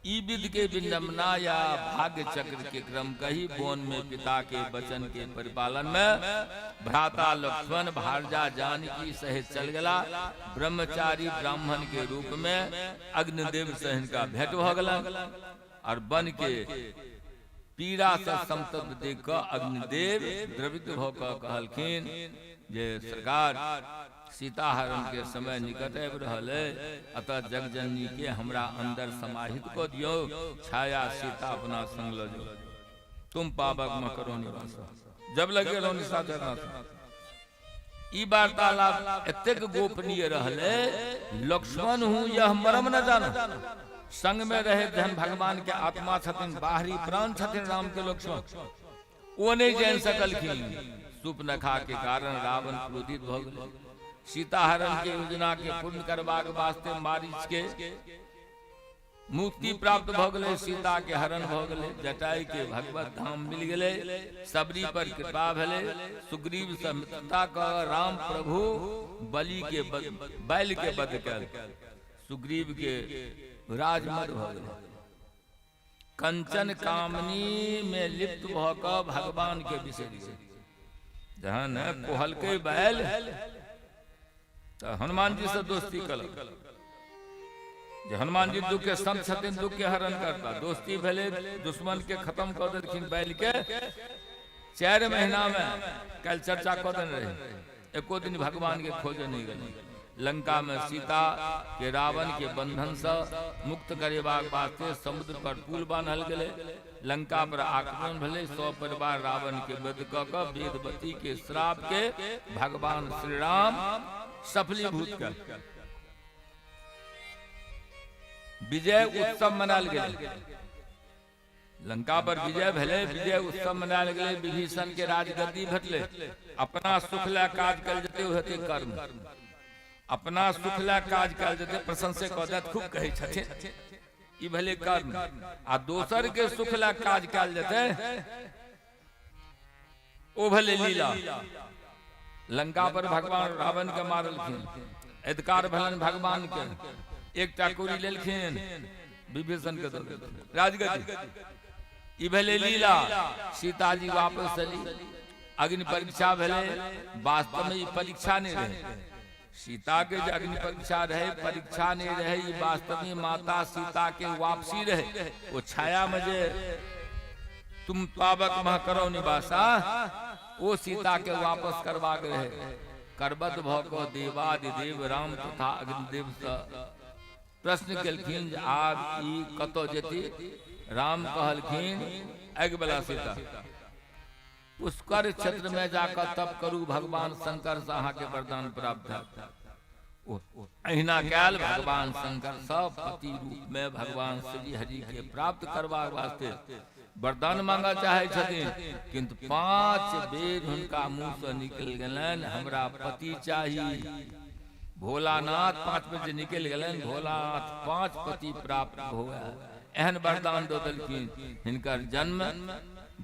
ई विध के विडम्बना या भाग्य चक्र के क्रम कही वन में पिता के वचन के परिपालन में भ्राता लक्ष्मण भारजा जानकी सहित चल गला। ब्रह्मचारी ब्राह्मण के रूप में अग्निदेव से हिनका भेंट भ गेलन और वन के पीड़ा से संतप्त देख कऽ अग्निदेव द्रवित भ कऽ कहलखिन जे सरकार सीता हरण के समय निकट आबि रहल है, अतः जगजननी के हमरा अंदर समाहित कऽ दियौ, छाया सीता अपना संग ल जाओ, तुम पावक म करो निवास, जब लगे रहो निशाचर नाश। ई वार्तालाप एतेक गोपनीय रहले, लक्ष्मण हूँ यह मरम न जाना। संग में रहे जहन भगवान के आत्मा छथिन, बाहरी प्राण छथिन राम के लक्ष्मण, ओ नहीं जान सकलखिन। सुपनखा के कारण रावण क्रोधित भ गेलै। सीता हरण के योजना के पूर्ण करबाक वास्ते मारीच के मुक्ति प्राप्त भ गेलै, सीता के हरण भ गेलै, जटायु के भगवत धाम मिल गेलै, सबरी पर कृपा भेलै, सुग्रीव से मित्रता क राम प्रभु बलि के बैल के वध कयल, सुग्रीव के राजमद भ गेलै। कंचन कामनी में लिप्त भ क भगवान के बिसरि गेलै। जहन कोहलकै बैल तऽ हनुमान जी से दोस्ती कलक जे हनुमान जी दुख के संत छथिन, दुख के हरण करता। दोस्ती भेलै, दुश्मन के खत्म कऽ देलखिन बैल के 4 महीना में। काल्हि चर्चा कऽ देने रही, एको दिन भगवान के खोजे नहीं गेलै। लंका में सीता के रावण के बंधन से मुक्त करेबाक वास्ते समुद्र पर पुल बान्हल गेलै, लंका पर आक्रमण भेलै, 100 परिवार रावण के वध कऽ कऽ वेदवती के श्राप के भगवान श्री राम सफलीभूत कयल। विजय उत्सव मनायल गेलै, लंका पर विजय भेलै, विजय उत्सव मनायल गेलै, विभीषण के राजगद्दी भेटलै। अपना सुख लए काज कयल जेतै ओ हेतै कर्म, अपना सुख लए काज कयल जेतै प्रशंसे कऽ देत, खूब कहै छथिन, ई भेलै कर्म। आ दोसर के सुख लए काज कयल जेतै ओ भेलै लीला। लंका पर भगवान रावण के मारलखिन, अधिकार भेलनि भगवान के, एकटा कुड़ी लेलखिन विभीषण के दऽ देलखिन राजगद्दी, ई भेलै लीला। सीताजी वापस एली, अग्नि परीक्षा भेलै। वास्तव में ई परीक्षा नहीं रहे, सीता के जे अग्नि परीक्षा रहे परीक्षा नहीं रहे, ई वास्तव में माता सीता के वापसी रहे। वो छाया में जे तुम पावक मह करो निवासा, वो सीता के वापस करबाक रहे। करबद्ध भ कऽ देवादिदेव राम तथा अग्निदेव से प्रश्न केलखिन जे आब ई कतऽ जेती। राम कहलखिन आगि वाला सीता पुष्कर क्षेत्र में जाकर तप करू, भगवान शंकर से अहाँ के वरदान प्राप्त हैत। अहिना कयल भगवान शंकर सब पति रूप में भगवान श्री हरि के प्राप्त करबाक वास्ते वरदान मांगा चाहे छथिन, किंतु 5 बेर हुनका मुंह से निकल गेलनि हमरा पति चाही। भोलानाथ 5 बेर जे निकल गेलनि, भोलानाथ 5 पति प्राप्त हुए, एहन वरदान दऽ देलखिन। हिनकर जन्म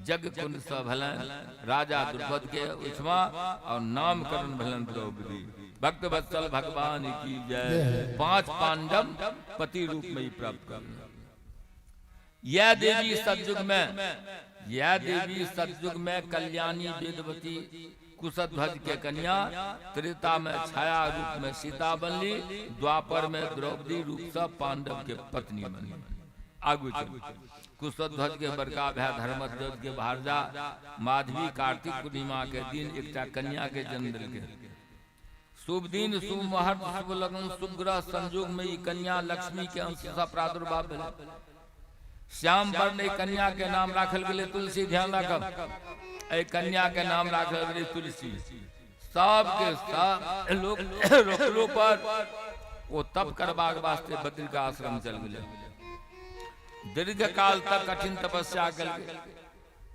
यज्ञ कुंड से भेलनि राजा द्रुपद के ओहिठमा और नामकरण भेलनि द्रौपदी। भक्त वत्सल भगवान की जय। 5 पांडव पति रूप में ही प्राप्त कर। यह देवी सतयुग में, यह देवी सतयुग में कल्याणी वेदवती कुशध्वज के कन्या, त्रेता में छाया रूप में सीता बनली, द्वापर में द्रौपदी रूप से पांडव के पत्नी बनली। आगू चलू, कुशध्वज के बड़का भाई धर्मध्वज के भारजा माधवी कार्तिक पूर्णिमा के दिन एकटा कन्या के जन्म देलकै। शुभ दिन, शुभ मुहूर्त, शुभ लगन, शुभ ग्रह संयोग में ई कन्या लक्ष्मी के अंश से प्रादुर्भाव भेलै। श्याम वर्ण एहि कन्या के नाम राखल गेलै तुलसी। ध्यान राखब, एहि कन्या के नाम राखल गेलै तुलसी। सबके सब लोग रोकलो पर ओ तप करबाक वास्ते बद्रिका आश्रम चल गेलै। दीर्घ काल तक कठिन तपस्या केलकै,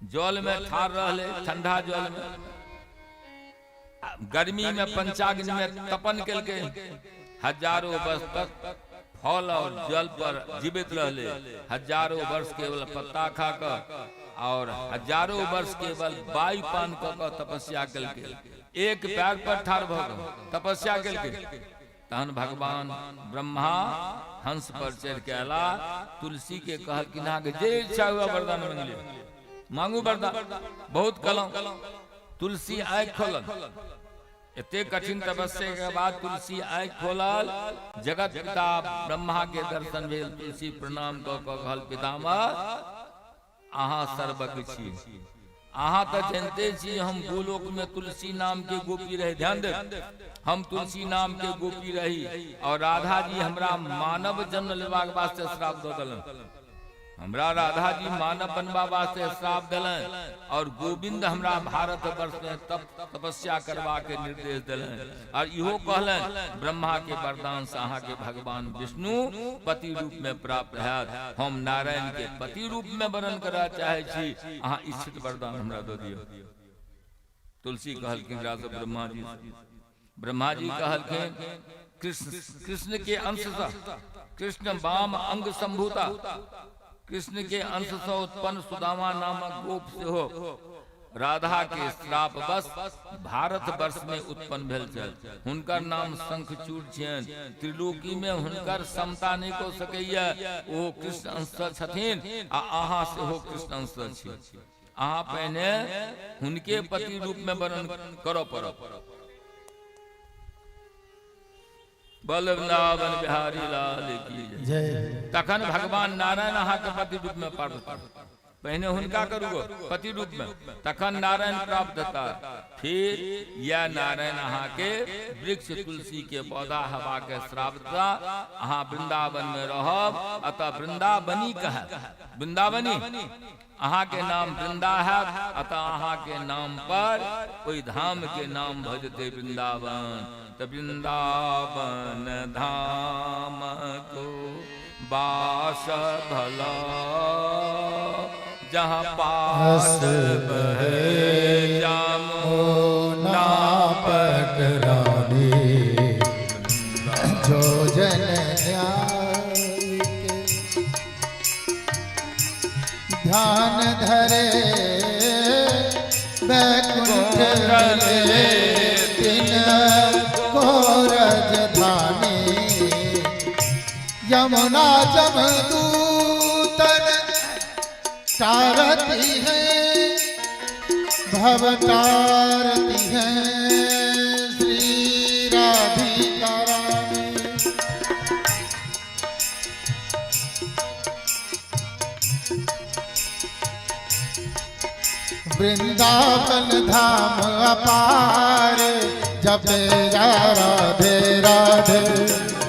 जल में ठाढ़ रहलै, ठंडा जल में, गर्मी में पंचाग्नि में तपन केलकै, हजारों वर्ष तक फल और जल पर जीवित रहले। हजारों वर्ष केवल पत्ता खा कऽ और हजारों वर्ष केवल वायु पान कऽ कऽ तपस्या केलकै, एक पैर पर ठाढ़ भऽ कऽ तपस्या केलकै। तहन भगवान ब्रह्मा हंस पर चढ़ के अयला, तुलसी के कहलखिन अहाँके जे इच्छा हुआ वरदान मांगि लिअ, मांगू वरदान। बहुत कलम तुलसी आँखि खोलल, एते कठिन तपस्या के बाद तुलसी आँखि खोलल, जगत पिता ब्रह्मा के दर्शन भेल। तुलसी प्रणाम कऽ कऽ कहल, पितामह अहाँ सर्वज्ञ छी, अहाँ तऽ जानते छी हम गोलोक में तुलसी नाम के गोपी रही। ध्यान दे, हम तुलसी नाम के गोपी रही और राधा जी हमरा मानव जन्म लेबाक वास्ते श्राप दऽ देलन। हमरा राधा जी मानव बनबा वास्ते श्राप देलन और गोविंद हमरा भारत वर्ष में तप तपस्या करबा के निर्देश देलन और इहो कहलन ब्रह्मा के वरदान से अहाँ के भगवान विष्णु पति रूप में प्राप्त हैत। हम नारायण के पति रूप में वरण करऽ चाहे छी, अहाँ इच्छित वरदान हमरा दऽ दिअ। तुलसी कहलखिन राजा ब्रह्मा जी, ब्रह्मा जी कहलखिन कृष्ण, कृष्ण के अंश से, कृष्ण वाम अंग संभूता, कृष्ण के अंश से उत्पन्न सुदामा नामक गोप सेहो राधा के श्राप बस भारत वर्ष में उत्पन्न भेल छल। हुनकर नाम शंखचूड़ छियनि। त्रिलोकी में हुनकर समता नहि कऽ सकैया। ओ कृष्ण अंश छथिन आ अहाँ सेहो कृष्ण अंश छी। अहाँ पहिने हुनके पति रूप में वर्णन करऽ पड़त। बल वृंदावन बिहारी लाल की जय। तखन भगवान नारायण अहाँके पति रूप में प्राप्त, पहिने हुनका करू पति रूप में, तखन नारायण प्राप्त हेता। फिर यह नारायण अहाँके वृक्ष तुलसी के पौधा हवा के श्राप देता, अहाँ वृंदावन में रहब, अतः वृंदावनी कह, वृंदावनी अहाँ के नाम वृंदा है, अतः अहाँ के नाम पर ओहि धाम के नाम भऽ जेतै वृंदावन। तऽ वृंदावन धाम को बास भला, जहाँ पास बहे जामुना पटरानी, जो जन न्याय के ध्यान धरे बैकुंठ मिले तिन को रजधानी, यमुना जमदूतन तारती है भव तारती है श्री राधिका रानी। वृंदावन धाम अपार, जपे जा राधे राधे।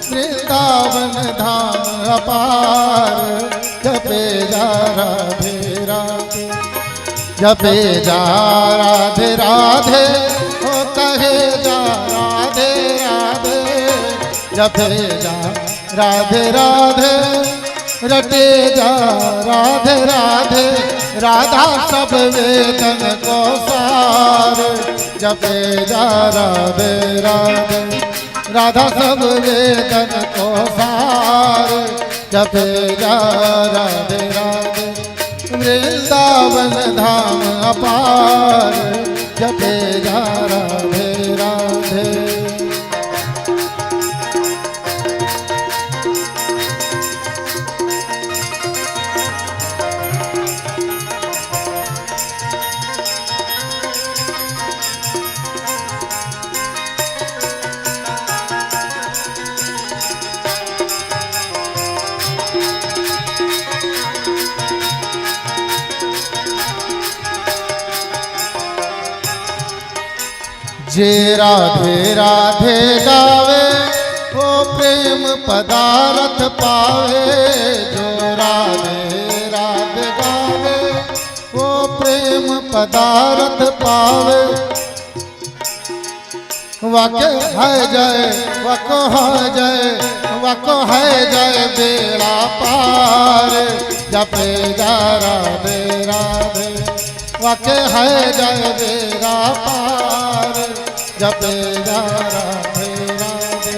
वृंदावन धाम अपार, जपे जा राधे राधे। जपे जा राधे राधे, ओ कहे जा राधे राधे। जपे जा राधे राधे, रटे जा राधे राधे। राधा सब वेदन को सार, जपे जा राधे राधे। राधा सब वेदन को सार, जपे जा राधे राधे। वृंदावन धाम अपार, जपे जा राधे राधे। जे राधे राधे गावे, वो प्रेम पदार्थ पावे। जो राधे राधे गावे, वो प्रेम पदार्थ पावे। वक है जय, वक है जय, वक है जय बेड़ा पार, जपे जा राधे राधे। वक है जय बेड़ा पार, जपे जा राधे राधे।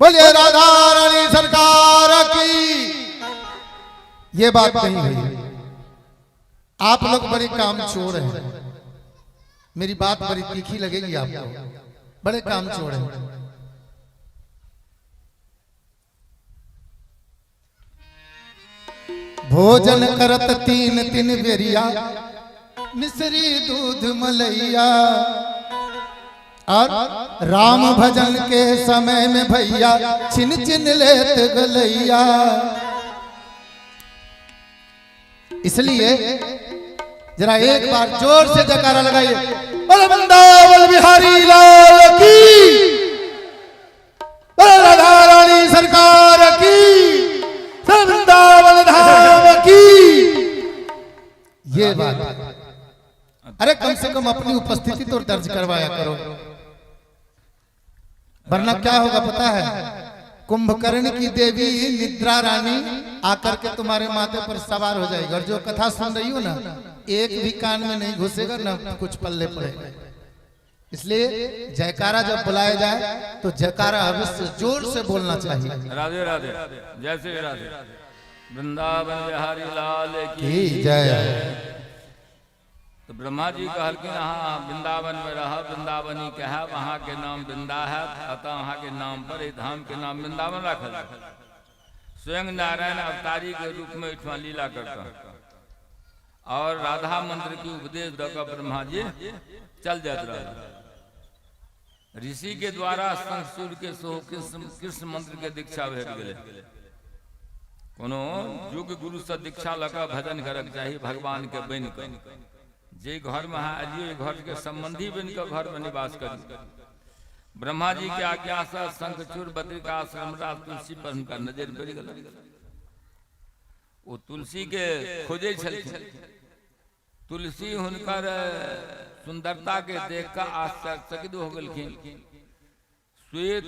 बोलिए राधा रानी सरकार की। ये बात नहीं हुई। आप लोग बड़े कामचोर हैं, मेरी बात बड़ी तीखी लगेगी आपको, बड़े कामचोर हैं। भोजन करत तीन तीन बेरिया, मिश्री दूध मलैया, और राम भजन के समय में भैया छिन छिन लेत गलैया। इसलिए जरा एक बार जोर से जयकारा लगाइए, बोले वृंदावन बिहारी लाल की, बोले राधा रानी सरकार की, वृंदावन धाम की। ये बात, अरे कम से कम अपनी उपस्थिति तो दर्ज करवाया करो, वरना क्या होगा पता है? कुंभकर्ण की देवी निद्रा रानी आकर के तुम्हारे माथे पर सवार हो जाएगी, और जो कथा सुन रही हो ना, एक भी कान में नहीं घुसेगा, ना कुछ पल्ले पड़ेगा। इसलिए जयकारा जब बुलाया जाए तो जयकारा अवश्य जोर से बोलना चाहिए। राधे राधे, जय श्री राधे, वृंदावन बिहारी लाल की की जय। तो ब्रह्मा जी कहलखिन अहाँ वृंदावन में रह, वृंदावनी के है, वहां के नाम वृंदा है, अतः अहाँ के नाम पर एहि धाम के नाम वृंदावन राखल। स्वयं नारायण अवतारी के रूप में एहिठमा लीला करता और राधा मंत्र की उपदेश दऽ कऽ ब्रह्मा जी चल जात रह। ऋषि के द्वारा शंखचूड़ के सेहो कृष्ण कृष्ण मंत्र के दीक्षा भेट गेलै। कोनो युग गुरु से दीक्षा लऽ कऽ भजन करक चाही। भगवान के बनि कऽ जे घर में अहाँ एलियै, ओहि घर के संबंधी बनि कऽ घर में निवास करी। ब्रह्मा जी के आज्ञा से शंखचूड़ बद्रिकाश्रम तुलसी पर हुनका नजर पड़ि गेल। ओ तुलसी के खोजै छलखिन। तुलसी हुनकर सुंदरता के देख कऽ आश्चर्यचकित हो गेलखिन। श्वेत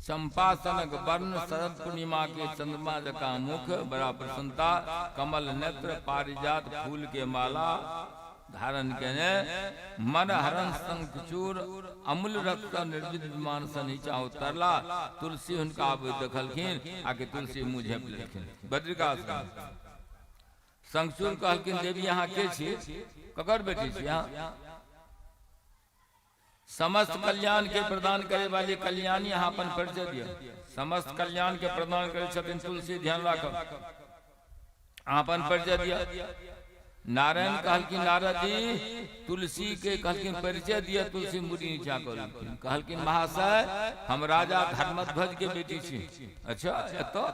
चंपा सनक वर्ण, शरद पूर्णिमा के चंद्रमा जकाँ मुख, बड़ा प्रसन्नता, कमल नेत्र, पारिजात फूल के माला धारण केने मन हरण शंखचूड़ अमूल्य रक्त निर्मित विमान से नीचा उतरला। तुलसी हुनका आबैत देखलखिन, आके तुलसी मुँह झाँपि लेलखिन। बद्रिकाश्रम शंखचूड़ कहलखिन, देवी, अहाँ के छी? ककर बेटी छी अहाँ? समस्त कल्याण के प्रदान करे वाली कल्याणी, अहाँ अपन परिचय दिअ। समस्त कल्याण के प्रदान करे छथिन तुलसी, ध्यान राखब। अहाँ अपन परिचय दिअ। नारायण कहलखिन, नारद जी तुलसी के कहलखिन, परिचय दिअ। तुलसी मुड़ी नीचा कऽ लेलखिन। कहलखिन, महाशय, हम राजा धर्मध्वज के बेटी छी। अच्छा, एतऽ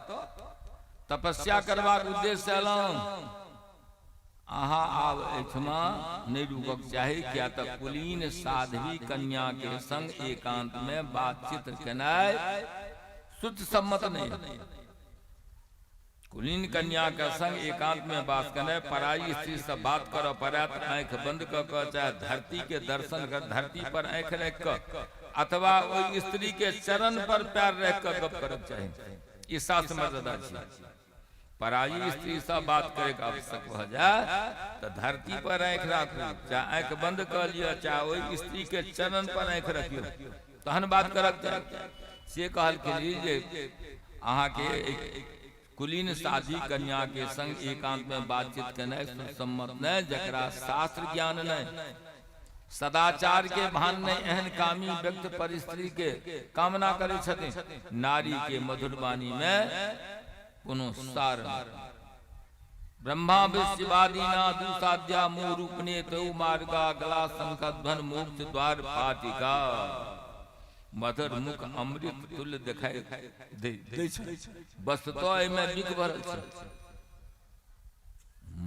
तपस्या करबाक उद्देश्य से एलहुँ। अहाँ आब एहिठमा नहि रुकक चाही, किया तऽ कुलीन साध्वी कन्या के संग एकांत में बातचीत केनाइ शुद्ध सम्मत नहि। कुलीन कन्या के संग एकांत में बात केनाइ, पराई स्त्री से बात करऽ पड़ै तऽ आँखि बंद कऽ कऽ, चाहे धरती के दर्शन कर धरती पर आँखि राखि कऽ, अथवा ओहि स्त्री के चरण पर पैर राखि कऽ गप करक चाही। ई शास्त्र मर्यादा छै। पराई स्त्री से बात करे के आवश्यक भऽ जाय तऽ धरती पर आँखि राखू, चाहे आँखि बंद कऽ लिअ, चाहे ओहि स्त्री के चरण पर आँखि रखियौ, तहन बात करक चाही। से कहलखिन जे अहाँके कुलीन साधी कन्या के संग एकांत में बातचीत केनाइ सुसम्मत नहि। जकरा शास्त्र ज्ञान नहि, सदाचार के भान नहि, एहन कामी व्यक्ति पर स्त्री के कामना करै छथिन। नारी के मधुर वाणी में कोनो सार नहि। ब्रह्मा विश्ववादीना दुसाध्या मुँह रूपने तौ मार्गा गला संकध्वन मोक्ष द्वार पाटिका। मधुर मुख अमृत तुल्य देखाइ दै छै, वस्तुतः एहिमे बिख भरल छै।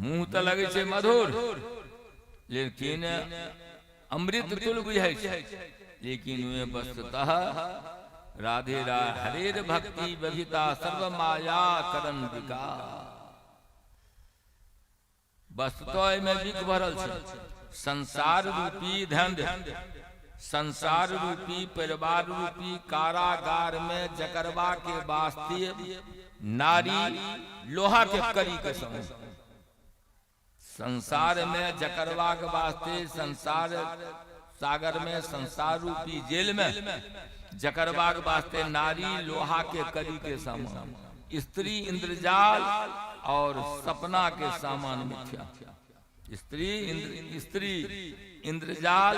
मुंह तऽ लगै छै मधुर, लेकिन अमृत तुल्य बुझाइ छै, लेकिन ओहिमे वस्तुतः राधे रा हरेर भक्ति बभिता सर्व माया करंदिका। वस्तुतः एहिमे बिख भरल छै। संसार रूपी, ध्यान दे, संसार रूपी परिवार रूपी कारागार में जकरबा के वास्ते नारी लोहा के कड़ी के समान। संसार में जकरबा के वास्ते संसार सागर में, संसार रूपी जेल में जकरबाक वास्ते नारी लोहा के कड़ी के समान, स्त्री इंद्रजाल और सपना के सामान मिथ्या। स्त्री इंद्र, स्त्री इंद्रजाल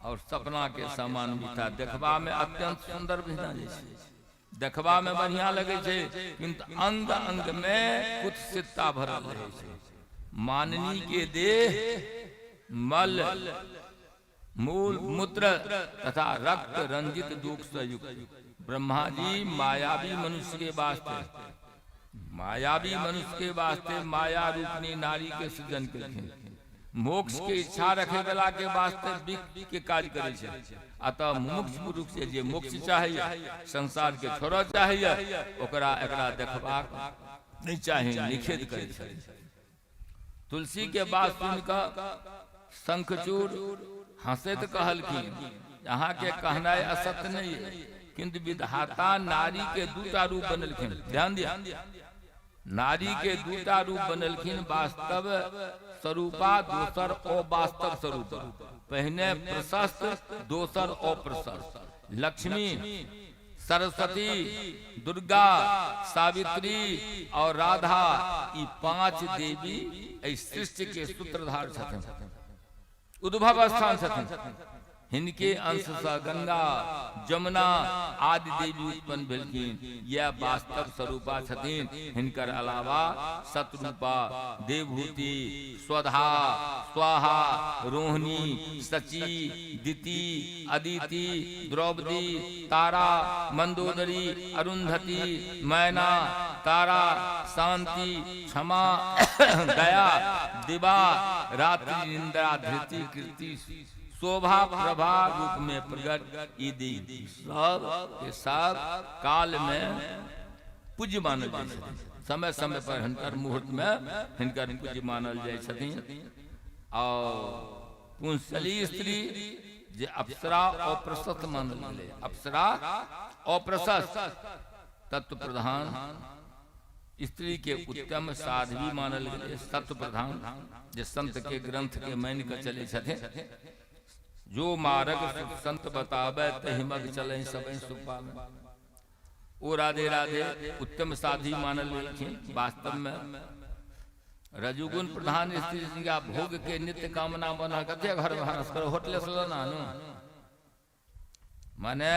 और सपना के सामान मिथ्या। देखबा में अत्यंत सुंदर बुझना जाइ छै, देखबा में बढ़िया लगे छै, किंतु अंग अंग में कुत्सितता भरल रहे छै। माननी के देह मल मूल मूत्र तथा रक्त रंजित दुख से युक्त। ब्रह्मा जी मायावी मनुष्य के वास्ते, मायावी मनुष्य के वास्ते माया रूपनी नारी के सृजन केलखिन। मोक्ष के इच्छा रखे वाला के वास्ते विष के काज करे छै। अतः मुमुक्ष पुरुष से जे मोक्ष चाहिए, संसार के छोड़ऽ चाहिए, ओकरा एकरा देखबाक नहीं चाही, निषेध करे छै। तुलसी के बात सुनकर शंखचूड़ हंसैत कहलखिन, अहाँके कहनाइ असत्य नहीं है, किंतु विधाता नारी के दूटा रूप बनेलखिन। ध्यान दिया, नारी के दूटा रूप बनेलखिन, वास्तव स्वरूपा, दोसर अवास्तव स्वरूप। पहिने प्रशस्त, दोसर अप्रशस्त। लक्ष्मी, सरस्वती, दुर्गा, सावित्री और राधा, ई पांच देवी एहि सृष्टि के सूत्रधार छथिन, उद्भव स्थान छथिन। हिनके अंश से गंगा, जमुना आदि देवी उत्पन्न भेलखिन। यह वास्तव स्वरूपा छथिन। हिनकर अलावा शतरूपा, देवहूति, स्वधा, स्वाहा, रोहिणी, सची, दिति, अदिति, द्रौपदी, तारा, मंदोदरी, अरुंधति, मैना, तारा, शांति, क्षमा, दया, दिवा, रात्रि, निंद्रा, धृति, कीर्ति, शोभा, प्रभा रूप में प्रकट। ई देवी सब के सब काल में पूज्य मानल जाइ छथिन। समय समय पर हिनकर मुहूर्त में हिनकर पूज्य मानल जाइ छथिन। और पुंसली स्त्री जे अप्सरा अप्रशस्त मानल गेलै, अप्सरा अप्रशस्त तत्व प्रधान स्त्री के उत्तम साध्वी मानल गेलै। सत्व प्रधान जे संत के ग्रंथ के मानि के चलै छथिन, जो मार्ग संत बतावे तहि मग चले सब सुख पावे, ओ राधे राधे उत्तम साध्वी मानल गेलखिन। वास्तव में रजोगुण प्रधान स्त्री जिनका भोग के नित्य कामना बना, कते घर में भानस करो, होटले से लेना नु, माने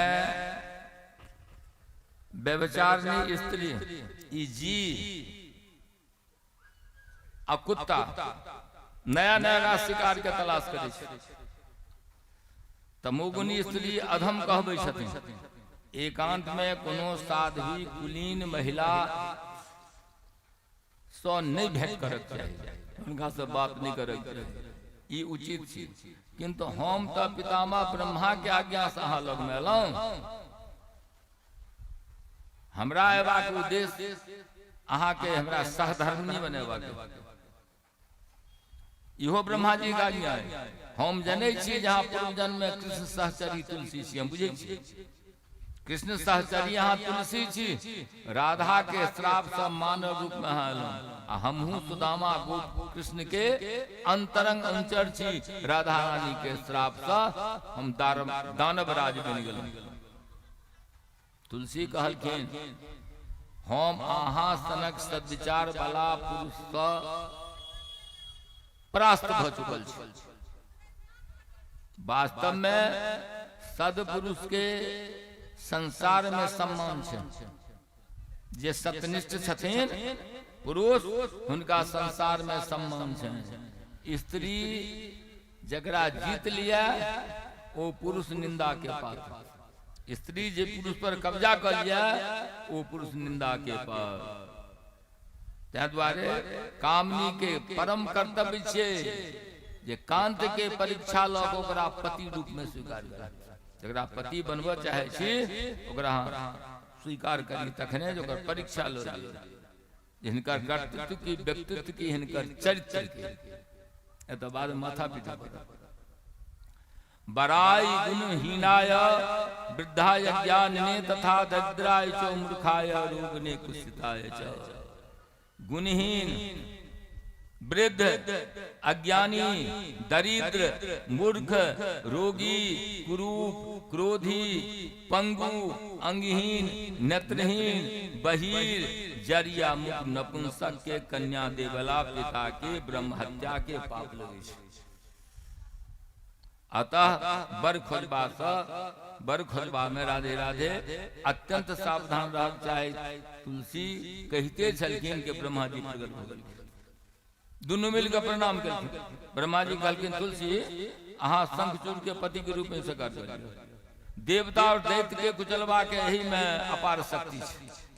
व्यभिचारिणी स्त्री, ई जी आ कुत्ता नया नया शिकार के तलाश करै छै। तमोगुणी स्त्री अधम कहबै छथिन। एकांत में कोनो साध्वी कुलीन महिला सँ नहि भेंट करक चाही, हुनका से बात नहि करक चाही, ई उचित छी। किंतु हम तऽ पितामह ब्रह्मा के आज्ञा से अहाँ लगमे एलहुँ। हमरा अयबाक उद्देश्य अहाँके हमरा सहधर्मिणी बनेबाक, इहो ब्रह्मा जी के आज्ञा है। हम जनै छी जहाँ पूर्व जन्म में कृष्ण सहचरी तुलसी छी, हम बुझै छी कृष्ण सहचरी अहाँ तुलसी छी। राधा के श्राप से मानव रूप में अहाँ एलहुँ आ हमहूँ सुदामा गोप कृष्ण के अंतरंग अनुचर छी। राधा रानी के श्राप से हम दानव राज बनि गेलहुँ। तुलसी कहलखिन, हम अहाँ सनक सद्विचार वाला पुरुषसँ परास्त भऽ चुकल छी। वास्तव में सदपुरुष के संसार में सम्मान छै। जे सत्यनिष्ठ छथिन पुरुष, हुनका संसार में सम्मान छै। स्त्री जकरा जीत लिया ओ पुरुष निंदा के पात्र। स्त्री जे पुरुष पर कब्जा कर लिया ओ पुरुष निंदा के पात्र। ताहि दुआरे कामनी के परम कर्तव्य छै जे कांत के परीक्षा लऽ कऽ ओकरा पति रूप में स्वीकार करी। जकरा पति बनबऽ चाहै छी ओकरा स्वीकार करी तखने जे ओकर परीक्षा लऽ ली, हिनकर कर्तृत्व की, व्यक्तित्व की, हिनकर चरित्र की। एतऽ बाद माथा पीटऽ पड़त। बराई गुणहीनाय वृद्धाय ज्ञानिने तथा दरिद्राय च मूर्खाय रोगने कुत्सिताय च। गुणहीन, वृद्ध, अज्ञानी, दरिद्र, मूर्ख, रोगी, कुरूप, क्रोधी, पंगु, अंगहीन, नेत्रहीन, बहीर, जरिया मुख नपुंसक के कन्या देवला पिता के ब्रह्म हत्या के पाप लगे छै। अतः बर खोजबा से बर खोजबा में राधे राधे अत्यंत सावधान रह चाहे। तुलसी कहिते छलखिन कि ब्रह्मा जी प्रकट भऽ गेलखिन, दुनू मिल के प्रणाम केलखिन। ब्रह्मा जी कहलखिन, तुलसी, अहाँ शंखचूड़ के पति के रूप में स्वीकार करियौ। देवता और दैत्य के कुचलबा के एही में अपार शक्ति छै।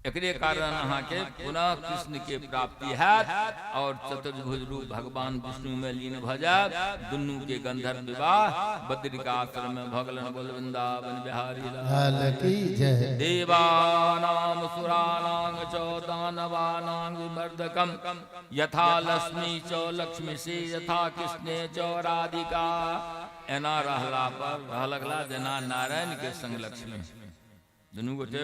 एकरे कारण अहाँके पुनः कृष्ण के प्राप्ति हैत और चतुर्भुज रूप भगवान विष्णु में लीन भऽ जायत। दुनू के गंधर्व विवाह बद्रिकाश्रम में भऽ गेलनि। बोल वृंदावन बिहारी लाल की जय। देवानां सुराणां च दानवानां विमर्दकम यथा लक्ष्मी च लक्ष्मी से यथा कृष्णे च राधिका। एना रहला पर रह लगला जेना नारायण के संग लक्ष्मी। दुनू गोटे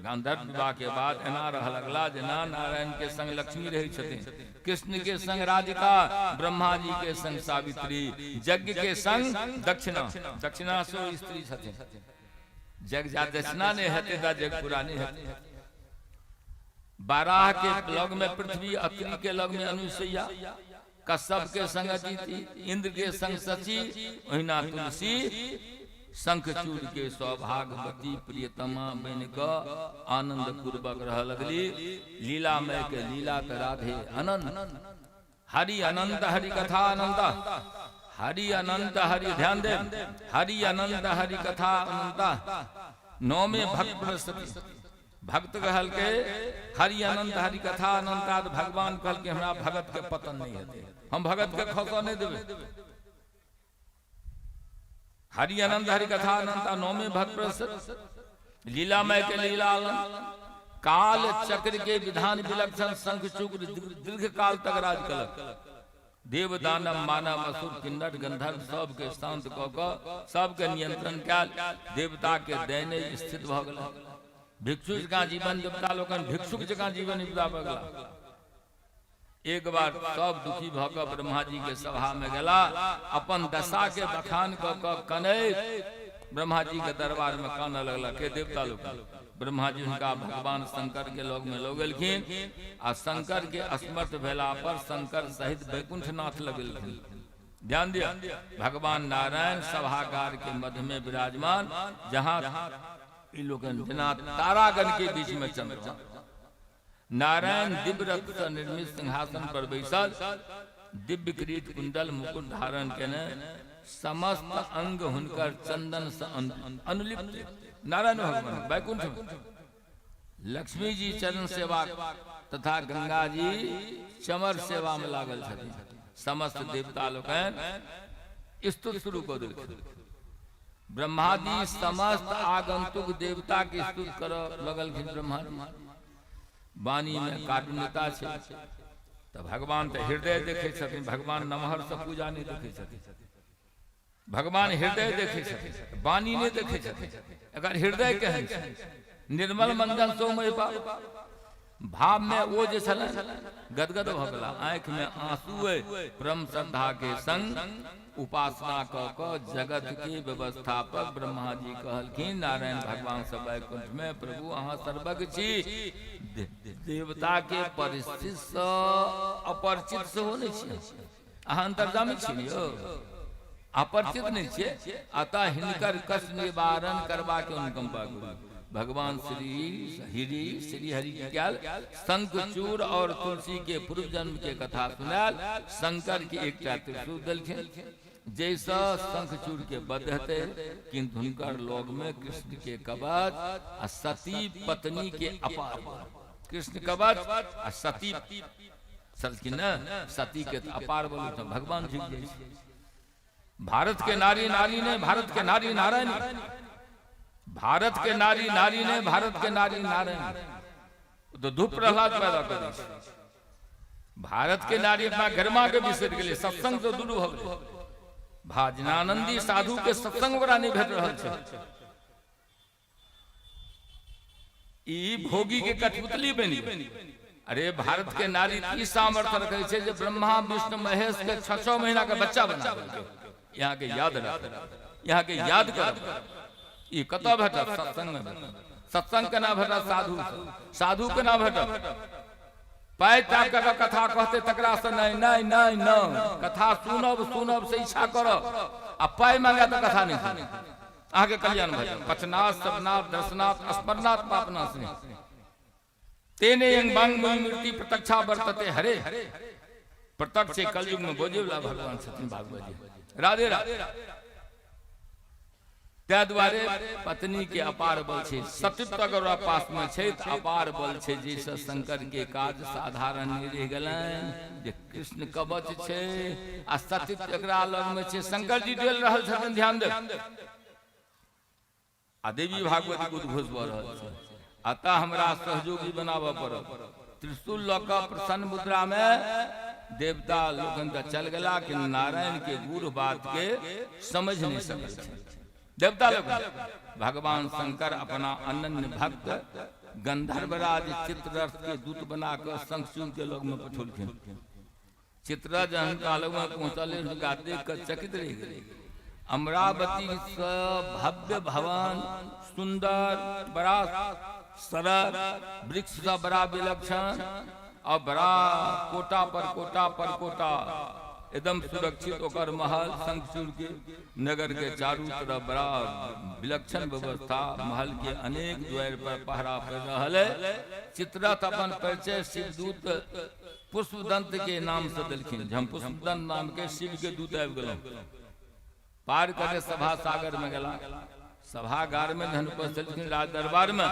गांधर्व विवाह के बाद एना रह लगला जेना नारायण के संग लक्ष्मी रहै छथिन, कृष्ण के संग राधिका, ब्रह्मा जी के संग सावित्री, यज्ञ के संग दक्षिणा। दक्षिणा सो स्त्री छथिन। जग जा दक्षिणा नहीं हेतै ता जग पूरा नहीं हेतै। बाराह के लग में पृथ्वी, अत्रि के लग में अनुसैया, कश्यप के संग अदिति, इंद्र के संग शची, ओहिना तुलसी शंखचूड़ के सौभाग्यवती प्रियतमा बन कऽ आनंद पूर्वक रह लगली। लीलामय के लीला के राधे अनंत हरि अनंत हरि कथा अनंत हरि अनंत हरि, ध्यान दे, हरि अनंत हरि कथा अनंत। नौमे भक्त बृहस्पति भक्त कहलके हरि अनंत हरि कथा अनंत। भगवान कहलके हमरा भगत के पतन नहीं हेतै, हम भगत के खसऽ नहीं देबै। हरि अनंत हरि कथा अनंत नौमे भक्त बृहस्पति लीलामय के लीला काल चक्र के विधान विलक्षण शंखचूड़ दीर्घ काल तक राज कलक। देव दानव मानव असुर किन्नर गंधर्व सबके शांत कऽ कऽ सबके नियंत्रण कयल, देवता के दैने स्थित भऽ गेल। भिक्षु जकाँ जीवन देवता लोकनि भिक्षुक जकाँ जीवन बिताबऽ गेला। एक बार सब दुखी भऽ कऽ ब्रह्मा जी के सभा में गेला, अपन दशा के बखान कऽ कऽ कनैत ब्रह्मा जी के दरबार में कानऽ लगला के देवता लोग। ब्रह्मा जी हुनका भगवान शंकर के लग में लऽ गेलखिन आ शंकर के असमर्थ भेला पर शंकर सहित वैकुंठनाथ लग गेलखिन। ध्यान दिया, भगवान नारायण सभागार के मध्य में विराजमान, जहां ई लोकनि जेना तारागण के बीच में चंद्रमा। नारायण दिव्य रत्न से निर्मित सिंहासन पर बैसल, दिव्य किरीट कुंडल मुकुट धारण केने, समस्त अंग हुनकर चंदन से अनुलिप्त। नारायण भगवान वैकुंठ। लक्ष्मी जी चरण सेवा तथा गंगा जी चमर सेवा में लागल छथिन। समस्त देवता लोकनि स्तुति शुरू कऽ देलखिन। ब्रह्मादि समस्त आगंतुक देवता के स्तुति करऽ लगलखिन। ब्रह्मा वाणी में काटुन्यता छै तऽ भगवान तऽ हृदय देखै छथिन। भगवान नमहर से पूजा नहि देखै छथिन, भगवान हृदय देखै छथिन, वाणी नहि देखै छथिन। एकर हृदय केहन छै? निर्मल मंजन सोमय भाव में ओ जे छलनि गदगद भऽ गेला, आँखि में आंसू अइ। परम श्रद्धा के संग उपासना कऽ कऽ जगत के व्यवस्थापक ब्रह्मा जी कहलखिन नारायण भगवान से वैकुंठ में, प्रभु अहाँ सर्वज्ञ छी, देवता के परिस्थिति से अपरिचित सेहो नहि छी, अहाँ अंतर्जामी छी ने यौ, अपरिचित नहि छियै, अतः हिनकर कष्ट निवारण करबाक अनुकंपा करू। भगवान श्री हरि श्री हरि कयल शंखचूड़ और तुलसी के पूर्व जन्म के कथा सुनायल। शंकर के एकटा त्रिशूल देलखिन जैसा शंखचूड़ के वध हेतै, किंतु हुनकर लग में कृष्ण के कवच आ सती पत्नी के अपार। कृष्ण कवच आ सती छलखिन ने, सती के अपार बल तऽ भगवान झुकि जाइ छै। भारत के नारी नारी ने, भारत के नारी नारायण, भारत के नारी नारी ने, भारत के नारी नारायण। तो धूप प्रहलाद पैदा करै छै। भारत के नारी अपना गरिमा के बिसरि गेलै, सत्संग से दूर भऽ गेलै। भाजनानंदी साधु के सत्संग ओकरा नहि भेट रहल छै। ई भोगी के कठपुतली बनि गेल। अरे भारत के नारी ई सामर्थ्य रखै छै जे ब्रह्मा विष्णु महेश के 6-6 महीना के बच्चा बना देलकै। यहाँ के याद रख, यहाँ के याद कर। ई कतऽ भेटत? सत्संग में भेटत। सत्संग केना भेटत? साधु से। साधु केना भेटत? पाइ ताक कऽ कथा कहते तकरा से नहि नहि नहि नहि। कथा सुनब सुनब से इच्छा करब आ पाइ मांगे तऽ कथा नहि सुनब। अहाँके कल्याण भऽ जायत। पचनाथ सपनाथ दर्शनाथ स्मरणाथ पापनाश नहि। तेने यंग बांग मूर्ति प्रत्यक्षा वर्तते हरे। प्रत्यक्ष कलयुग में बोझे वाला भगवान छथिन भागवत जी। राधे राधे। ताहि दुआरे पत्नी के अपार बल छै। सतीत्व अगर ओकरा पास में छै तऽ अपार बल छै, जाहिसँ शंकर के काज साधारण नहि रहि गेलनि। जे कृष्ण कवच छै आ सतीत्व एकरा लग में छै। शंकर जी डोलि रहल छथिन, ध्यान देब। आ देवी भागवती के उद्घोष भऽ रहल छै। अतः हमरा सहयोगी बनाबऽ पड़त। त्रिशूल लऽ कऽ प्रसन्न मुद्रा में देवता लोकनि तऽ चल गेला कि नारायण के गूढ़ बात के समझ नहीं सकल छै देवता लोकनि। भगवान शंकर अपना अनन्य भक्त गंधर्वराज चित्ररथ के दूत बना कऽ शंखचूड़ के लग में पठौलखिन। चित्ररथ जहन हुनका लग में पहुंचल, हुनका देख कऽ चकित रहि गेलै। अमरावती से भव्य भवन, सुंदर बड़ा सड़क, वृक्ष से बड़ा विलक्षण और बड़ा कोटा पर कोटा पर कोटा, एकदम सुरक्षित ओकर महल। शंखचूड़ के नगर के चारू तरफ बड़ा विलक्षण व्यवस्था, महल के अनेक द्वार पर पहरा पड़ रहल है। चित्ररथ अपन परिचय शिवदूत पुष्पदंत के नाम से देलखिन। हम पुष्पदंत नाम के शिव के दूत आबि गेलहुँ। पार करके सभा सागर में गेला। सभागार में जहन उपस्थित छलखिन राज दरबार में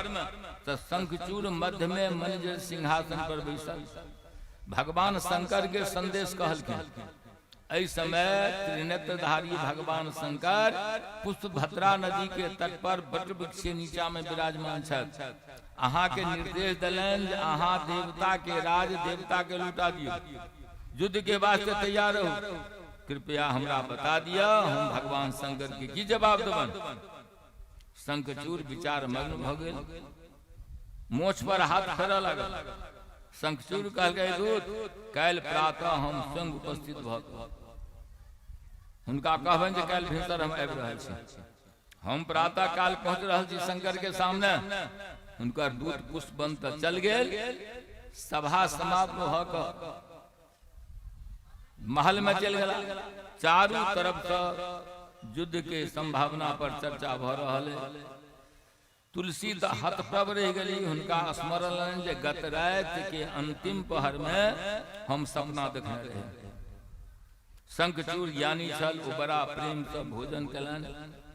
तऽ शंखचूड़ मध्य में मंजर सिंहासन पर बैसल भगवान शंकर के संदेश कहलखिन। एहि समय त्रिनेत्रधारी भगवान शंकर पुष्पभद्रा नदी के तट पर बट वृक्ष के नीचा में विराजमान छथि। अहाँ के निर्देश देलनि जे अहाँ देवता के राज देवता के लुटा दियौ, युद्ध के वास्ते तैयार रहू। कृपया हमरा बता दिअ हम भगवान शंकर के की जवाब देबनि। शंखचूड़ विचार मग्न भऽ गेल, मोछ पर हाथ फेरऽ लागल। शंखचूड़ कहलकै, दूत, काल्हि प्रातः हम स्वयं उपस्थित भऽ हुनका कहबनि जे काल्हि भिनसर हम आबि रहल छी। हम प्रातः काल पहुँच रहल छी शंकर के सामने। हुनकर दूत पुष्पवंत चल गेल। सभा समाप्त भऽ कऽ महल में चल गेला। चारू तरफ से युद्ध के संभावना पर चर्चा भऽ रहल है। तुलसी तऽ हतप्रभ रहि गेली। हुनका स्मरण जे गत राति के अंतिम पहर में हम सपना देखने रही। शंखचूड़ ज्ञानी छल, ओ बड़ा प्रेम से भोजन केलनि।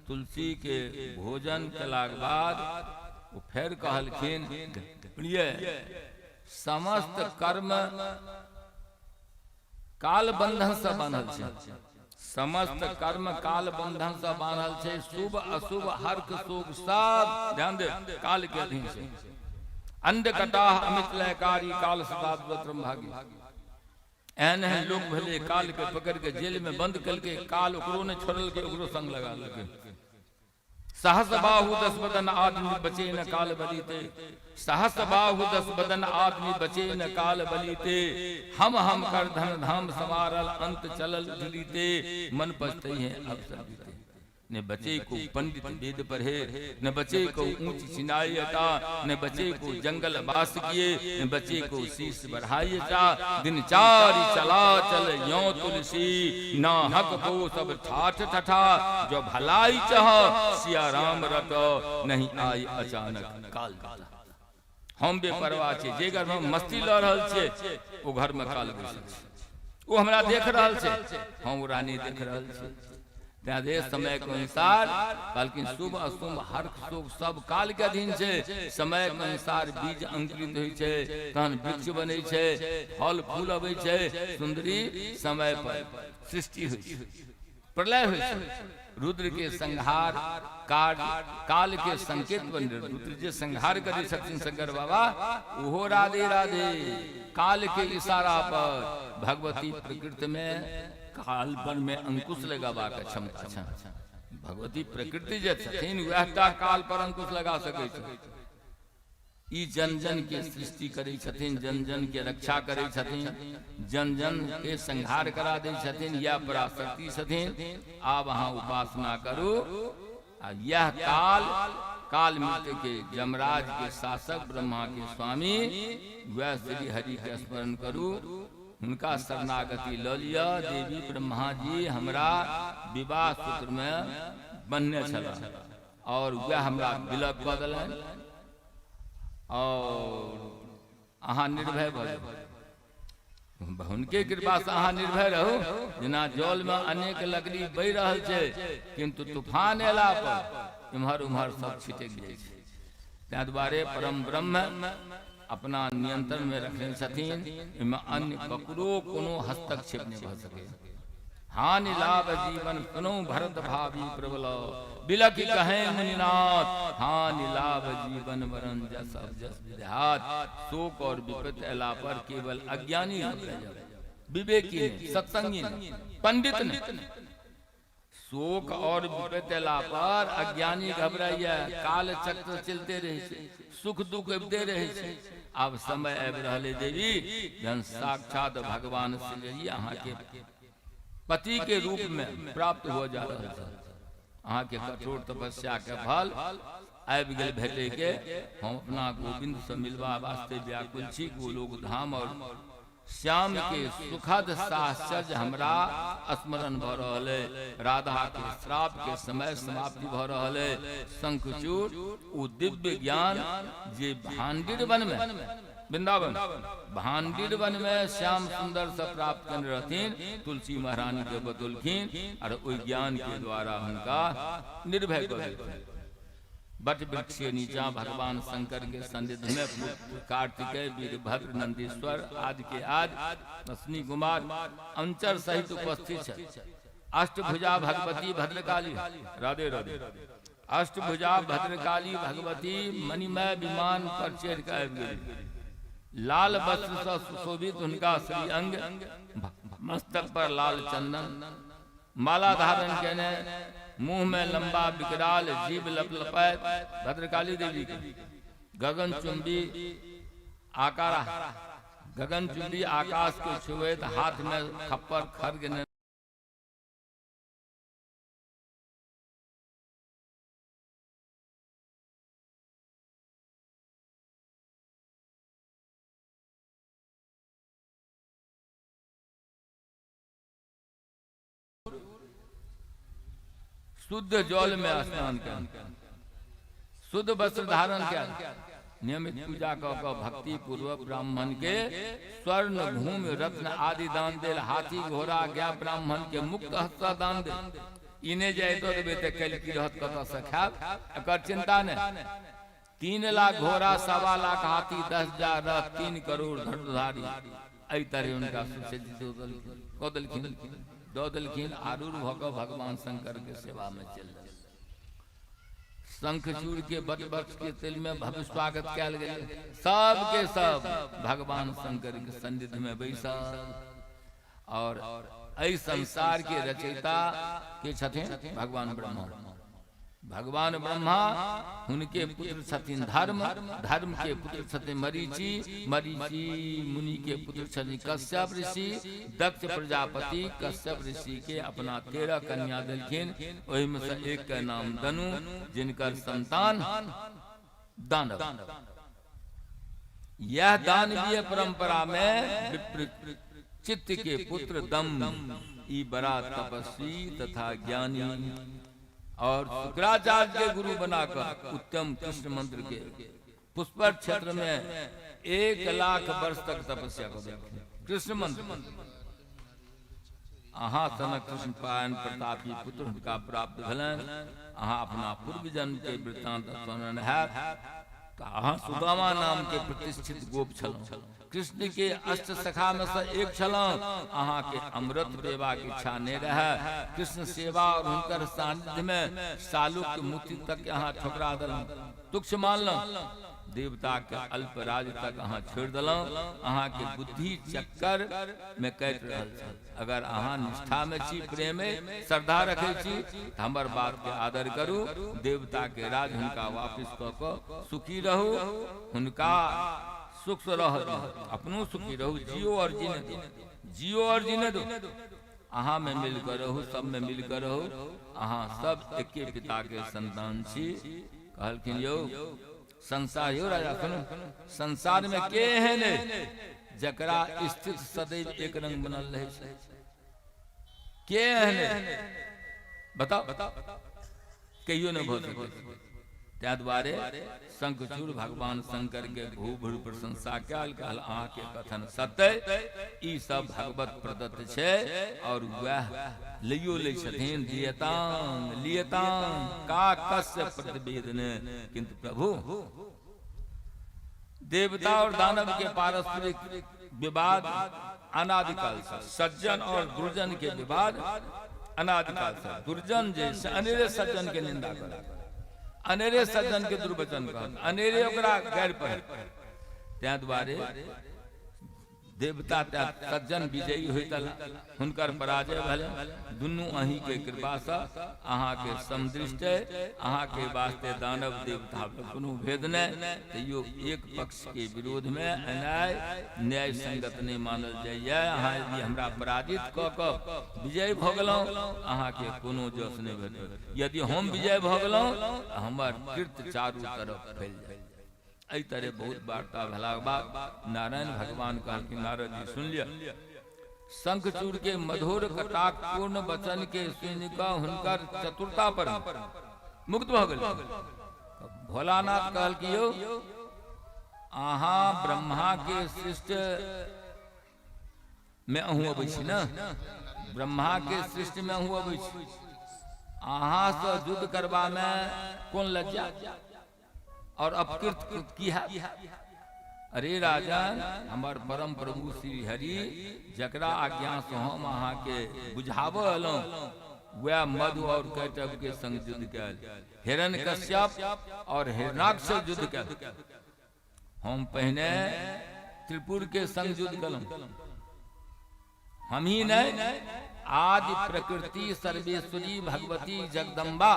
तुलसी के भोजन केलाक बाद ओ फेर कहलखिन, प्रिय, समस्त कर्म काल बंधन से बान्हल छै। समस्त कर्म काल बंधन से बान्हल छै। शुभ अशुभ हर्ख शोक सब, ध्यान दे, काल के अधीन छै। अंड कटाह अमित लयकारी काल सदा भागी। एहन एहन लोक भेलै, काल के पकड़ के जेल में बंद केलकै, काल ओकरो नहि छोड़लकै, ओकरो संग लगा लेलकै। सहस बाहु दस बदन आदमी बचे न काल बलीते, सहस बाहु दस बदन आदमी बचे न काल बलीते, हम कर धन धाम समारल अंत चलल ढलीते, मन पछते हैं अवसर बीते। ने बचे को पंडित वेद पढ़े, न बचे को ऊंच चिनाई अटा, न बचे को जंगल वास किए, न बचे को शीश बढ़ाई अटा, दिन चारि चला चल यो तुलसी, ना हक को सब ठाठ ठठा, जो भलाई चाह सिया राम रट, नहीं आई अचानक काल दाता। हम बेपरवाह छी, जे घर में मस्ती लऽ रहल छियै ओ घर में काल बैसल छै, ओ हमरा देख रहल छै, हम ओकरा नहि देख रहल छी। तें जे समय के अनुसार कहलखिन शुभ अशुभ हर्ख शोक सब काल के अधीन छै। समय के अनुसार बीज अंकुरित होइ छै, तहन वृक्ष बनै छै, फल फूल अबै छै, सुंदरी समय पर सृष्टि होइ छै, प्रलय होइ छै। रुद्र के संहार कार्य काल के संकेत बन, रुद्र जे संहार करै छथिन शंकर बाबा, ओहो राधे राधे काल के इशारा पर। भगवती प्रकृति में काल पर में अंकुश लगाबाक क्षमता छनि। भगवती प्रकृति जे छथिन वएह टा काल पर अंकुश लगा सकै छै। ई जन जन के सृष्टि करै छथिन, जन जन के रक्षा करै छथिन, जन जन के संहार करा दै छथिन। यह पराशक्ति छथिन। आब अहाँ उपासना करू। आ यह काल काल मृत्यु के जमराज के शासक ब्रह्मा के स्वामी वह श्री हरि के स्मरण करू, हुनका शरणागति ल लिअ। देवी, ब्रह्मा जी हमरा विवाह सूत्र में बन्हने छलाह और वह हमरा विलग कऽ देलनि और अहाँ निर्भय भऽ जाउ। हुनके कृपा से अहाँ निर्भय रहू। जेना जल में अनेक लकड़ी बहि रहल छै, किंतु तूफान एला पर इम्हर उम्हर सब छिटकि जाइ छै। ताहि दुआरे परम ब्रह्म अपना नियंत्रण में रखने छथिन, एहिमे अन्य ककरो कोनो हस्तक्षेप नहि भऽ सकै। हानि लाभ जीवन सुनो भरत भावी प्रबल बिलख कहे मुनिनाथ, हानि लाभ जीवन मरण जस जस विद्यात। शोक और विपत्ति अयला पर केवल अज्ञानी घबरा जाए, विवेकी नहीं, सत्संगी नहीं, पंडित नहीं। शोक और विपत्ति अयला पर अज्ञानी घबराइए। काल चक्र चलते रहे छै, सुख दुख अबिते रहे छै। आब समय आबि रहल है देवी, जहन साक्षात भगवान श्री अहाँ के पति के रूप में प्राप्त हो जा रहल छै। अहाँ के कठोर तपस्या के फल आबि गेल भेटे के। हम अपना गोविंद से मिलबा वास्ते व्याकुल छी। गोलोक धाम और श्याम के सुखद साहचर्य हमरा स्मरण भ रहल है। राधा के श्राप के समय समाप्ति भ रहल है। शंखचूड़ ओ दिव्य ज्ञान जे भांडीर वन में, वृंदावन भांडीर वन में श्याम सुंदर से प्राप्त करने रहथिन, तुलसी महारानी के बतौलखिन और ओहि ज्ञान के द्वारा हुनका निर्भय कर देलखिन। बट वृक्ष के नीचा भगवान शंकर के सान्निध्य में कार्तिकेय, वीरभद्र, नंदीश्वर आदि के आदि अश्विनी कुमार अंचर सहित उपस्थित है। अष्टभुजा भगवती भद्रकाली, राधे राधे। अष्टभुजा भद्रकाली भगवती मणिमय विमान पर चढ़ के आबि गेली। लाल वस्त्र से सुशोभित हुनका श्री अंग, मस्तक पर लाल चंदन, माला धारण केने, मुंह में लंबा विकराल जीभ लपलपाइत भद्रकाली देवी के गगनचुंबी आकार, गगनचुंबी आकाश के छुएत, हाथ में खप्पर खड़ग ने शुद्ध जल में स्नान कयल, शुद्ध वस्त्र धारण कयल, नियमित पूजा कऽ कऽ भक्ति पूर्वक ब्राह्मण के स्वर्ण, भूमि, रत्न आदि दान देल। हाथी, घोड़ा, गाय ब्राह्मण के मुक्त हस्त दान देल। इने जे एतो देबै तऽ काल्हि की रहत, कतऽ से खायब, एकर चिंता नहि। 3 लाख घोड़ा, 1.25 लाख हाथी, 10,000 रथ, 3 करोड़ धनुर्धारी, एहि तरह हुनका सुसज्जित कऽ देलखिन, दऽ देलखिन। आरूढ़ भऽ कऽ भगवान शंकर के सेवा में चलि देलखिन। शंखचूड़ के बट वृक्ष के तेल में भव्य स्वागत कयल गेल। सब के सब भगवान शंकर के सन्निधि में बैसल और एहि संसार के रचयिता के छथिन भगवान ब्रह्मा। भगवान ब्रह्मा, हुनके पुत्र छथिन धर्म, धर्म के पुत्र छथिन मरीचि, मरीचि मुनि के पुत्र छथिन कश्यप ऋषि। दक्ष प्रजापति कश्यप ऋषि के अपना 13 कन्या देलखिन। ओहिमे से एक के नाम दनु, जिनकर संतान दानव। यह दानवीय परंपरा में विप्र चित्त के पुत्र दम, ई बड़ा तपस्वी तथा ज्ञानी और शुक्राचार्य के गुरु बनाकर उत्तम कृष्ण मंत्र के पुष्पर क्षेत्र में 1 लाख वर्ष तक तपस्या कर देलखिन। कृष्ण मंत्र। अहाँ सनक कृष्ण पायन प्रतापी पुत्र हुनका प्राप्त भेलनि। अहाँ अपना पूर्व जन्म के वृत्तांत स्मरण हैत तऽ अहाँ सुदामा नाम के प्रतिष्ठित गोप छलहुँ। कृष्ण के अष्ट सखा में से एक छलहुँ। अहाँ के अमृत पेबाक इच्छा नहि रहै। कृष्ण सेवा और हुनकर सानिध्य में सालुक मुक्ति तक अहाँ ठुकरा देलहुँ, तुच्छ मानलहुँ। देवता के अल्प राज तक अहाँ छोड़ि देलहुँ। अहाँके बुद्धि चक्कर में कटि रहल छल। अगर अहाँ निष्ठा में छी, प्रेम में श्रद्धा रखे छी, तऽ हमर बात के आदर करू। देवता के राज हुनका वापिस कऽ कऽ सुखी रहू, हुनका सुख से रह, अपनो सुखी रहू। जियो और जीने दो, जियो और जीने दो। अहाँ में मिल कर रहू, सब में मिल कर रहू। अहाँ सब एके पिता के संतान छी। कहलखिन यौ संसार, यौ राजा सुनू, संसार में के एहन है जकरा स्थिति सदैव एक रंग बनल रहे छै? के एहन है बताओ? कहियो नहि भऽ सकै। ताहि दुआरे शंखचूड़ भगवान शंकर के भू भूर प्रशंसा कयल, कहल अहाँके कथन सत्य, ई सब भगवत प्रदत्त छै। और वएह लैयो लै छथिन, लियतांग लियतांग का कस्य प्रतिवेदन। किंतु प्रभु, देवता और दानव के पारस्परिक विवाद अनादिकाल से, सज्जन और दुर्जन के विवाद अनादिकाल से। दुर्जन जे से अनेरे सज्जन के निंदा कर, अनेरे सज्जन के दुर्वचन कर, अनेरे ओकरा गैर पर। ताहि दुआरे देवता सज्जन विजयी होइत, हुनकर पराजय भेल। दुनू अहीं के कृपा से, अहाँ के समदृष्ट, अहाँ के वास्ते दानव देवता कोनो भेद नहीं। तैयो एक पक्ष के विरोध में एनाइ न्याय संगत नहीं मानल जाइए। अहाँ यदि हमरा पराजित कऽ कऽ विजय भऽ गेलहुँ, अहाँ के कोनो जस नहीं भेटत। यदि हम विजय भऽ गेलहुँ, हमर कृत्य चारू तरफ फैल जाय। एहि तरह बहुत वार्ता भेलाक बाद नारायण भगवान कहलखिन, नारद जी सुन लिअ। शंखचूड़ के मधुर कटाक पूर्ण वचन के सुनि कऽ हुनकर चतुरता पर मुक्त भऽ गेल। भोलानाथ कहलखिन, यौ अहाँ ब्रह्मा के सृष्टि में अहूँ अबै छी ने? ब्रह्मा के सृष्टि में अहूँ अबै छी, अहाँ से युद्ध करबा में कोन लज्जा और अपकृत की है? अरे राजा, हमर परम प्रभु श्री हरि जकरा आज्ञा से हम अहाँ के बुझाबऽ एलहुँ, वएह मधु और कैटव के संग युद्ध कयल, हिरण कश्यप और हिरणाक्ष से युद्ध कयल। हम पहिने त्रिपुर के संग युद्ध कलहुँ। हम ही नहीं, आदि प्रकृति सर्वेश्वरी भगवती जगदम्बा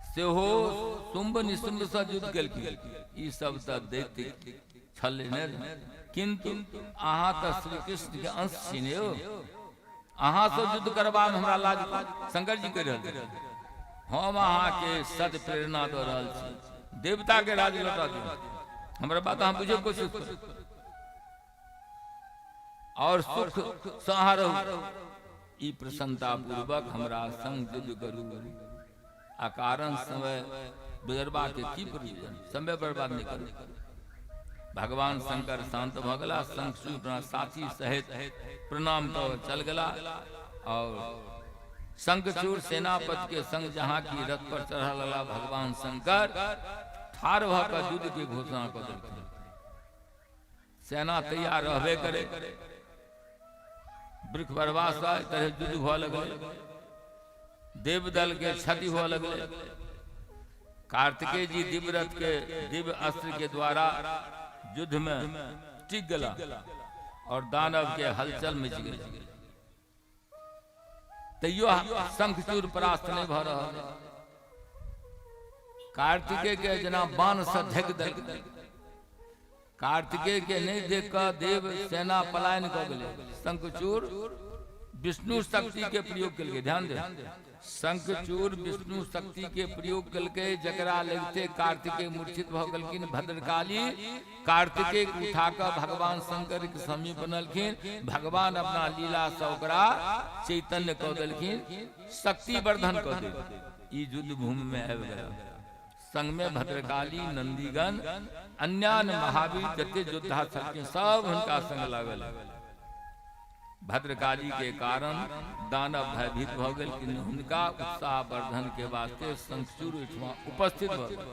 सेहो शुंभ निशुंभ से युद्ध केलखिन। ई सब तऽ दैत्य छल ने, किंतु अहाँ तऽ श्री कृष्ण के अंश छी ने यौ। अहाँ से युद्ध करबा में हमरा लाज? शंकर जी कहि रहल, हम अहाँ के सद प्रेरणा दऽ रहल छी, देवता के राज लौटा दियौ। हमरा बात अहाँ बुझे कोशिश करू और सुख से अहाँ रहू। ई प्रसन्नता पूर्वक हमरा संग युद्ध करू। अकारण समय गुजरबा के की प्रयोजन? समय बर्बाद नहीं करू। भगवान शंकर शांत भऽ गेला। शंखचूड़ अपना साथी सहित प्रणाम कऽ चल गेला और शंखचूड़ सेनापति के संग जहाँ की रथ पर चढ़ल लगला, भगवान शंकर ठाढ़ भऽ कऽ युद्ध के घोषणा कऽ देलखिन। सेना तैयार रहबे करे। वृक्ष से तरह युद्ध हुआ लगले, देवदल के क्षति हुआ लगले। कार्तिकेय जी दिव्य रथ के दिव्य अस्त्र के द्वारा युद्ध में टिक गला और दानव के हलचल मच गई। तैयो शंखचूड़ परास्त नहीं भऽ रहल। कार्तिकेय के जेना बाण से झकि देलकै। कार्तिकेय के नहीं देख कऽ देव सेना पलायन कऽ गेलै। शंखचूड़ विष्णु शक्ति के प्रयोग केलकै। ध्यान दे, शंखचूड़ विष्णु शक्ति के प्रयोग केलकै, जकरा लगिते कार्तिकेय मूर्छित भऽ गेलखिन। भद्रकाली कार्तिकेय के उठा कऽ भगवान शंकर के समीप बनलखिन। भगवान अपना लीला से ओकरा चैतन्य कऽ देलखिन, शक्ति वर्धन कऽ देलखिन। ई युद्ध भूमि में आबि गेल। संग में भद्रकाली, नंदीगण, अन्यान्य महावीर जते योद्धा छलखिन, सब हुनका संग लागल। भद्रकाली के कारण दानव भयभीत भऽ गेल, किन्तु हुनका उत्साह वर्धन के वास्ते शंखचूड़ ओहिठमा उपस्थित भऽ गेल।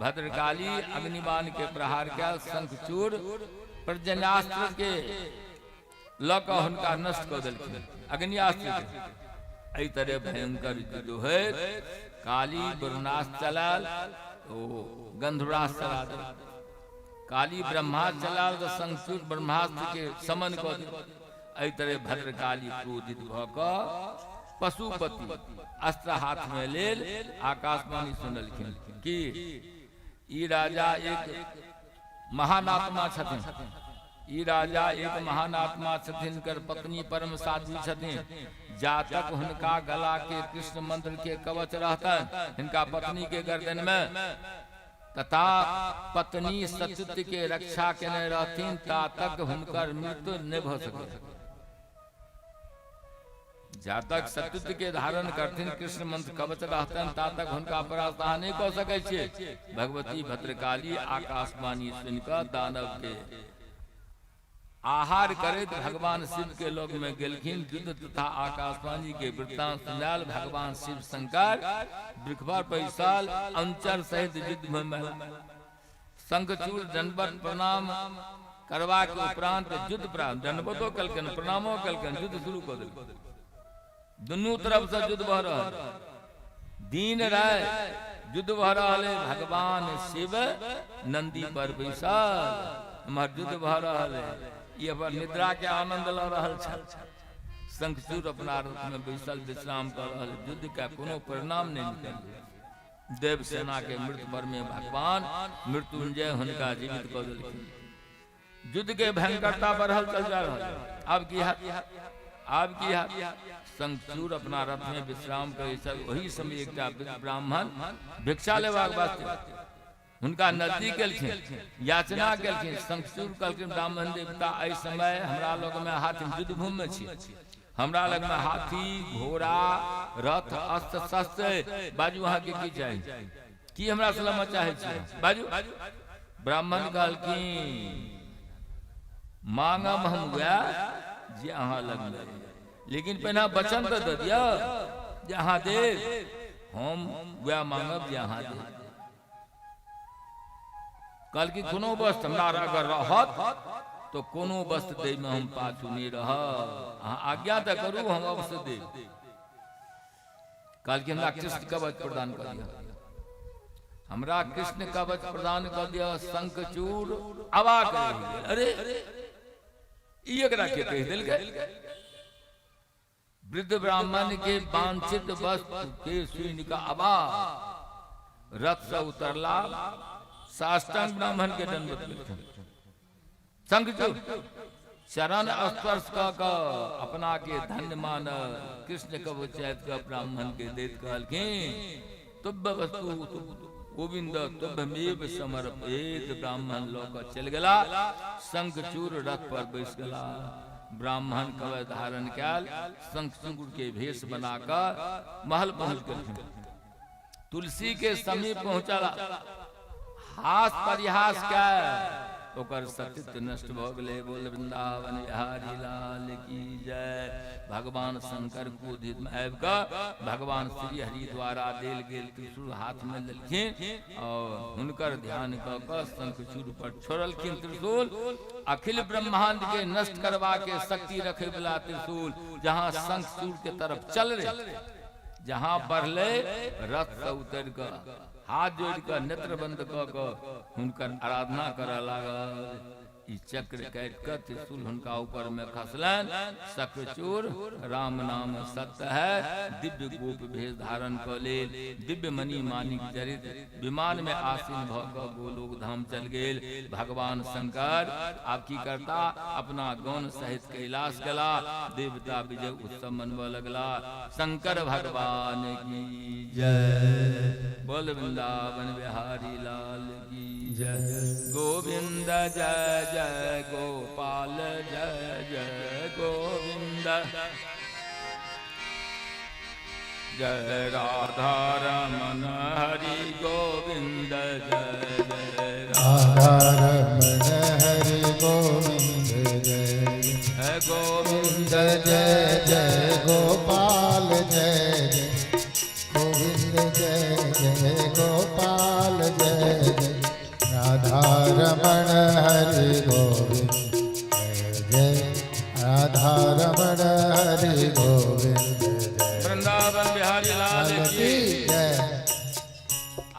भद्रकाली अग्निबाण के प्रहार कयल, शंखचूड़ पर्जन्यास्त्र के लऽ कऽ हुनका नष्ट कऽ देलखिन अग्नियास्त्र के। एहि तरह भयंकर युद्ध होइत काली वरुणास्त्र चलायल। ओ गंधर्वास्त्र चला देल। काली ब्रह्मास्त्र चलाल तऽ शंखचूड़ ब्रह्मास्त्र के समन कऽ देल। एहि तरह भद्रकाली क्रोधित भऽ कऽ पशुपति अस्त्र हाथ में लेल आकाशवाणी सुनलखिन कि ई राजा एक महान आत्मा छथिन, ई राजा एक महान आत्मा छथिन, हिनकर पत्नी परम साध्वी छथिन। जा तक हुनका गला के कृष्ण मंत्र के कवच रहतनि हिनका पत्नी के गर्दन में तथा पत्नी सतीत्व के रक्षा केने रहथिन ता तक हुनकर मृत्यु नहि भऽ सकत। जा तक सतीत्व के धारण करथिन कृष्ण मंत्र कवच रहतनि ता तक हुनका परास्त अहाँ नहि कऽ सकै छियै। भगवती भद्रकाली आकाशवाणी सुनि कऽ दानव के आहार करैत भगवान शिव के लग में गेलखिन। युद्ध तथा आकाशवाणी के वृत्तांत सुनायल। भगवान शिव शंकर वृक्षपर बैसल अंचल सहित युद्ध में महिला शंखचूड़ दंडवत प्रणाम करबाक उपरांत युद्ध प्रारंभ। दंडवतो कलकनि, प्रणामो कलकनि, युद्ध शुरू कऽ देलखिन। दुनू तरफ से युद्ध भऽ रहल, दिन राति युद्ध भऽ रहल है। भगवान शिव नंदी पर बैसल, एम्हर युद्ध भऽ रहल है, ई अपन निद्रा के आनंद लऽ रहल छल। शंखचूड़ अपना रथ में बैसल विश्राम कऽ रहल। युद्ध के कोनो परिणाम नहीं निकल। देव सेना के मृत पर में भगवान मृत्युंजय हुनका जीवित कऽ देलखिन। युद्ध के भयंकरता बढ़ल चल जा रहल। आब की हैत, आब की हैत? शंखचूड़ अपना रथ में विश्राम करै छल। ओही समय एकटा वृद्ध ब्राह्मण भिक्षा लेबाक वास्ते हुनका नजदीक गेलखिन, याचना केलखिन। शंखचूड़ कहलखिन, ब्राह्मण देवता, एहि समय हमरा लग में हाथी, युद्ध भूमि में छी, हमरा लग में हाथी, घोड़ा, रथ, अस्त्र शस्त्र, बाजू अहाँके की चाही, की हमरा से लेमऽ चाहै छी, बाजू। ब्राह्मण कहलखिन, मांगब हम वएह जे अहाँ लग में, लेकिन पहिने वचन तऽ दऽ दिअ जे अहाँ देब। हम वएह मांगब जे अहाँ देब। कहलखिन, कोनो वस्तु हमरा अगर रहत तो कोनो वस्तु दैमे हम पाछू नहि रहब, अहाँ आज्ञा तऽ करू, हम अवश्य देब। कहलखिन, हमरा कृष्ण कवच प्रदान कऽ दिअ, हमरा कृष्ण कवच प्रदान कऽ दिअ। शंखचूड़ अवाक रहि गेल। अरे, ई एकरा के कहि देलकै? वृद्ध ब्राह्मण के वांछित वस्तु के सुनि कऽ अवाक रथ से उतरला, साष्टांग ब्राह्मण के दंडवत केलखिन। शंखचूड़ चरण स्पर्श कऽ कऽ अपना के धन्य मान कृष्ण कवच कऽ ब्राह्मण के दैत कहलखिन, तुभ्य वस्तु गोविंद तुभ्यमेव समर्पयेत। ब्राह्मण लऽ कऽ चलि गेला। शंखचूड़ रथ पर बैस गेला। ब्राह्मण कवच धारण कयल शंखचूड़ के भेष बना कऽ महल पहुँच गेलखिन। तुलसी के समीप पहुँचला, हास परिहास कयल ओकर सतीत्व नष्ट भऽ गेलै। बोल वृंदावन बिहारी लाल की जय। भगवान शंकर क्रोधित में आबि कऽ भगवान श्री हरि द्वारा देल गेल त्रिशूल हाथ में लेलखिन और हुनकर ध्यान कऽ कऽ शंखचूड़ पर छोड़लखिन त्रिशूल। अखिल ब्रह्मांड के नष्ट करबा के शक्ति रखे वाला त्रिशूल जहां शंखचूड़ के तरफ चल रहे, जहां बढ़ले, रथ से उतर कऽ हाथ जोड़ि कऽ नेत्र बंद कऽ कऽ हुनकर आराधना करऽ लागल। ई चक्र काटि कऽ त्रिशूल हुनका ऊपर में खसलनि। शक्रचूर राम नाम सत्य है दिव्य गोप भेष धारण कऽ लेल, दिव्य मणि मानिक जड़ित विमान में आसीन भऽ कऽ गोलोक धाम चल गेल। भगवान शंकर आब की करता? अपना गण सहित कैलाश गेला। देवता विजय उत्सव मनबऽ लगला। शंकर भगवान की जय। बोल वृंदावन बिहारी लाल की जय। गोविंद जय जय गोपाल जय जय गोविंद जय राधा रमन हरि गोविंद जय जय राधा रमन हरि गोविंद जय जय गोविंद जय जय गोपाल जय जय गोविंद जय जय गोपाल जय जय राधा रमण हरि गोविंद जय जय राधा रमण हरि गोविंद जय वृंदावन बिहारी लाल लाल की की जय।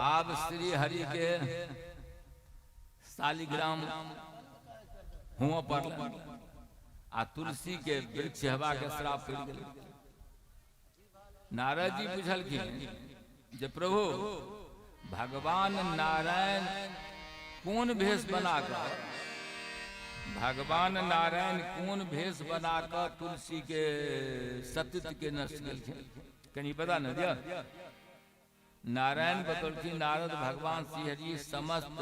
आब श्री हरि शालिग्राम हुआ पड़ल आ तुलसी के वृक्ष हेबा के श्राप पड़ि गेलै। नारद जी पुछलखिन जे प्रभु, भगवान नारायण कोन भेष बना कऽ, भगवान नारायण कोन भेष बना कऽ तुलसी के सतीत्व के नष्ट केलखिन, कनि पता न दिअ। नारायण बतौलखिन, नारद, भगवान श्रीहरि समस्त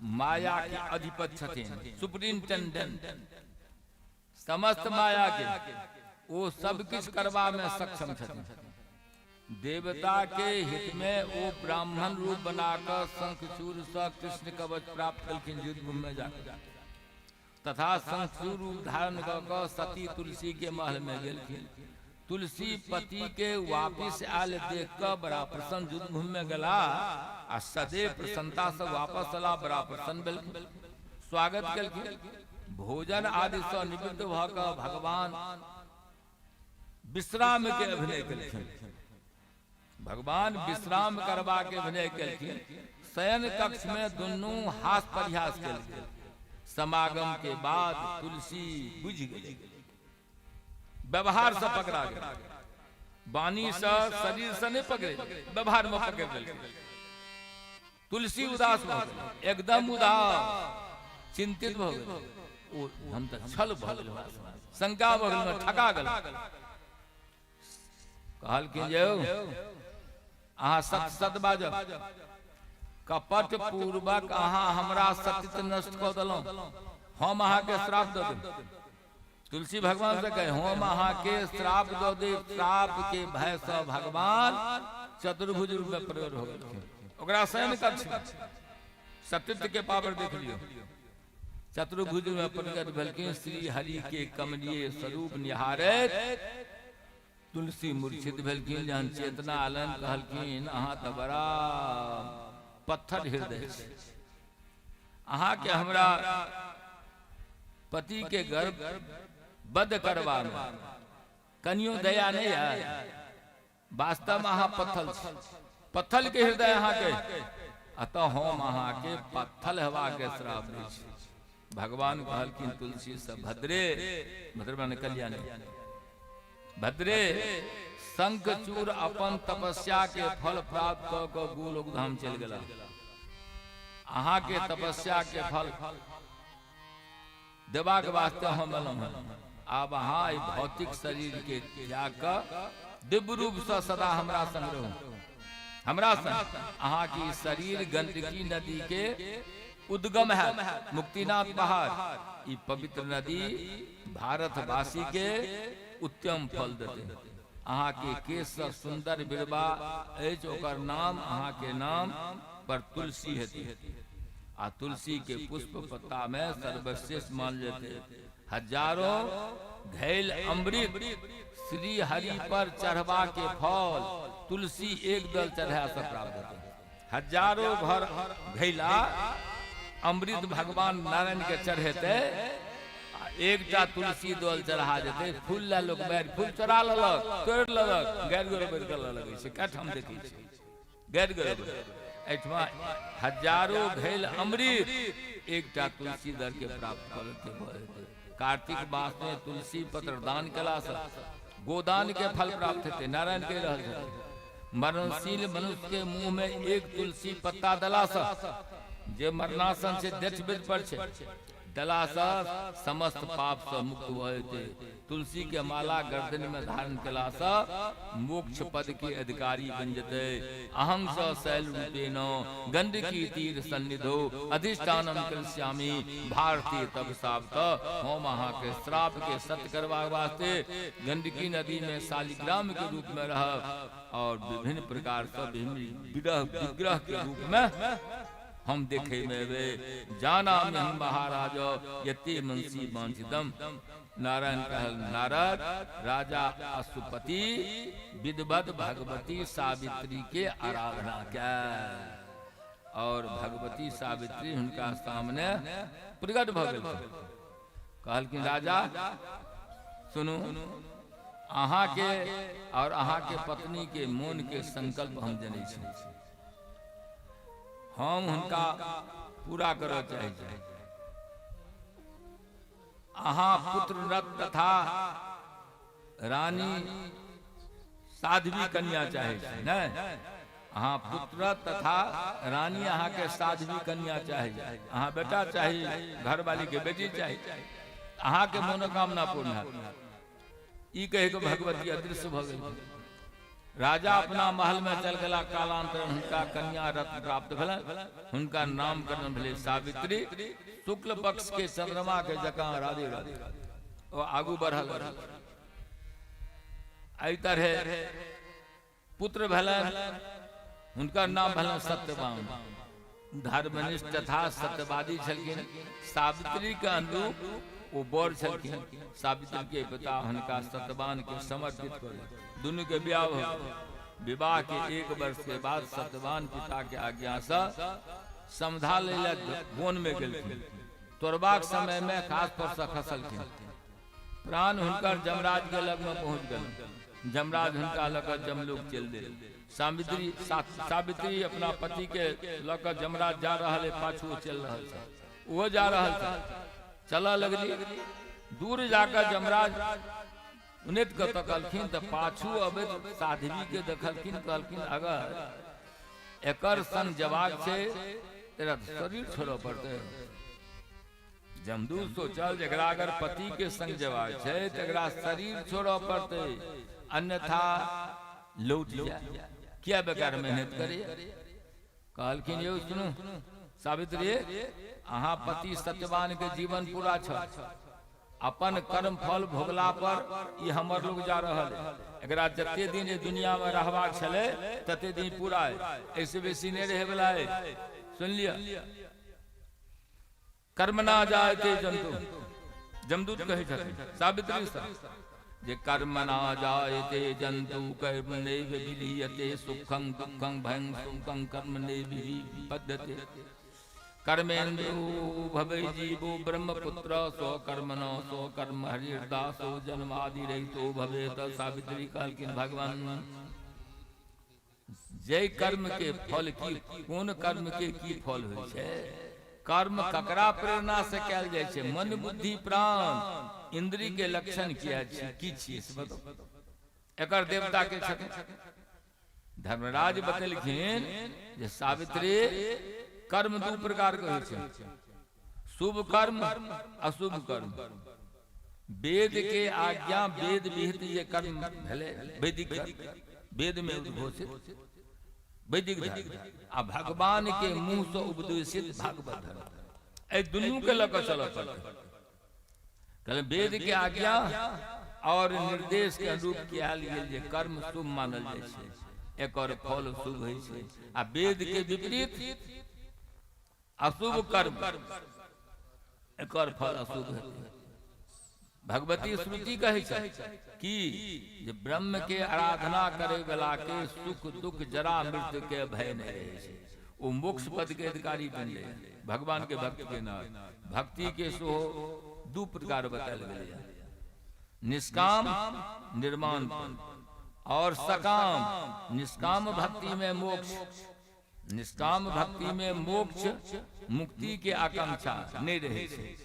माया के अधिपति छथिन, सुपरिंटेंडेंट समस्त माया के, ओ सब किछु करबा में सक्षम छथिन। देवता के हित में ओ ब्राह्मण रूप बनाकर शंखचूड़ से कृष्ण कवच प्राप्त केलखिन युद्ध में जाकर, तथा शंखचूड़ रूप धारण कऽ कऽ सती तुलसी के महल में गेलखिन। तुलसी पति के वापिस आयल देख कऽ बड़ा प्रसन्न युद्ध भूमि में गेला आ सदैव प्रसन्नता से वापस अला, बड़ा प्रसन्न भेलखिन, स्वागत केलखिन। भोजन आदि से निवृत्त भऽ कऽ भगवान विश्राम के अभिनय केलखिन। भगवान विश्राम करबा के अभिनय केलखिन। शयन कक्ष में दुनू हास परिहास केलखिन। समागम के बाद तुलसी बुझि गेलै, व्यवहार से पकड़ा गेल, वाणी से शरीर से नहीं पकड़े, व्यवहार में पकड़ लेलकै। तुलसी उदास भऽ गेल, एकदम उदास, चिंतित भऽ गेल। ओ हम तऽ छल भऽ गेल, शंका भऽ गेल, ठका गेल। कहलखिन जे अहाँ सत सत बाजब, कपट पूर्वक अहाँ हमरा सतीत्व नष्ट कऽ देलहुँ, हम अहाँके श्राप दऽ देब। तुलसी भगवान से कहे, हम अहाँके श्राप दऽ देब। श्राप के भय से भगवान चतुर्भुज रूप में प्रकट हो गेलखिन। ओकरा शयन कक्ष सतीत्व के पावर देख लियौ। चतुर्भुज में प्रकट भेलखिन। श्री हरि के कमनीय स्वरूप निहारैत तुलसी मूर्छित भेलखिन। जहन चेतना आलन, कहलखिन, अहाँ तऽ बड़ा पत्थर हृदय छी, अहाँके हमरा पति के गर्भ बद करबा में कनियो दया नहीं है। वास्तव में अहाँ पत्थल छी, पत्थल के हृदय अहाँके, अतः हम अहाँके पत्थल हेबा के श्राप दै छी। भगवान कहलखिन तुलसी से, भद्रे, भद्र माने कल्याणी, भद्रे, शंखचूड़ अपन तपस्या के फल प्राप्त कऽ कऽ गोलोक धाम चलि गेला। अहाँके तपस्या के फल देबाक वास्ते हम एलहुँ हँ। आब अहाँ एहि भौतिक शरीर के त्याग कऽ दिव्य रूप से सदा हमरा संग रहू, हमरा संग। अहाँके ई शरीर गंडकी नदी के उद्गम है, मुक्तिनाथ पहाड़। ई पवित्र नदी भारतवासी के उत्तम फल देते। अहाँके केश से सुंदर बिरबा अछि, ओकर नाम अहाँके नाम पर तुलसी हेतै आ तुलसी के पुष्प पत्ता में सर्वश्रेष्ठ मान जेतै। हजारों घैल अमृत श्री हरि पर चढ़वा के फल तुलसी एक दल चढ़ा से प्राप्त हेतै। हजारों घर घैला अमृत भगवान नारायण के चढ़ेतै, एकटा तुलसी दल चढ़ा जेतै। फूल लए लोक बैर फूल चढ़ा लेलक, तोड़ि लेलक, गैर गोर बैठ कऽ लगै छै। कए देखै छै गैर गोर। एहिठमा हजारों घैल अमृत एकटा तुलसी दल के प्राप्त कऽ लेतै, भऽ जेतै। कार्तिक मास में तुलसी पत्र दान केलासँ गोदान के फल प्राप्त हेतै। नारायण कहि रहल छथिन, मरणशील मनुष्य के मुंह में एक तुलसी पत्ता देलासँ, जे मरणासन छै, डेथ बेड पर छै, देलासँ समस्त पापसँ मुक्त भऽ जेतै। तुलसी के माला गर्दन में धारण केलासँ मोक्ष पद के अधिकारी बन जेतै। अहं स शैल रूपेण गंडकी तीर सन्निधो अधिष्ठानम करिष्यामि भारती तब सावत। हम अहाँके श्राप के सत्य करबाक वास्ते गंडकी नदी में शालिग्राम के रूप में रहब और विभिन्न प्रकार से विभिन्न विग्रह विग्रह के रूप में हम देखे में एबै। जानामि हम महाराज यते मनसी वांछितम। नारायण कहल, नारद, राजा अशुपति विद्वत भगवती सावित्री के आराधना कयल और भगवती सावित्री हुनका सामने प्रकट भऽ गेल। कहलखिन, राजा सुनू, अहाँके और अहाँके पत्नी के मोन के संकल्प हम जनै छी। हम हुनका पूरा करऽ चाहै छी। अहाँ पुत्र रथ तथा रानी साध्वी कन्या चाहै छी नहि? अहाँ पुत्र तथा रानी अहाँके साध्वी कन्या चाही, अहाँ बेटा चाही, घरवाली के बेटी चाही, अहाँके मनोकामना पूर्ण हैत। ई कहि कऽ भगवती अदृश्य भऽ गेल। राजा अपना महल में चल गेला। कालांतर हुनका कन्या रत्न प्राप्त भेलनि, हुनका नामकरण भेलै सावित्री। शुक्ल पक्ष के चंद्रमा के जकाँ राधे राधे ओ आगू बढ़ल। एहि तरहे पुत्र भेलनि, हुनकर नाम भेलनि सत्यवान। धर्मनिष्ठ तथा सत्यवादी छलखिन। सावित्री के अनुरूप ओ वर छलखिन। सावित्री के पिता हुनका सत्यवान के समर्पित कर दुनू के ब्याह भऽ गेल। विवाह के 1 वर्ष के बाद सत्यवान पिता के आज्ञा से समधा लै लए वन में गेलखिन। तोड़बाक समय में घास पर से खसलखिन, प्राण हुनकर जमराज के लग में पहुंच गेल। जमराज हुनका लऽ कऽ जमलोक चलि देल। सावित्री सावित्री अपना पति के लऽ कऽ जमराज जा रहल है, पाछू ओ चलि रहल छै, ओहो जा रहल छै। चलऽ लगली, दूर जाकऽ जमराज उनटि कऽ तकलखिन तऽ पाछू अबैत साध्वी के देखलखिन। कहलखिन, अगर एकर संग जबाक छै तेरा शरीर छोड़ऽ पड़तै। जमदूत सोचल, जकरा अगर पति के संग जेबाक छै तऽ एकरा शरीर छोड़ऽ पड़तै, अन्यथा लौट जाय, किया बेकार मेहनत करे। कहलखिन, यौ सुनू सावित्री, अहाँ पति सत्यवान के जीवन पूरा छल, अपन कर्म फल भोगला पर ई हमर लोग जा रहल है। एकरा जते दिन ई दुनिया में रहबाक छलै तते दिन पूरा है, ऐसे बेसी नहि रहे वाला है। सुन लिअ, कर्म ना जायते जंतु। जमदूत कहै छथिन सावित्री सँ जे कर्म ना जायते जंतु कर्म नैव विलीयते सुखं दुःखं भयं सुखं कर्म नैव पद्यते कर्मेन्द्रो भवे जीवो ब्रह्मपुत्र स्वकर्मण स्वकर्म हरिर्दासो जन्मादि रहितो भवेत। सावित्री कहलखिन, भगवान, जय कर्म के फल की, कोन कर्म के की फल होइ छै, कर्म ककरा प्रेरणा से कयल जाइ छै, मन बुद्धि प्राण इंद्री के लक्षण किया छी, की छियै से बताउ, एकर देवता के छथिन? धर्मराज बतेलखिन जे सावित्री, कर्म दू प्रकार के होइ छै, शुभ कर्म, अशुभ कर्म। वेद के आज्ञा, वेद विहित जे कर्म भेलै, वैदिक कर्म, वेद में उद्घोषित वैदिक धर्म आ भगवान के मुंह से उपदेशित भागवत धर्म, एहि दुनू के लऽ कऽ चलऽ पड़तै। कहले, वेद के आज्ञा और निर्देश के अनुरूप कयल गेल जे कर्म शुभ मानल जाइ छै, एकर फल शुभ होइ छै, आ वेद के विपरीत अशुभ कर्म, एकर फल अशुभ हेतै। भगवती श्रुति कहै छै कि जे ब्रह्म के आराधना करे वाला के सुख दुख जरा मृत्यु के भय नहीं रहे छै, ओ मोक्ष पद के अधिकारी बन जाए। भगवान के भक्त के नाम भक्ति के सो दू प्रकार बतायल गेलै, निष्काम निर्माण और सकाम। निष्काम भक्ति में मोक्ष, निष्काम भक्ति में मोक्ष मुक्ति के आकांक्षा नहीं रहे छै।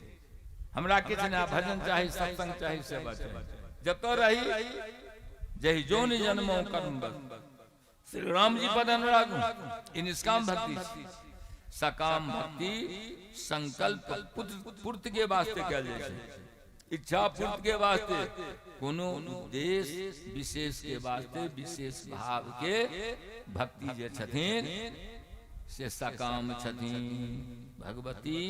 हमरा किछु नहि, भजन चाही, सत्संग चाही, सेवा चाही, जतऽ रही जही जोन जन्मो कर्म बस श्री राम जी पद अनुराग। ई निष्काम भक्ति छै। सकाम भक्ति संकल्प पूर्ति के वास्ते कयल जाइ छै, इच्छा पूर्ति के वास्ते, कोनो उद्देश्य विशेष के वास्ते विशेष भाव के भक्ति जे छथिन से सकाम छथिन। भगवती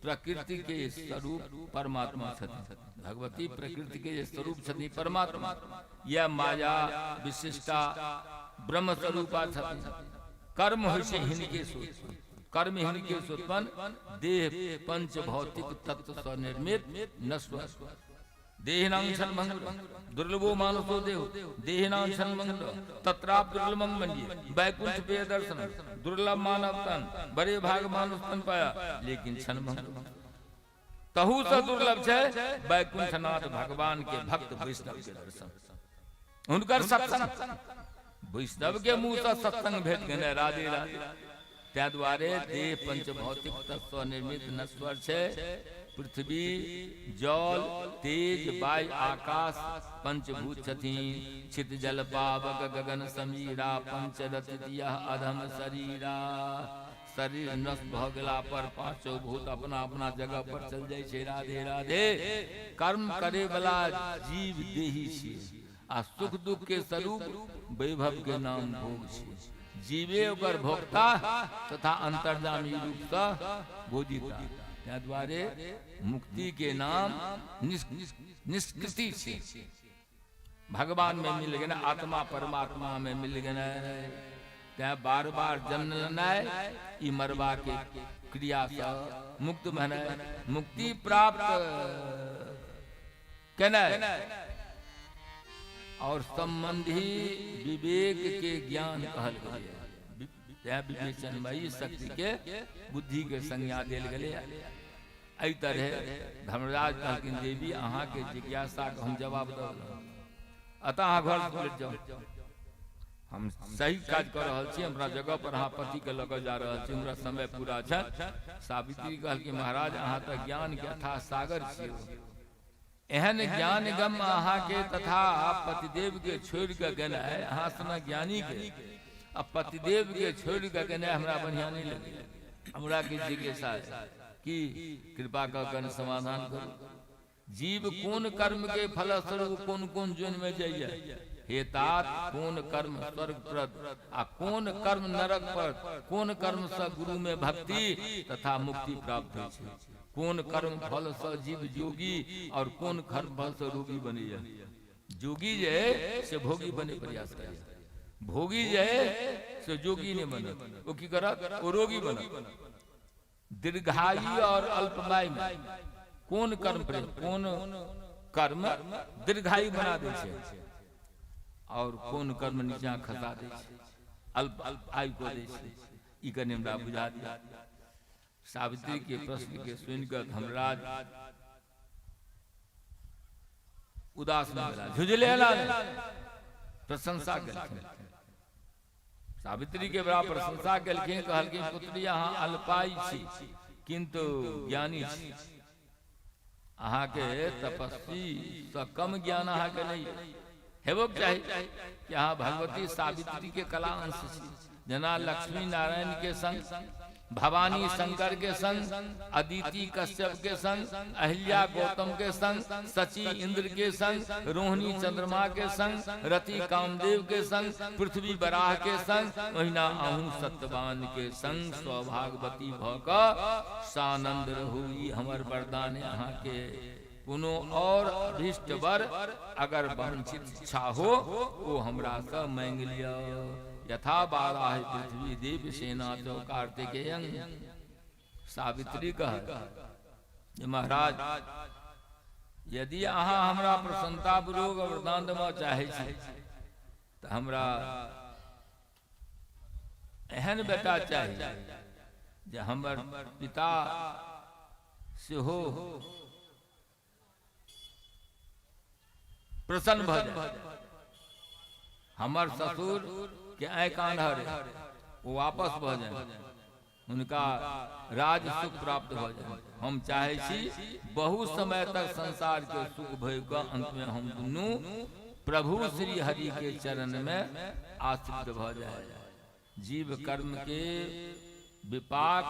प्रकृति के स्वरूप परमात्मा छथिन। भगवती प्रकृति के जे स्वरूप छथिन परमात्मा, यह माया विशिष्टा ब्रह्म स्वरूपा छथिन। कर्म होइ छै हिनके सोच, कर्म हिनके से उत्पन्न देह पंच भौतिक तत्व सँ निर्मित नश्वर। देहिनां क्षणभंगुर दुर्लभो मानसो देहो देहिनां क्षणभंगुर तत्राप दुर्लभं मन्ये वैकुंठ पे दर्शन। दुर्लभ मानव तन, बड़े भाग मानुष तन पाया, लेकिन क्षणभंगुर। तहु से दुर्लभ छै वैकुंठनाथ भगवान के भक्त वैष्णव के दर्शन, हुनकर सत्संग। वैष्णव के मुंह से सत्संग भेट गेने राधे राधे। ताहि दुआरे देह पंचभौतिक तत्व निर्मित नश्वर छै। पृथ्वी, जल, तेज, वायु, आकाश पंचभूत छथिन। छित जल पावक गगन समीरा पंचरथ दिया अधम शरीरा। शरीर नष्ट भऽ गेला पर पांचो भूत अपना अपना जगह पर चल जाइ छै। राधे राधे। कर्म करे वाला जीव देही छियै आ सुख दुख के स्वरूप वैभव के नाम भोग छियै। जीवे ओकर भोक्ता तथा अंतर्जामी रूपसँ भोजिता। ताहि दुआरे मुक्ति के नाम निष्कृति छै। भगवान में मिल गेना, आत्मा परमात्मा में मिल गेना। तैं बार बार जन्म लेनाइ ई मरबा के क्रिया से मुक्त भेनाइ, मुक्ति प्राप्त केनाइ और संबंधी विवेक के ज्ञान कहल गेलै। तैं विवेचनमयी शक्ति के बुद्धि के संज्ञा देल गेलै। एहि तरहे धर्मराज कहलखिन, देवी अहाँके जिज्ञासाके हम जवाब दऽ देलहुँ, अतः अहाँ घर लौट जाउ। हम सही काज कऽ रहल छी, हमरा जगह पर अहाँ पतिके लऽ कऽ जा रहल छी, हमरा समय पूरा छनि। सावित्री कहलखिन, महाराज अहाँ तऽ ज्ञानके अथाह सागर छियै, एहन ज्ञान गम अहाँके तथा पतिदेव के छोड़ि कऽ गेनाइ, अहाँ सनक ज्ञानी के आ पतिदेव के छोड़ि कऽ गेनाइ हमरा बढ़िआँ नहि लगैए। हमरा किछु जिज्ञासा है कि कृपा कऽ कऽ समाधान करू। जीव कोन कर्म के फलस्वरूप कोन कोन जोन में जाइए? हे तात, कोन कर्म स्वर्गप्रद आ कोन कर्म नरकप्रद, कोन कर्म से गुरु में भक्ति तथा मुक्ति प्राप्त होइ छै, कोन कर्म फल से जीव जोगी और कोन कर्म फल से रोगी बनैया? जोगी जे है से भोगी बने प्रयास करे, भोगी जे है से जोगी नहीं बनत, वो की करत? वो रोगी बनत। दीर्घायु और अल्पमायु में कोन कर्म प्रेम, कोन कर्म दीर्घायु बना दै छै और कोन कर्म नीचा खसा दै छै, अल्प आयु को दै छै, ई कनि हमरा बुझा दिया। सावित्री के प्रश्न के सुनिकऽ धर्मराज उदास नहि भेला, झुझले प्रशंसा केलखिन। सावित्री के बड़ा प्रशंसा केलखिन, कहलखिन पुत्री अहाँ अल्पायु छी किंतु ज्ञानी छी, अहाँके तपस्वी सँ कम ज्ञान अहाँके नहि हेबोक चाही कि अहाँ भगवती सावित्री के कला अंश छी। जेना लक्ष्मी नारायण के संग, भवानी शंकर के संग, अदिति कश्यप के संग, अहिल्या गौतम के संग, सची इंद्र के संग, रोहिणी चंद्रमा के संग, रति कामदेव के संग, पृथ्वी बराह के संग, ओहिना अहूँ सत्यवान के संग सौभाग्यवती भऽ कऽ सानंद रहू। ई हमर वरदान अहाँके। कोनो और अभीष्ट वर अगर वांछित इच्छा हो ओ हमरा से मांगि लिअ। यथा बाराह पृथ्वी देव सेना चौ कार्तिकेयं। सावित्री कह जे महाराज यदि अहाँ हमरा प्रसन्नता पूर्वक वरदान देबऽ चाहै छी तऽ हमरा एहन बेटा चाही जे हमर पिता सेहो प्रसन्न भऽ जाय, हमर ससुर के आँखि आन्हर ओ वापस भऽ जाय, हुनका राज सुख प्राप्त भऽ जाय। हम चाहै छी बहुत समय तक संसार के सुख भोगि कऽ अंत में हम दुनू प्रभु श्री हरि के चरण में आश्रित भऽ जाय। जीव कर्म के विपाक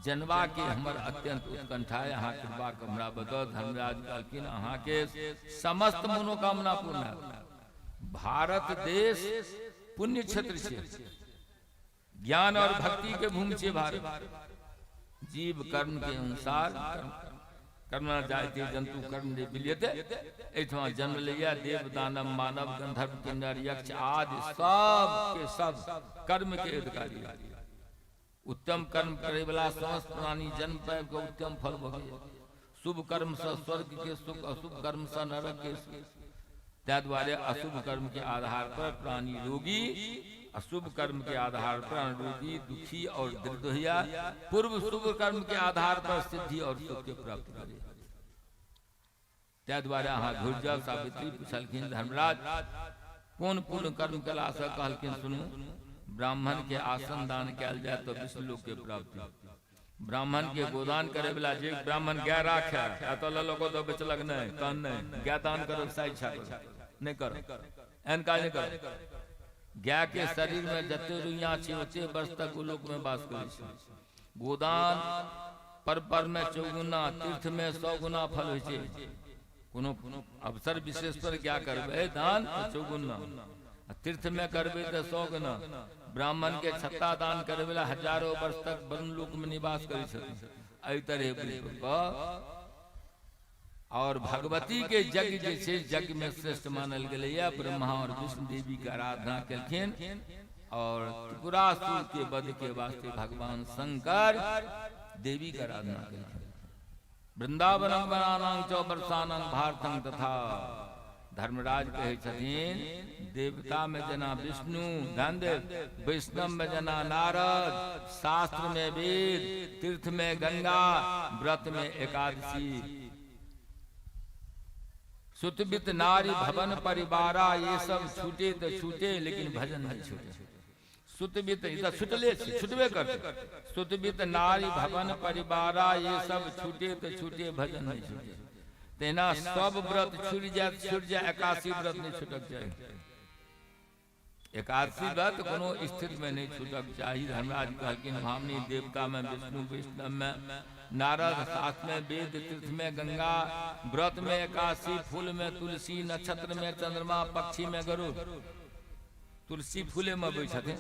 जनबा के हमर अत्यंत उत्कंठा है, अहाँ कृपा कऽ हमरा बताउ। धर्मराज कहलखिन अहाँके समस्त मनोकामना पूर्ण हैत। भारत देश पुण्य क्षेत्र छै, ज्ञान और भक्ति के भूमि छै भारत। जीव कर्म के अनुसार कर्म जायते जंतु कर्म ने विलियते। एहिठमा जन्म लैया देव दानव मानव गंधर्व किन्नर यक्ष आदि सब के सब कर्म के अधिकारी। उत्तम कर्म करे वाला समस्त प्राणी जन्म पाबि के उत्तम फल भोगैया। शुभ कर्म से स्वर्ग के सुख, अशुभ कर्म से नरक के सुख। ताहि दुआरे अशुभ कर्म के आधार पर प्राणी रोगी, अशुभ कर्म के आधार पर रोगी, दुखी और दृढ़ होइया। पूर्व शुभ कर्म के आधार पर सिद्धि और सुख के प्राप्त करे। ताहि दुआरे अहाँ घुरि जाउ। सावित्री पुछलखिन धर्मराज कोन पूर्ण कर्म केलासँ? कहलखिन सुनू, ब्राह्मण के आसन दान कयल जाय तऽ विष्णु लोक के प्राप्ति। ब्राह्मण के गोदान करे वाला जे ब्राह्मण गाय राखे एतऽ लऽ लऽ कऽ तऽ बेचलक नहि, तहन नहि गाय दान करब सा इच्छा करू, नहि करब, एहन काज नहि करब। गाय के शरीर में जते रुइया छै ओते वर्ष तक गोलोक में वास करै छै। गोदान पर पर में चौगुना, तीर्थ में 100 गुना फल होइ छै। कोनो अवसर विशेष पर गाय करबै दान तऽ चौगुना, आ तीर्थ में करबै तऽ 100 गुना। ब्राह्मण के छत्ता दान करे वाला हजारों वर्ष तक वरुण लोक में निवास करै छथिन। एहि तरह बुझि कऽ और भगवती के यज्ञ जे छै यज्ञ में श्रेष्ठ मानल गेलैया। ब्रह्मा और विष्णु देवी के आराधना केलखिन और त्रिपुरासुर के वध के वास्ते भगवान शंकर देवी के आराधना केलखिन। वृंदावनम वनानां च वर्षाणां भारतं तथा। धर्मराज कहै छथिन देवता में जेना विष्णु, ध्यान देव, वैष्णव में जेना नारद, शास्त्र में वेद, तीर्थ में गंगा, व्रत में एकादशी, सुतबित नारी भवन परिवारा, ये सब छूटे तो छूटे लेकिन भजन नहीं छूटे। सुतबित ई तऽ छुटले छै, छुटबे करतै। सुतबित नारी भवन परिवारा, ये सब छूटे तऽ छूटे, भजन नहीं छूटे। तेना सब व्रत छूटि जाए छूटि जाए, एकादशी व्रत नहीं छूटक चाही। एकादशी व्रत कोनो स्थिति में नहीं छूटक चाही। धर्मराज कहलखिन भामनी देवता में विष्णु, वैष्णव में नारद, शास्त्र में वेद, तीर्थ में गंगा, व्रत में एकादशी, फूल में तुलसी, नक्षत्र में चंद्रमा, पक्षी में गरुड़। तुलसी फूले में अबै छथिन।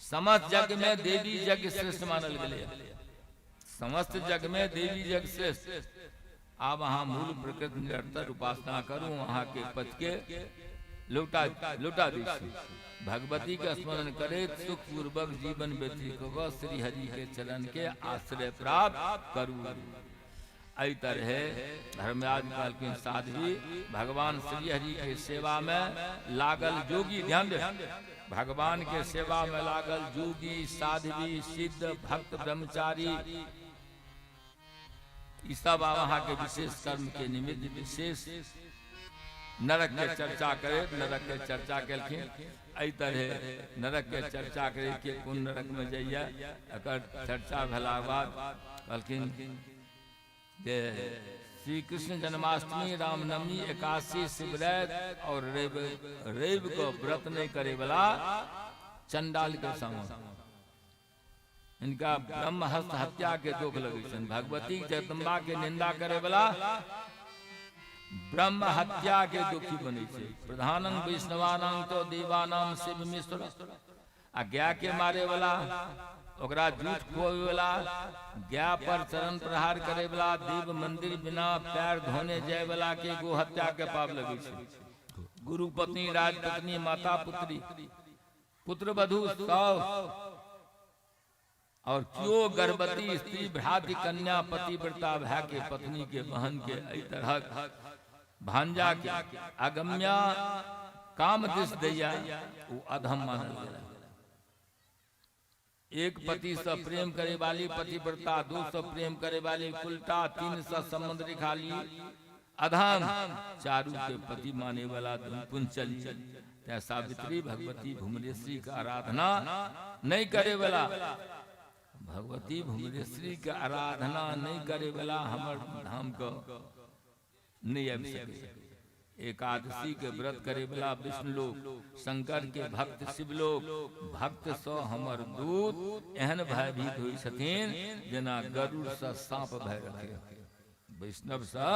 समस्त जग में देवी यज्ञ श्रेष्ठ मानल गेलै। समस्त जग में देवी यज्ञ श्रेष्ठ। आब अहाँ मूल प्रकृति निरंतर उपासना करू, अहाँ के पति के लौटा लौटा दै छी। भगवती के स्मरण करैत सुख पूर्वक जीवन व्यतीत कऽ श्री हरि के चरण के आश्रय प्राप्त करू। एहि तरहे धर्मराज कहलखिन साध्वी भगवान श्री हरि के सेवा में लागल जोगी, ध्यान दे, भगवान के सेवा में लागल जोगी, साध्वी, सिद्ध, भक्त, ब्रह्मचारी, ई सब आब अहाँ के विशेष कर्म के निमित्त विशेष नरक के चर्चा करे, नरक के चर्चा केलखिन। एहि तरहे नरक के चर्चा करे के कोन नरक में जाइए, एकर चर्चा भेला बाद कहलखिन जे श्री कृष्ण जन्माष्टमी, रामनवमी, एकादशी, शिवरात्रि और रवि रवि को व्रत नहीं करे वाला चंडाल के समान, इनका ब्रह्महस्त हत्या के दोष लगे छनि। भगवती जगदम्बा के निंदा करे वाला ब्रह्म हत्या के दुखी बनै छै। प्रधानं वैष्णवानां तो देवानां शिव मिश्र। आ गाय के मारे वाला, ओकरा झूठ खुआबै वाला, गाय पर चरण प्रहार करे वाला, देव मंदिर बिना पैर धोने जाय वाला के गो हत्या के पाप लगे छै। गुरु पत्नी, राज पत्नी, माता पुत्री, पुत्र वधु सब और क्यों गर्भवती स्त्री, भ्रातृ कन्या, पतिव्रता भाई के पत्नी के बहन के एहि तरहक भांजा के अगम्या काम दिश दैया ओ अधम मानल गेल। एक पति से प्रेम करे वाली पतिव्रता, दो से प्रेम करे वाली कुलटा, तीन से संबंध रेखाली अधम, चारू के पति माने वाला पुंचली। तैं सावित्री भगवती भुवनेश्वरी का आराधना नहीं करे वाला, भगवती भुवनेश्वरी के आराधना नहीं करे वाला हमर धाम को नहीं आबि सकै। एकादशी के व्रत करे वाला विष्णु लोक, शंकर के भक्त शिवलोक, भक्त सँ हमर दूत एहन भयभीत होइ छथिन जेना गरुड़ सँ सांप भय रखे। वैष्णव सँ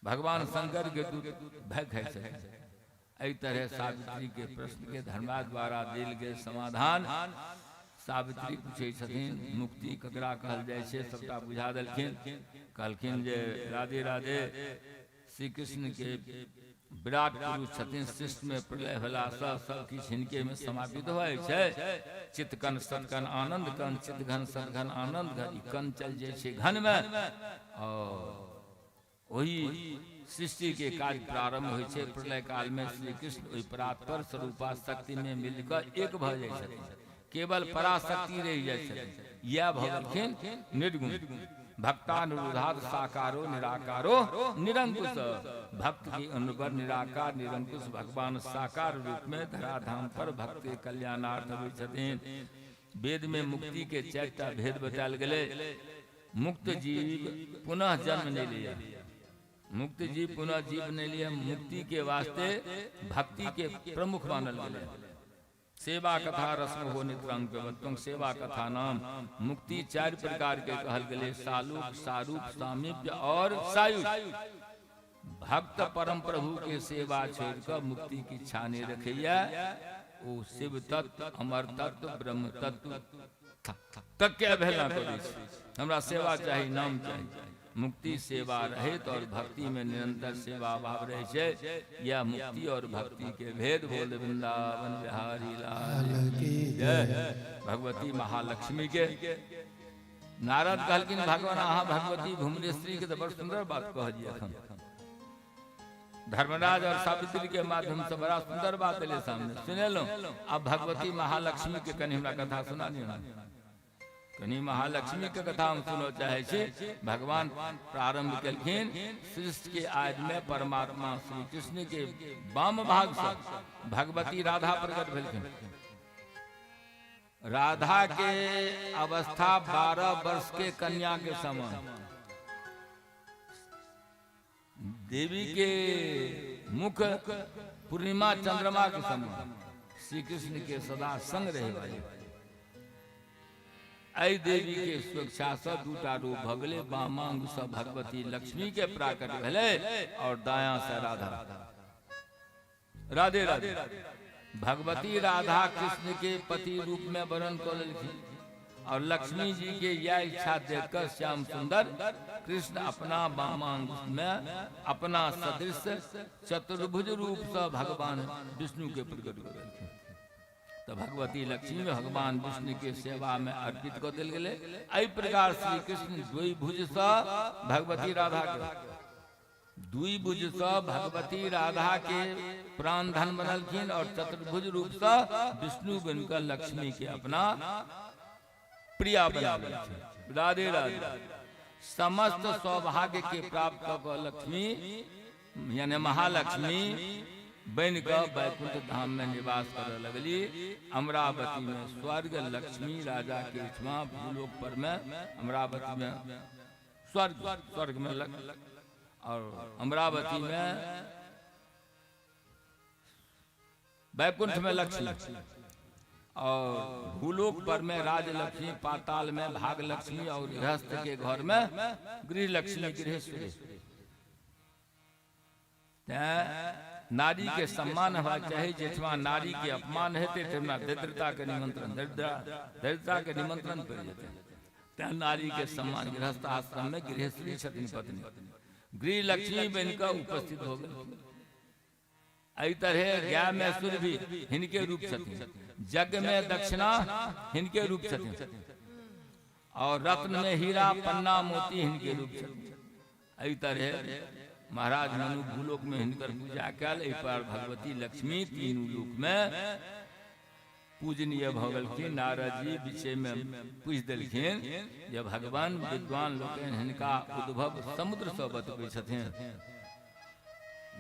भगवान शंकर के दूत भय खाइ छथिन। एहि तरह सावित्री के प्रश्न के धर्मराज द्वारा देल गेल समाधान। सावित्री पूछै छथिन मुक्ति ककरा कहल जाइ छै, सबटा बुझा देलखिन। कहलखिन जे राधे राधे, श्री कृष्ण के विराट पुरुष छथिन, सृष्टि में प्रलय भेला सँ सब किछु हिनके में समापित होइ छै। चितकन सतकन आनंद कन, चितघन सतघन आनंद घन, ई कन चल जाइ छै घन में और ओही सृष्टि के कार्य प्रारंभ होइ छै। प्रलय काल में श्री कृष्ण ओहि परात्पर स्वरूपा शक्ति में मिलकर एक भऽ जाइ छथिन, केवल पराशक्ति रहि जाइ छथिन। इएह भऽ गेलखिन निर्गुण। भक्तानुरोधात साकारो निराकारो निरंकुश। भक्त के अनुबर निराकार निरंकुश भगवान साकार रूप में धराधाम पर भक्त के कल्याणार्थ अबै छथिन। वेद में मुक्ति के 4टा भेद बतायल गेलै। मुक्त जीव पुनः जन्म नहीं लिया, मुक्त जीव पुनः जीव नहीं लिया। मुक्ति के वास्ते भक्ति के प्रमुख मानल गेलै। सेवा कथा रस्म हो नितरांग व्यवत्वं सेवा कथा नाम। मुक्ति 4 प्रकार के कहल गेलै, सालूक, सारूप, सामीप्य और सायुज। भक्त परम प्रभु के सेवा छोड़ कऽ मुक्ति की इच्छा नहीं रखैया, ओ शिव तत्व, अमर तत्व, ब्रह्म तत्व तक के अवहेलना करै छै। हमरा सेवा चाही, नाम चाही। मुक्ति सेवा रहित और भक्ति में निरंतर सेवा भाव रहे छै। यह मुक्ति और भक्ति के भेद। बोल वृंदावन बिहारी लाल की जय। भगवती महालक्ष्मी के नारद कहलखिन, भगवान अहाँ भगवती भुवनेश्वरी के तऽ बड़ सुंदर बात कहलियै। अखन धर्मराज और सावित्री के माध्यम से बड़ा सुंदर बात एलै सामने, सुनेलहुँ। अब भगवती महालक्ष्मी के कनि हमरा कथा सुना दियौ ने। कनि महालक्ष्मी के कथा हम सुनऽ चाहै छी। भगवान प्रारंभ केलखिन, सृष्टि के आदि में परमात्मा श्री कृष्ण के वाम भाग से भगवती राधा प्रकट भेलखिन। राधा के अवस्था 12 वर्ष के कन्या के समान, देवी के मुख पूर्णिमा चंद्रमा के समान, श्री कृष्ण के सदा संग रहे वाली एहि देवी के स्वेच्छा से दूटा रूप भऽ गेलै। वामांग से भगवती लक्ष्मी के प्राकट भेलै और दायां से राधा। राधे राधे। भगवती राधा कृष्ण के पति रूप में वर्ण कऽ लेलखिन और लक्ष्मी जी के यह इच्छा देखकर श्याम सुंदर कृष्ण अपना वामांग में अपना सदृश चतुर्भुज रूप से भगवान विष्णु के प्रकट कऽ देलखिन। तऽ भगवती लक्ष्मी भगवान विष्णु के सेवा में अर्पित कऽ देल गेलै। एहि प्रकार श्री कृष्ण द्वि भुज से भगवती राधा के, दुई भुज से भगवती राधा के प्राण धन बनलखिन और चतुर्भुज रूप से विष्णु बनकर लक्ष्मी के अपना प्रिया बना लेलखिन। राधे राधे। समस्त सौभाग्य के प्राप्त कऽ कऽ लक्ष्मी यानी महालक्ष्मी बनि कऽ वैकुंठ धाम में निवास करऽ लगली। अमरावती में स्वर्ग लक्ष्मी राजा के ओहिठमा भूलोक पर में अमरावती में स्वर्ग, स्वर्ग में लग और अमरावती में वैकुंठ में लक्ष्मी और भूलोक पर में राज लक्ष्मी, पाताल में भाग लक्ष्मी और गृहस्थ के घर में गृह लक्ष्मी, गृहेश्वरी। तें नारी के सम्मान होबाक चाही। जेठमा नारी के अपमान हेतै तहिमा दरिद्रता के निमंत्रण, दरिद्रता के निमंत्रण पड़ि जेतै। तें नारी के सम्मान गृहस्थ आश्रम में गृहेश्वरी छथिन पत्नी, गृह लक्ष्मी बनि कऽ उपस्थित हो गेल। एहि तरहे गाय में सुरभि हिनके रूप छथिन, यज्ञ में दक्षिणा हिनके रूप छथिन और रत्न में हीरा पन्ना मोती हिनके रूप छथिन। एहि तरहे महाराज मनु भूलोक में हिनकर पूजा कयल। एहि पर भगवती लक्ष्मी तीनू लोक में पूजनीय भऽ गेलखिन। नारद जी विषय में पूछि देलखिन जे भगवान, विद्वान लोकनि हिनका उद्भव समुद्र से बतबै छथिन।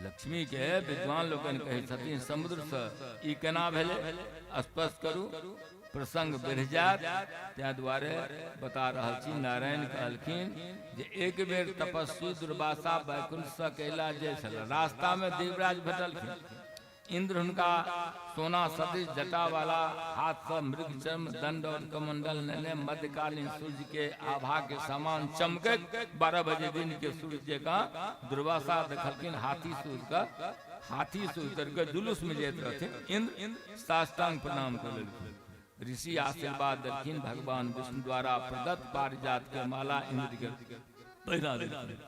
लक्ष्मी के विद्वान लोकनि कहै छथिन समुद्र से, ई केना भेलै स्पष्ट करू, प्रसंग बढ़ि जायत, ताहि दुआरे बता रहल छी। नारायण कहलखिन जे एक बेर तपस्वी दुर्वासा वैकुंठ से कैलाश जाइ छल, रास्ता में देवराज भेटलखिन। इंद्र हुनका सोना सदृश जटा वाला हाथ से मृग चर्म दंड और कमंडल लेने मध्यकालीन सूर्य के आभा के समान चमकैत 12 बजे दिन के सूर्य जकाँ दुर्वासा देखलखिन। हाथी सूर्य का हाथी से उतर के जुलूस में जाइत रहथिन इंद्र, साष्टांग प्रणाम कर लेलखिन। ऋषि आशीर्वाद देलखिन। भगवान विष्णु द्वारा प्रदत्त पारिजात के माला इंद्र के पहिरा देलखिन।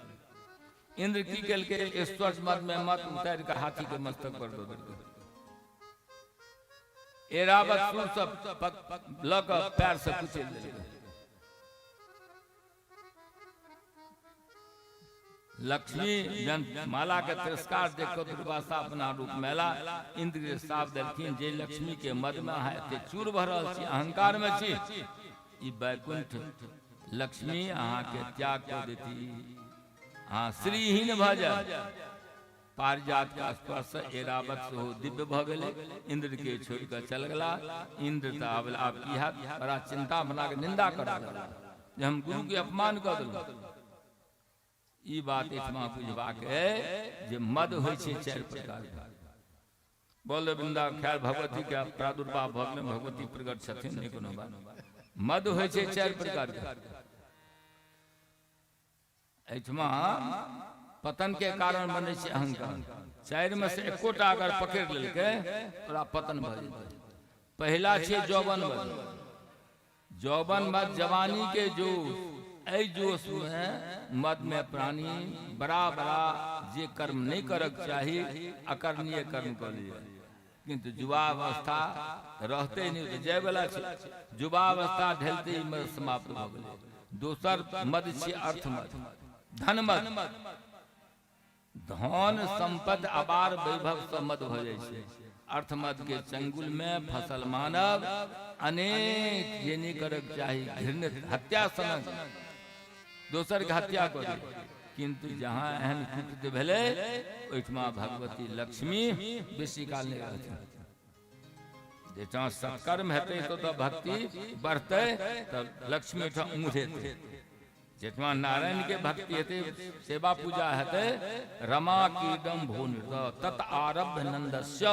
इंद्र की केलकै, ईश्वर मत में मत उतारि के हाथी के मस्तक पर दऽ देलकै। एरावत सुर सब लऽ कऽ पैर से कुचलि देलकै। लक्ष्मी जन माला के तिरस्कार देख कऽ दुर्वासा अपना रूप मेला इंद्र के साफ देलखिन जे लक्ष्मी के मद में अहाँ एते चूर भऽ रहल छी, अहंकार में छी, ई वैकुंठ लक्ष्मी अहाँके त्याग कऽ देती, अहाँ श्रीहीन भऽ जायब। पारिजात के स्पर्श से ऐरावत सेहो दिव्य भऽ गेलै। इंद्र के छोड़ि कऽ चल गेला। इंद्र तऽ आब आब की हैत, बड़ा चिंता बना कऽ निंदा करऽ लगला जे हम गुरु के अपमान कऽ देलहुँ। ई बात एहिठमा बुझबाक अइ जे मद होइ छै चारि प्रकार के। बोल वृंदा, खैर भगवती के प्रादुर्भाव भऽ गेलै, भगवती प्रकट छथिन, नहि कोनो बात। मद होइ छै चारि प्रकार के। एहिठमा पतन के कारण बनै छै अहंकार। चारि मे से एकोटा अगर पकड़ि लेलकै ओकरा पतन भऽ जेतै। पहिला छै जौवन मद। जौवन मद जवानी के जोश, एहि जोश में मद में प्राणी बड़ा बड़ा जे कर्म नहीं करक चाही अकरणीय कर्म कऽ लिअ। किंतु युवावस्था रहते नहीं तऽ जाय वाला छै। युवावस्था ढलते ही मद समाप्त भऽ गेलै। दोसर मद छै अर्थ मद, धन मद। धन संपत्ति अपार वैभव से मद भऽ जाइ छै। अर्थ मद के चंगुल में फसल मानव अनेक जे नहीं करक चाही घृणित हत्या सनक दोसर के हत्या कऽ दे। किंतु जहाँ एहन कुकृत्य भेलै ओहिठमा भगवती लक्ष्मी बेसी काल नहि रहथिन। जहाँ सत्कर्म हेतै तो तऽ भक्ति बढ़तै तऽ लक्ष्मी ओहिठाम उमड़ेतै। जेठमा नारायण के भक्ति हेतै, सेवा पूजा हेतै, रमा कीडम भो नृत तत आरभ्य नंदस्य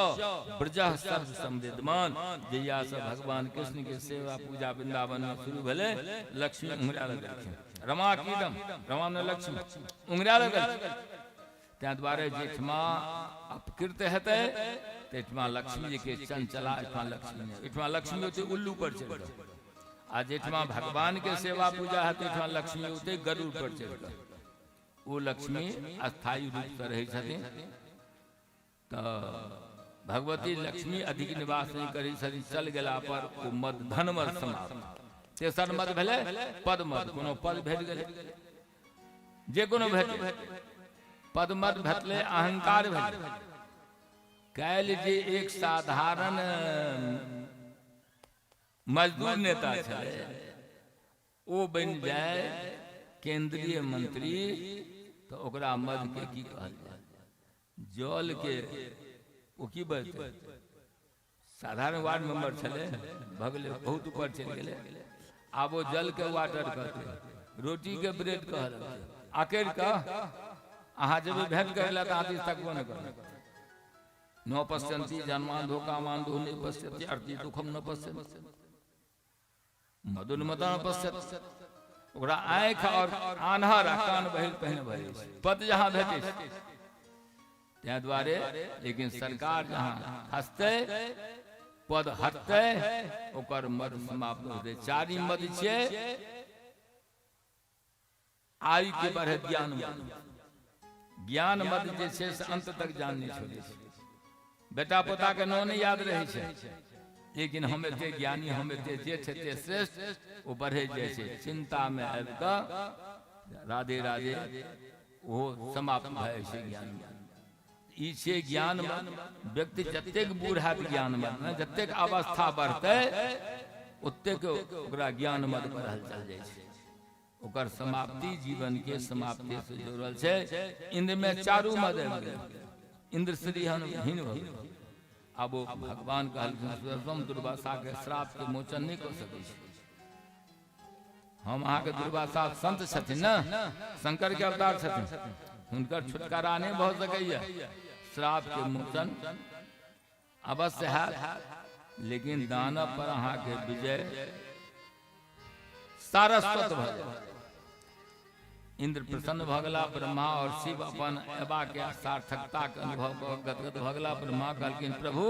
ब्रजः सर्व समृद्धमान। जहिया से भगवान कृष्ण के सेवा पूजा वृंदावन में शुरू भेलै, लक्ष्मी उंगरा लगलखिन। रमा कीडम, रमा ने लक्ष्मी उंगरा लगलखिन। ताहि दुआरे जेठमा अपकृत हेतै तेठमा लक्ष्मी जी के चंचला, एहिठमा लक्ष्मी नहि, एहिठमा लक्ष्मी होतै उल्लू पर चढ़ि कऽ, आ जेठमा भगवान के सेवा पूजा हेतै एहिठमा लक्ष्मी होतै गरुड़ पर चढ़ि कऽ। ओ लक्ष्मी अस्थायी रूपसँ रहै छथिन। तऽ भगवती लक्ष्मी अधिक निवास नहि करै छथिन, चल गेला पर ओ मद धन मद समाप्त। तेसर मद भेलै पद मद। कोनो पद भेट गेलै, जे कोनो भेटलै, पद मद भेटलै, अहंकार भेलै। काल्हि जे एक साधारण मजदूर नेता छलै ओ बनि जाय केंद्रीय मंत्री, तऽ ओकरा मद के की कहल जाय? जल के ओ की बजतै? साधारण वार्ड मेंबर छलै, भऽ गेलै बहुत ऊपर चलि गेलै, आब ओ जल के वाटर कहतै, रोटी के ब्रेड कहऽ लगतै। आखिर कऽ अहाँ जेबै भेंट करै लए तऽ अहाँ दिस तकबो नहि करत। न पश्यन्ति जन्मान्धो कामान्धो नहि पश्यन्ति अर्ति दुखम न पश्यन्ति मदोन्मता न पश्यति। ओकरा आँखि और आन्हर आ कान बहिर पहिने भऽ जाइ छै पद जहाँ भेटै छै। ताहि दुआरे लेकिन सरकार जहाँ हँसतै पद हटतै ओकर मद समाप्त होतै। चारिम मद छियै आयु के बढ़े ज्ञान मद। ज्ञान मद जे छै से अंत तक जान नहि छोड़ै छै। बेटा पोता के नाम नहि याद रहै छै, लेकिन हम एते ज्ञानी, हम एते जेठ, एते श्रेष्ठ, ओ बढ़े जाइ छै। चिंता में आबि कऽ राधे राधे ओहो समाप्त भए जाइ छै ज्ञान। ई छै ज्ञान मद। व्यक्ति जतेक बूढ़ हैत ज्ञान मद मे, जतेक अवस्था बढ़तै ओतेक ओकरा ज्ञान मद बढ़ल चल जाइ छै। ओकर समाप्ति जीवन के समाप्ति से जुड़ल छै। इंद्र में चारू मद आबि गेल, इंद्र श्रीहन हीन भऽ गेल। आब ओ भगवान कहलखिन सुदर्शन दुर्वासा के श्राप के मोचन नहि कऽ सकै छी हम अहाँके। दुर्वासा संत छथिन ने, शंकर के अवतार छथिन, हुनकर छुटकारा नहि भऽ सकैया। श्राप के मोचन अवश्य हैत, लेकिन दानव पर अहाँके विजय सारस्वत भऽ जायत। इंद्र प्रसन्न भऽ गेला। ब्रह्मा और शिव अपन अयबा के सार्थकता के अनुभव कऽ गदगद भऽ गेला। ब्रह्मा कहलखिन प्रभु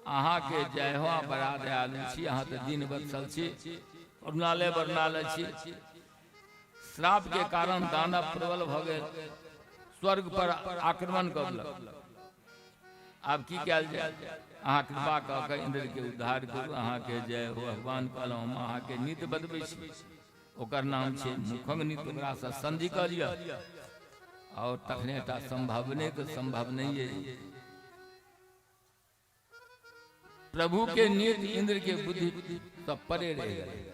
अहाँके जय हो, अहाँ बड़ा दयालु छी, अहाँ तऽ दीन वत्सल छी, करुणालय वरुणालय छी। श्राप के कारण दानव प्रबल भऽ गेल, स्वर्ग पर आक्रमण कऽ देलक। आब की कयल जाय? अहाँ कृपा कऽ के इंद्र के उद्धार करू, अहाँके जय हो। भगवान कहलहुँ हम अहाँके नीति बतबै छी, ओकर नाम छै मुखंग नीति, ओकरासँ संधि कऽ लिअ। और तखने टा संभव नहि तऽ संभव नहीं है। प्रभु के नीति इंद्र के बुद्धि सब परे रह गेलै।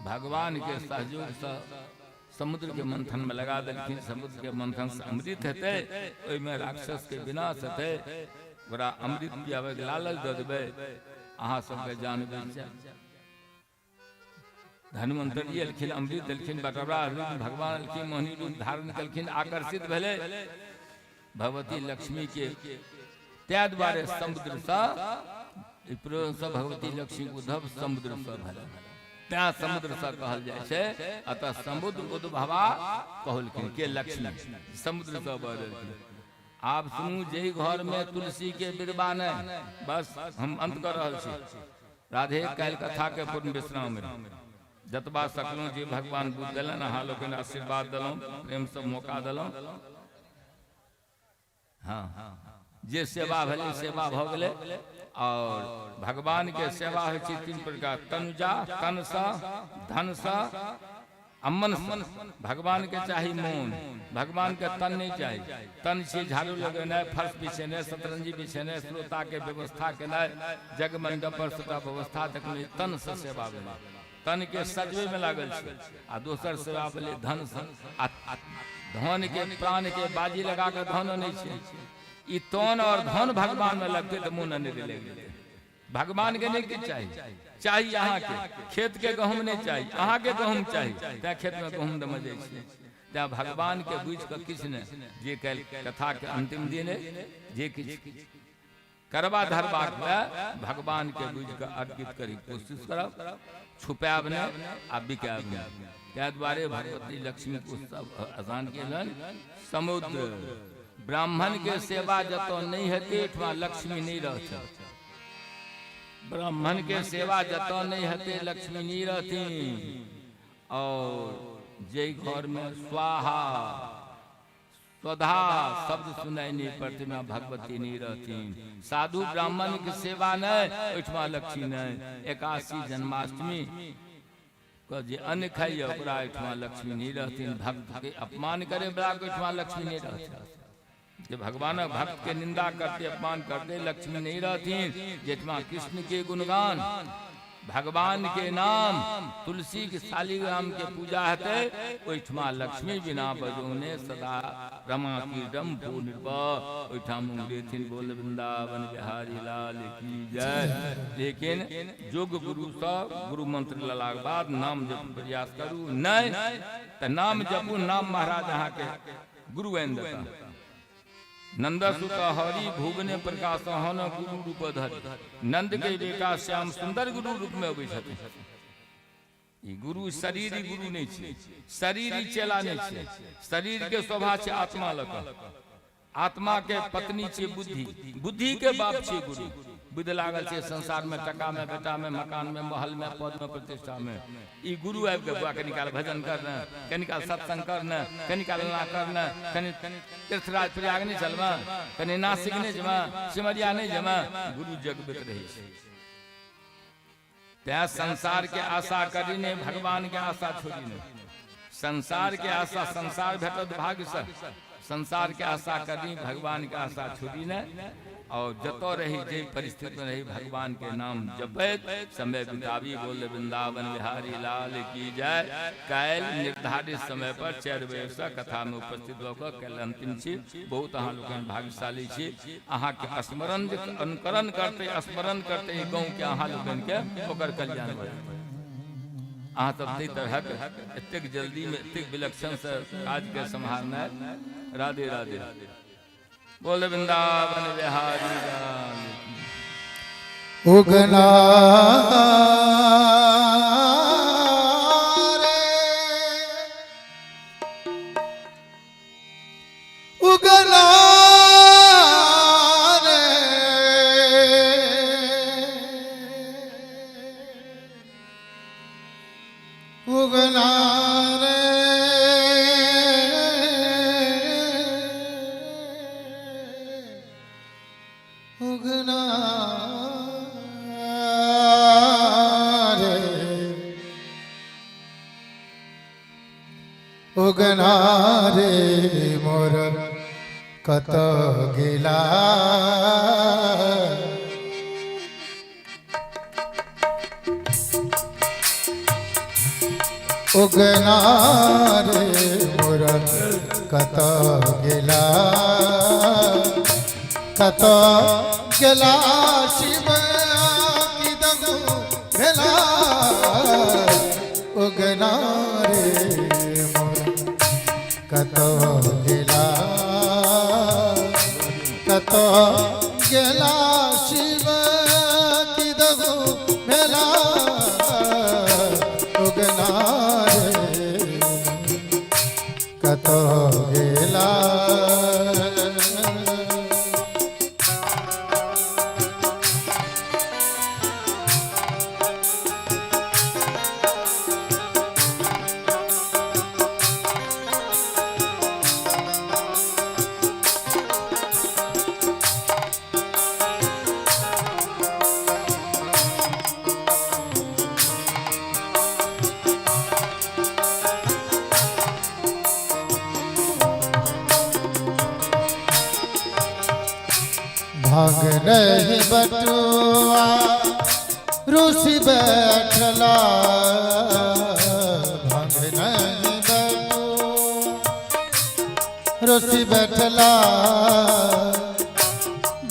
भगवान के सहयोग से समुद्र के मंथन में लगा देलखिन। समुद्र के मंथन से अमृत हेतै, ओहिमे राक्षस के विनाश हेतै। ओकरा अमृत पियाबै के लालच दऽ देबै, अहाँ सबके जान बचि जायत। धन्वंतरी एलखिन, अमृत देलखिन, बटवरा रूप भगवान एलखिन, मोहिनी रूप धारण केलखिन, आकर्षित भेलै भगवती लक्ष्मी के। तै दुआरे समुद्रसँ से भगवती लक्ष्मी उद्धव समुद्रसँ भेलै, तैं समुद्रसँ कहल जाइ छै। अतः समुद्र उद्भवा कहलखिन के लक्ष्मी समुद्रसँ बढ़लखिन। आब सुनू, जाहि घरमे तुलसी के बिरबा नहि, बस हम अंत कर रहल छी। राधे, काल्हि कथा के पूर्ण विश्राम रही। जतबा सकलहुँ जे भगवान बुझ देलनि, अहाँ लोकनि आशीर्वाद देलहुँ, प्रेमसँ मौका देलहुँ। हाँ, जे सेवा भेलै सेवा भऽ गेलै। और भगवान के सेवा होइ छै तीन प्रकार, तनुजा, तनसँ, धनसँ आ मनसँ। भगवान के चाही मोन, भगवान के तन नहीं चाही। तन छी झाड़ू लगेनाइ, फर्श बिछेनाइ, शतरंजी बिछेनाइ, श्रोता के व्यवस्था केनाइ, जग मंडप पर सबटा व्यवस्था देखनाइ, तन से सेवा भेलै। तन के सजबे में लागल छै। आ दोसर सेवा भेलै धन से। आ धन के प्राण के बाजी लगा के धन अनै छै। ई तन और धन भगवान में लगतै तऽ मोन अनेरे लागि जेतै। भगवान के नहीं किछु चाही, चाही अहाँके खेत के गहूम नहीं चाही, अहाँके गहूम चाही, तैं खेत में गहूम दमे जाइ छियै। तैं भगवान के बुझि कऽ किछु नहि। जे काल्हि कथा के अंतिम दिन अइ, जे किछु करबा धरबाक हुए भगवान के बुझि कऽ अर्पित करी कोशिश करब, छुपायब नहि आ बिकायब नहि। ताहि दुआरे भगवती लक्ष्मी के उत्सव आसान केलनि समुद्र। ब्राह्मण के सेवा जतऽ नहि हेतै ओहिठमा लक्ष्मी नहि रहथिन। ब्राह्मण के सेवा जतऽ नहि हेतै लक्ष्मी नहि रहथिन। और जाहि घर में स्वाहा स्वधा शब्द सुनाई नहीं प्रतिमा भगवती नहीं रहथिन। साधु ब्राह्मण के सेवा नहीं, ओहिठमा लक्ष्मी नहीं। एकादशी जन्माष्टमी के जे अन्न खाइए ओकरा ओहिठमा लक्ष्मी नहीं रहथिन। भक्त के अपमान करे वाला के ओहिठमा लक्ष्मी नहीं रहथिन। जे भगवानक भक्त के निंदा करते अपमान करते लक्ष्मी नहीं रहथिन। जेठमा कृष्ण के गुणगान, भगवान के नाम, तुलसी के शालिग्राम के पूजा हेतै ओहिठमा लक्ष्मी बिना बजौने सदा रमा कीर्तन भू नृप ओहिठाम उंगरेथिन। बोल वृंदावन बिहारी लाल की जय। लेकिन जोग गुरु सँ गुरु मंत्र लेलाक बाद नाम जप प्रयास करू, नहीं तऽ नाम जपू, नाम महाराज अहाँके गुरु आनि देता। नंद सुत हरि भुवने प्रकाश हन गुरु रूप धरि। नंद के बेटा श्याम सुंदर गुरु रूप में अबै छथिन। ई गुरु शरीरी गुरु नहीं छै, शरीरी चेला नहीं छै। शरीर के शोभा छै आत्मा लग, आत्मा के पत्नी छै बुद्धि, बुद्धि के बाप छै गुरु। बुद्धि लागल छै संसार में, टका में, बेटा में, मकान में, महल में, पद में, प्रतिष्ठा में। ई गुरु आबि के बुआ कनी काल भजन करने, कनी काल सत्संग करने, कनी काल ना करने, कनी तीर्थराज प्रयाग नहीं चलबा, कनी नासिक नहीं जमा, सिमरिया नहीं जमा, गुरु जगबैत रहै छै। तैं संसार के आशा करी नहीं, भगवान के आशा छोड़ी नहीं। संसार के आशा, संसार भेटत भाग्य से, संसार के आशा करी, भगवान के आशा छोड़ी नहीं। और जतऽ रही, जे परिस्थिति में रही, भगवान के नाम जपैत समय बिताबी। बोल वृंदावन बिहारी लाल की जय। काल्हि निर्धारित समय पर 4 बजे से कथा में उपस्थित भऽ कऽ काल्हि अंतिम छी। बहुत अहाँ लोकनि भाग्यशाली छी। अहाँके स्मरण जे अनुकरण करते, स्मरण करते गाँव के अहाँ लोकनि के ओकर कल्याण भऽ जेतै। अहाँ सब ताहि तरहक एतेक जल्दी में एतेक विलक्षण से काज के सम्हारनाइ। राधे राधे। बोल वृंदावन बिहारी लाल की। उगना रे, उगना रे, उगना रे, उगना रे, उगना रे, मोर कत गेला। उगना रे मोर कत गेला, कत गेला शिव की दगु भेला। उगना रे मोर कत गेला, कत गेला शिव की दगु भेला। उगना रे कत गेला। भाग नहीं बटुआ रूसी बैठला, भाग नहीं बटुआ रूसी बैठला।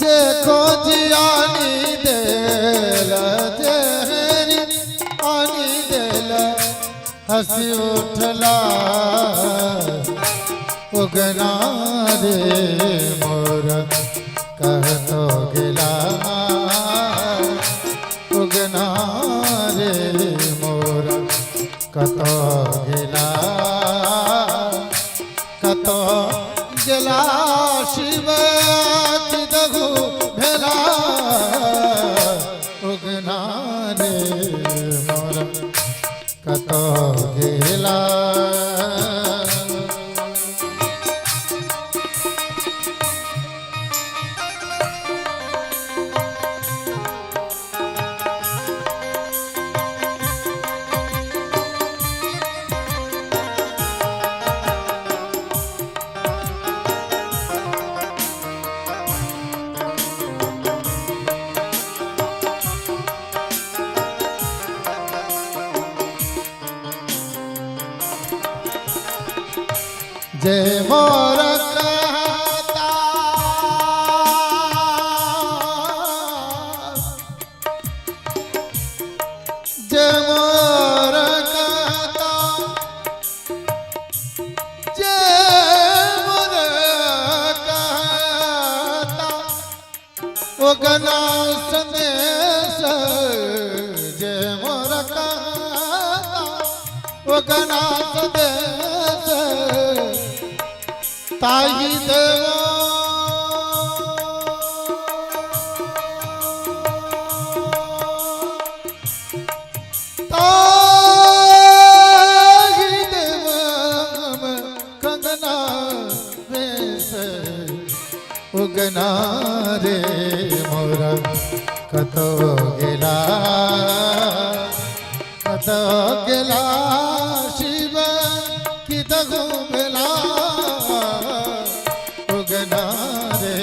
जे खोजियानी देल जेहरी आनी देल हंसी उठला। उगना रे मोर कहतो गेला, उगना रे मोर कतो गेला, कतो गेला शिव की दगु भेला। उगना रे मोर कतो गेला। जय मोर कहता, जय मोर कहता, जय मोर कहता। उगना संदेश जय मोर कहता, उगना संदेश ताही देवो। ताही देव हम कंगना वेश। उगना रे मोर कतो गेला, कतो गेला शिव की दगु भेला। उगना रे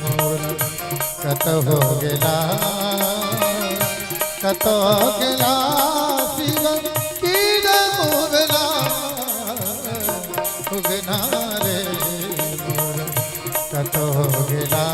मोर कत हो गेला, कत गेला शिव की दगु भेला। उगना रे मोर कत हो गेला।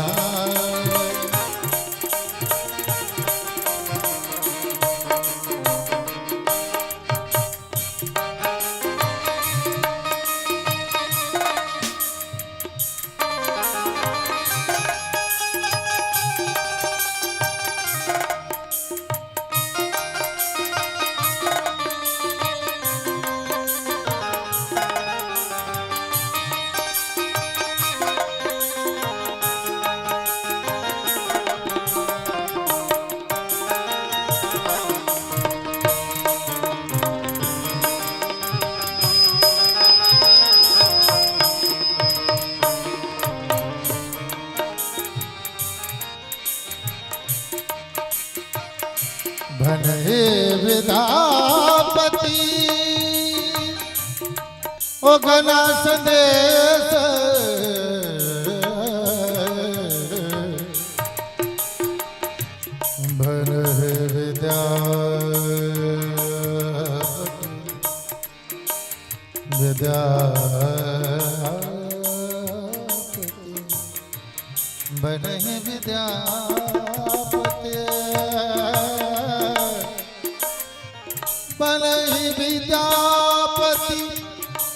भले विदापति उगना संदेश। भले विद्यापति विद्यापति बनहि विद्यापति, बनहि विद्यापति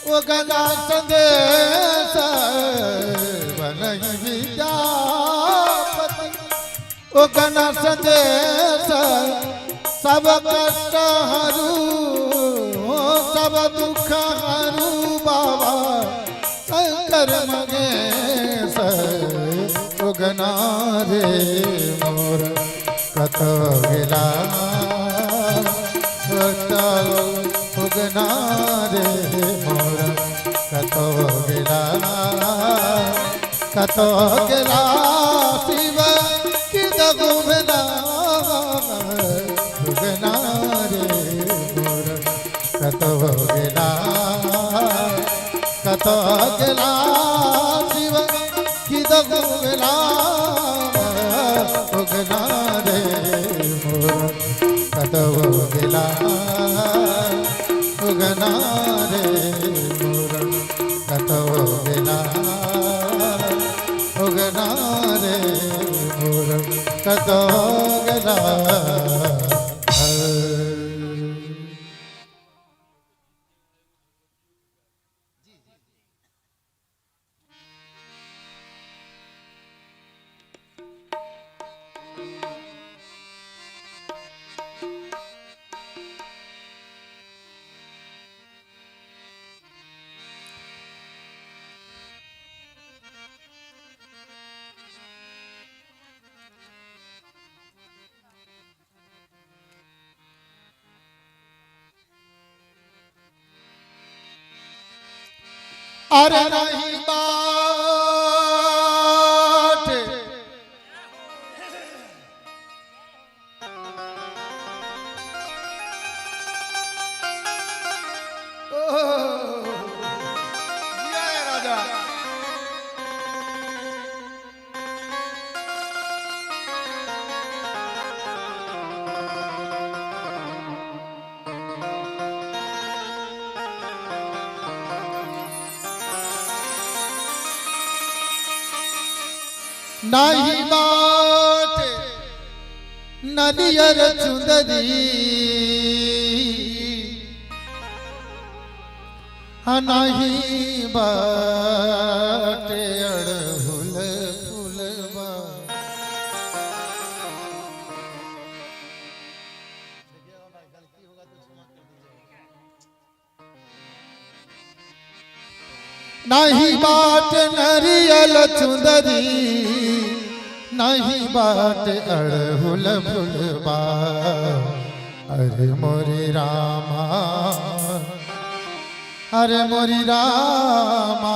ओ गंगा संदेश, बनहि विद्यापति ओ गंगा संदेश, सब कष्ट हरू सब दुख हरू बाबा शंकर मगेश। उगना रे मोर कत गेला, उगना रे मोर कत गेला, कत गेला शिव कि दगुबना। उगना रे मोर कत गेला, कत गेला शिव कि दगुबना। उगना रे मोर कत गेला, उगना रे मोर कत गेला, उगना रे मोर कत गेला। अरे नहीं बाट जय राजा। नहीं बाट नदियर चुंदरी, नहीं बाट अड़हुल फुलवा। नहीं बाट नरियल चुंदरी, नहीं बाट अड़हुल फुलवा। अरे मोरी रामा, अरे मोरी रामा,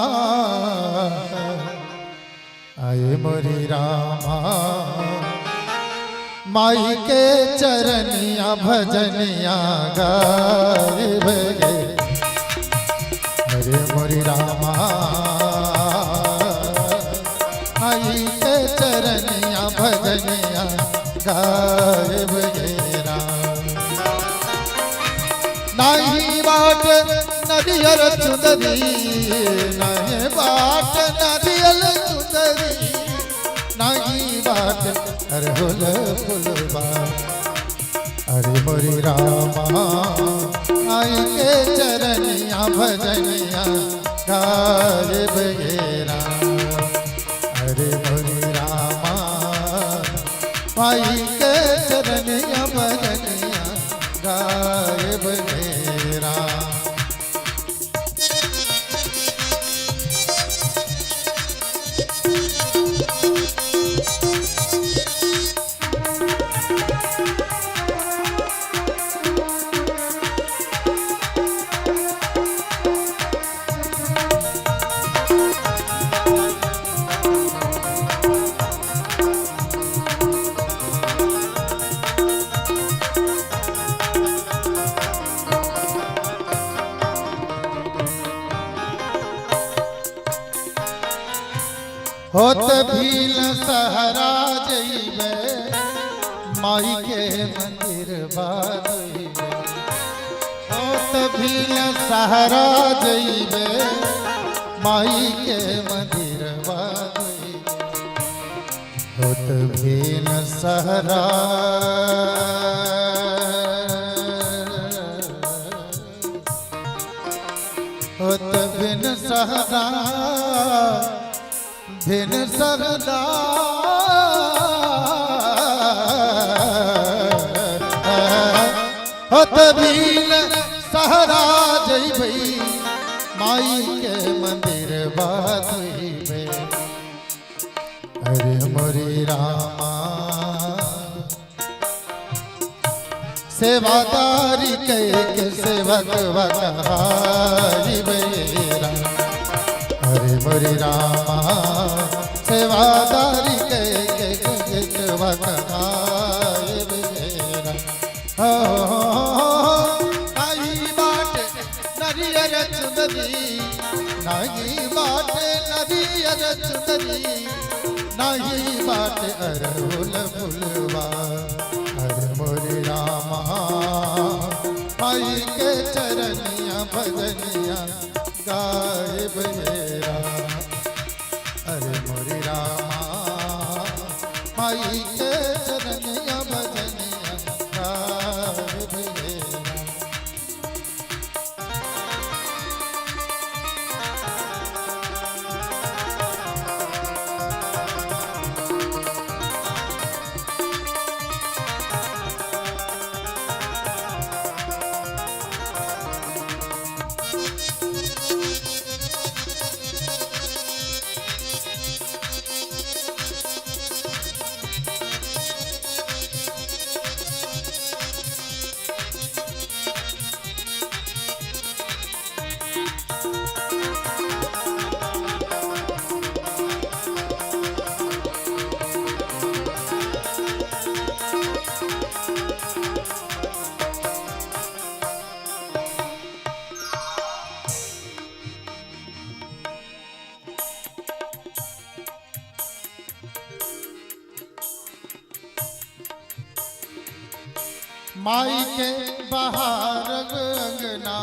आए मोरी रामा, माई के चरनिया भजनिया गाए गे। अरे मोरी रामा, आई के चरनिया भजनिया गाए गे राम। नहीं बाट नदियर चुंदरी, नहीं बाट नदियल चुंदरी, नहीं बाट अरहुल फुलवा। अरे मोरी रामा, आई के चरनिया भजनिया गाए गे राम। अरे मोरी रामा, आई के चरनिया भजनिया गाए गे राम। होत भील सहरा जइबे, माई के मंदिर बाजइबे। होत तभी न सहारा जइबे माई के मंदिरवा जइबे। होत भी न सहारा होत बिन सहारा बिन सहारा होत बिन सहारा जइबे माई के मंदिरवा जइबे। अरे मोरी रामा सेवादारी के सेवक बकहारी बेरा। अरे मोरी रामा सेवादारी के सेवक बकहारी बेरा। हो नाही बाट नरियर चुनरी नाही बाट नरियर चुनरी नाही बाट अरहुल फुलवा। अरे मोरी रामा माई के चरनिया भजनिया गाय बेरा। अरे मोरी रामा माई के चरनिया भजनिया गाय बेरा। माई के बहार अंगना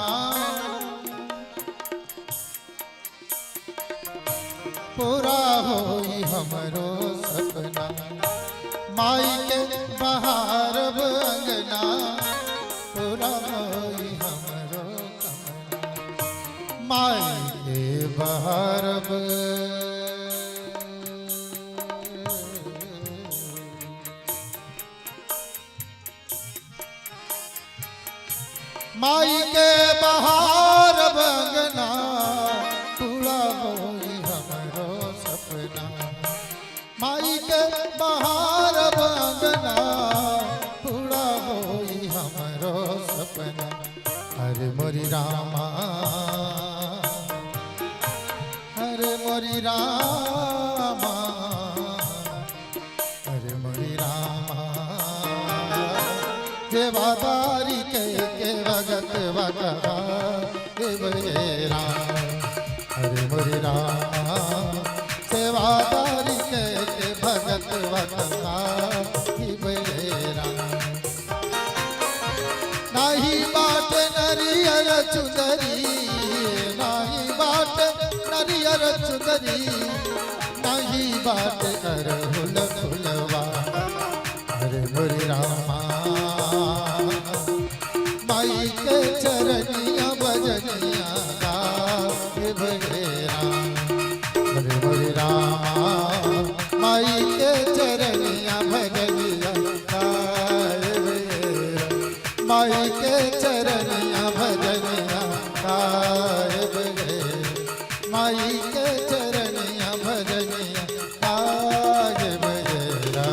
पूरा होई हमरो सपना। माई के बहार अंगना पूरा होई हमरो सपना। माई के बहार माई के बहार अंगना पूरा होई हमरो सपना। माई के बहार अंगना पूरा होई हमरो सपना। अरे मोरी रामा अरे मोरी रामा अरे मोरी रामा सेवादारी के भगत बकहा बेरा। अरे मोरी रामा सेवादारी के भगत बकहा बेरा। नाही बाट नरियर चुनरी नाही बाट नरियर चुनरी नाही बाट अरहुल फुलवा। अरे मोरी रामा माई के चरनिया भजनिया गाय बेरा। अरे मोरी रामा माई के चरनिया भजनिया गाय बेरा। माई के चरनिया भजनिया गाय बेरा। माई के चरनिया भजनिया गाय बेरा।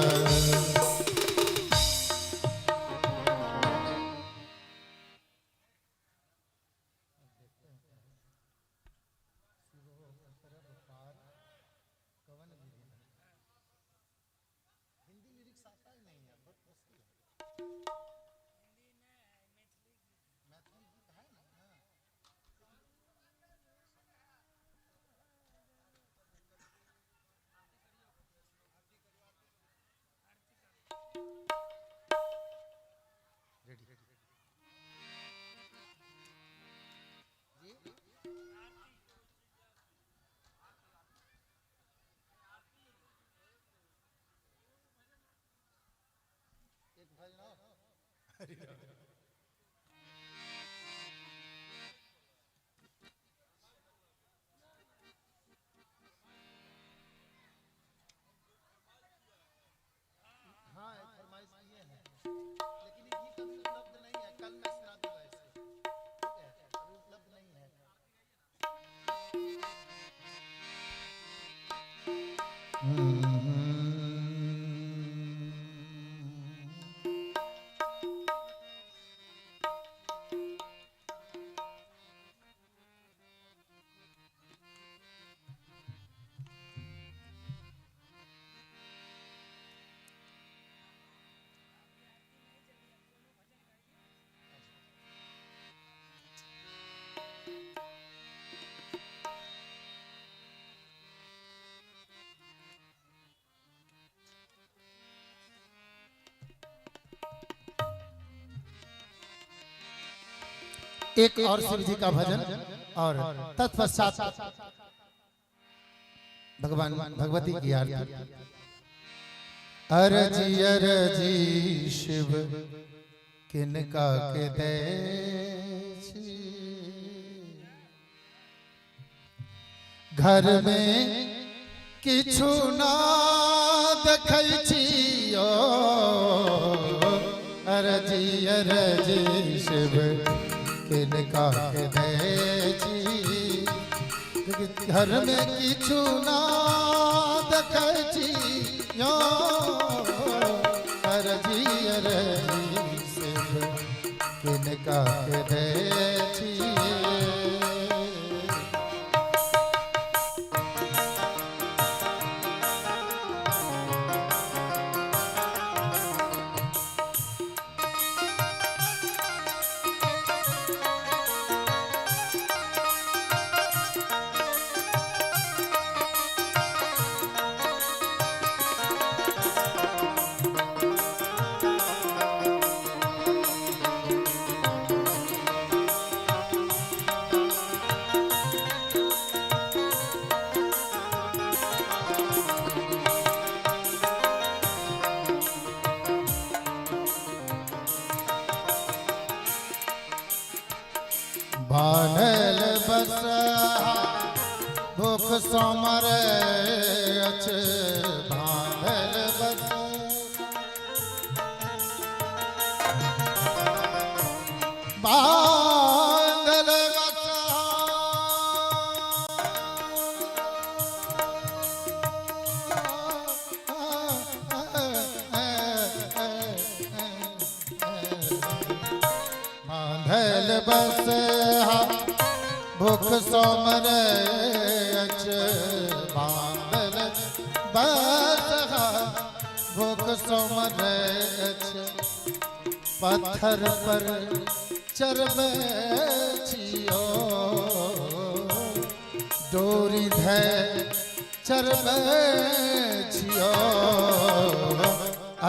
एक और शिव जी का भजन और तत्पश्चात भगवान भगवती की आरती। अरजी अरजी शिव किनका के दे छी, घर में किछु ना देखै छियो। अरजी अरजी शिव किनका के दे छी, घर में किछु ना देखै छियो। अरजी अरजी शिव किनका के दे छी। बान्हल बस भूख समर अछि, बान्हल बस बान्हल बस बांधल बस भूख सोमर अछि, बांधल बस भूख सोमर अछि। पत्थर पर चरबै छियो, डोरी धै चरबै छियो।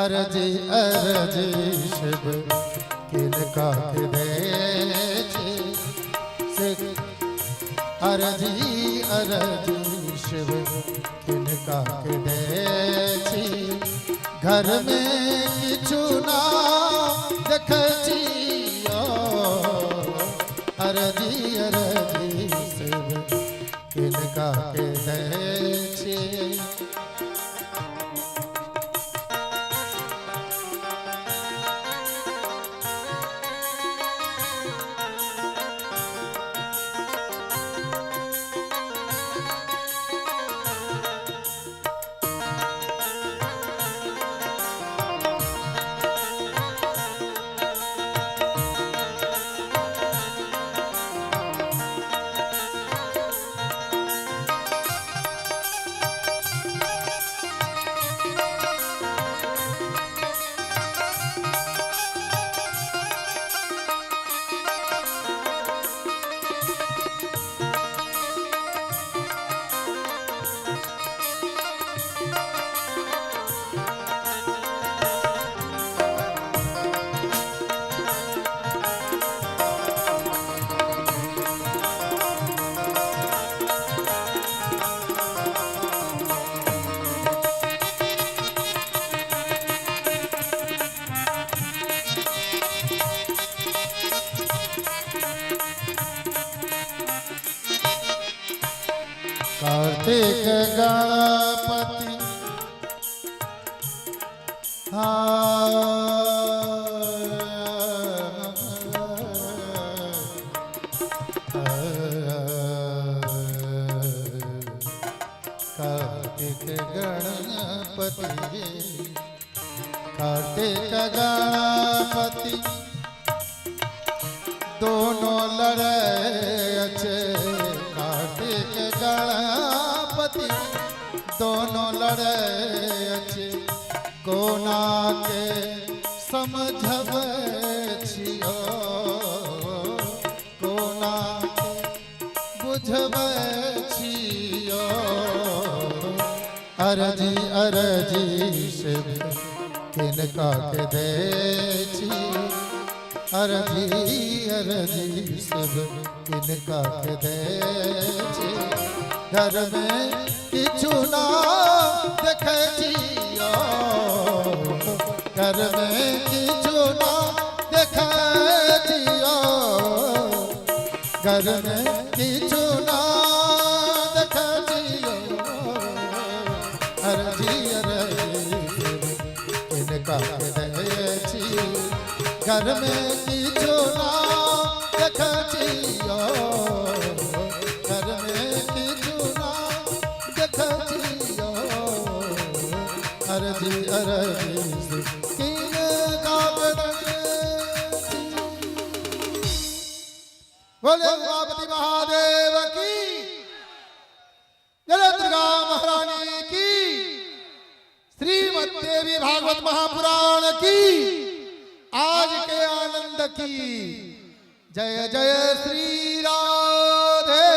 अरजी अरजी शिव किनका के दे छी से, अरजी अरजी शिव किनका के दे छी। घर में किछु ना देखै छियो। अरजी अरजी शिव किनका के दे छी। कार्तिक गणपति कार्तिक गणपति, कार्तिक गणपति दोनों लड़े अछि। कार्तिक गणपति दोनों लड़े अछि, कोना के समझबै छियो, कोना के बुझबै छियो। अरजी अरजी शिव किनका के दे छी। अरजी अरजी सब किनका के दे छी, घर में किछु ना देखै छियो, घर में किछु ना देखै छियो, घर में किछु ना देखै छियो, अरजी अरजी सब किनका के दे छी, घर में किछु ना देखै छियो, घर में किछु ना देखै छियो, अरजी अरजी किनका के दे छी। बोले उमापति महादेव की जय, दुर्गा महारानी की, श्रीमद् देवी भागवत महापुराण की, आज के आनंद की जय जय श्री राधे।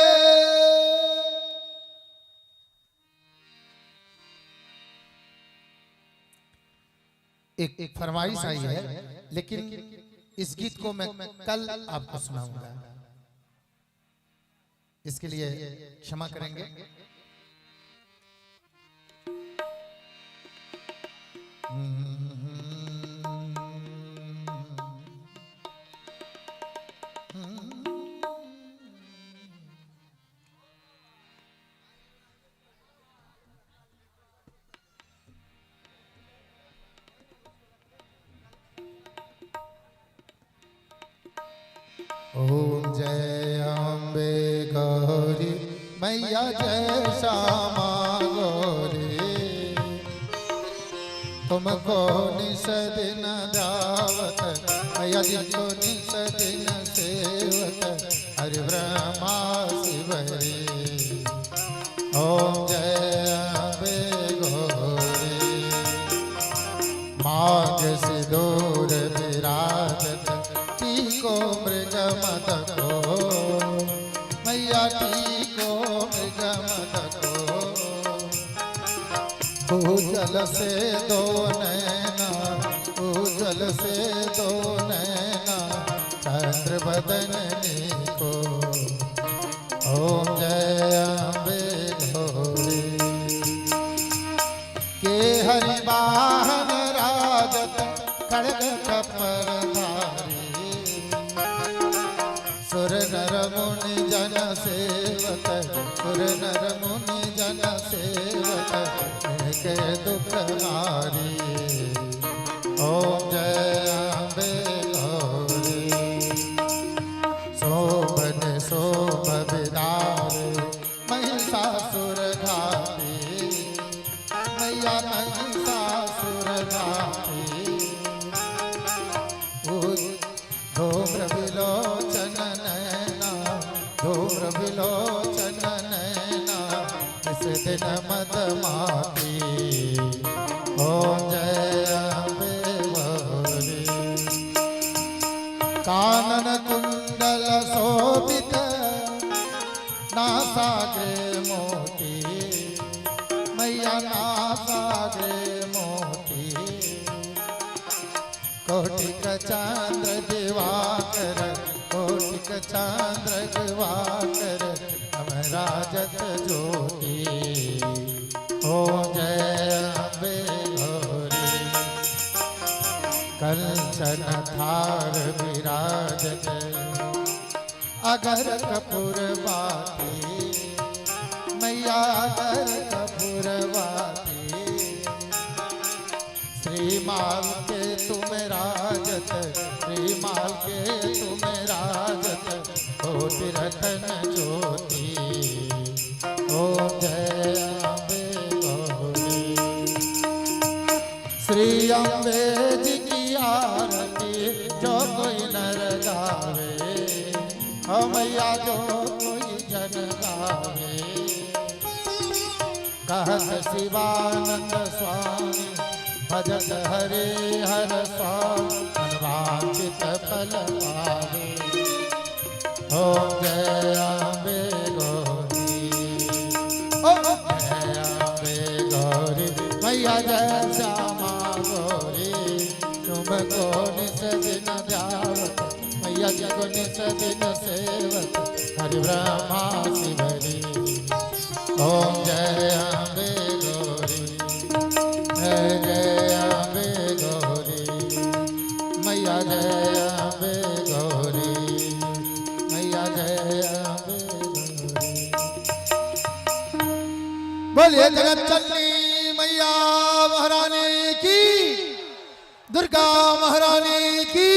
एक एक फरमाइश आई है, लेकिन इस गीत को मैं कल आपको सुनाऊंगा, इसके लिए क्षमा करेंगे। ओम जय अम्बे गौरी मैया जय श्यामा गौरी, तुमको निस दिन दावत मैया जी को निस दिन सेवत हरि ब्रह्मा शिव हरि। ओम जय अम्बे गौरी। माघ सिदूर विराजत टीको मृग मद को, मैया टीको मृग मद को, उज्जल से दो नैना, उज्जल से दो नैना, चंद्र बदन को। ओम जय अम्बे गौरी। के हरि वाहन राजत खड़ग कपर धारी, सुर नर मुनि जन सेवत, सुर नर मुनि जन सेवत, के दुख हारी। ओम जय अम्बे गौरी। शोभन शोभ विदारे महिषासुर घाती, मैया महिषासुर घाती, धूम्र विलोचन नैना, धूम्र विलोचन नैना, इस दिन मद माती। ओम जय अम्बे गौरी। कानन कुंडल शोभित नासाग्रे मोती, मैया नासाग्रे मोती, कोटिक चंद्र दिवाकर, कोटिक चंद्र दिवाकर, राजत ज्योति। ओम जय अम्बे गौरी। कंचन थार विराजत अगर कपूर बाती, मैया अगर कपूर बाती, श्रीमाल के तुम राजत, श्रीमाल के तुम राजत, कोटि रतन ज्योति। ओम जय अम्बे गौरी। श्री अम्बे जी की आरती जो कोई नर गावे, हो मैया जो कोई जन गावे, कहत शिवानंद स्वामी भजत हरे हर स्वामी, मनवांछित फल पावे। ओम जय अम्बे गौरी। ओम जय अम्बे गौरी मैया जय श्यामा गौरी, तुमको निस दिन ध्यावत मैया जी को नित दिन सेवत हरि ब्रह्मा शिवरी। ओम जय अम्बे गौरी, जय जय अम्बे गौरी, मैया जय अम्बे गौरी, मैया जय अम्बे गौरी। बोलिए जगत चंडी मैया महारानी की, दुर्गा महारानी की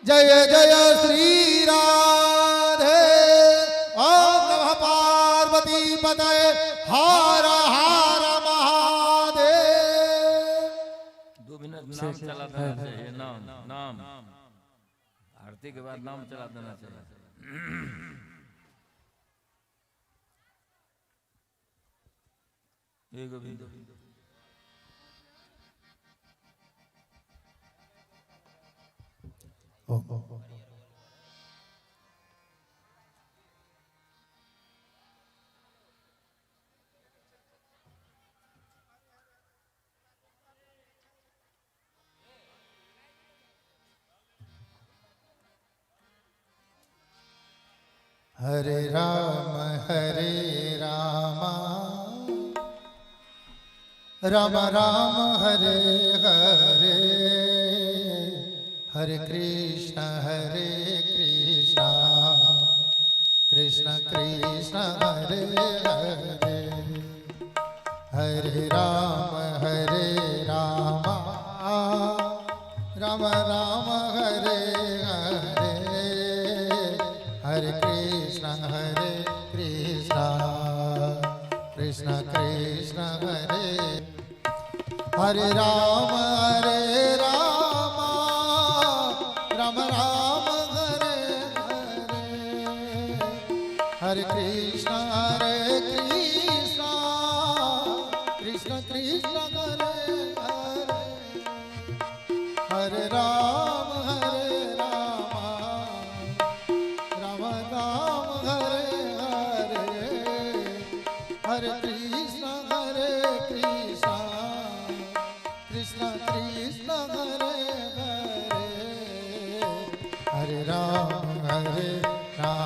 जय। जय श्री राधे। ओम नमः पार्वती पतये, हर हर महादेव। 2 मिनट नाम चला देना चाहिए, नाम, नाम। आरती के बाद नाम चला देना चाहिए। हे गोविंद। ओम। हरे राम हरे राम, राम राम हरे हरे, हरे कृष्ण हरे कृष्ण, कृष्ण कृष्ण हरे हरे, हरे राम हरे राम, राम राम हरे हरे, हरे कृष्ण हरे कृष्ण, कृष्ण कृष्ण हरे। हरे राम हरे राम, राम राम हरे हरे, हरे कृष्ण हरे कृष्ण, कृष्ण कृष्ण हरे हरे, हरे राम हरे राम, राम राम हरे हरे, हरे कृष्ण हरे कृष्ण, कृष्ण कृष्ण हरे हरे, हरे राम हरे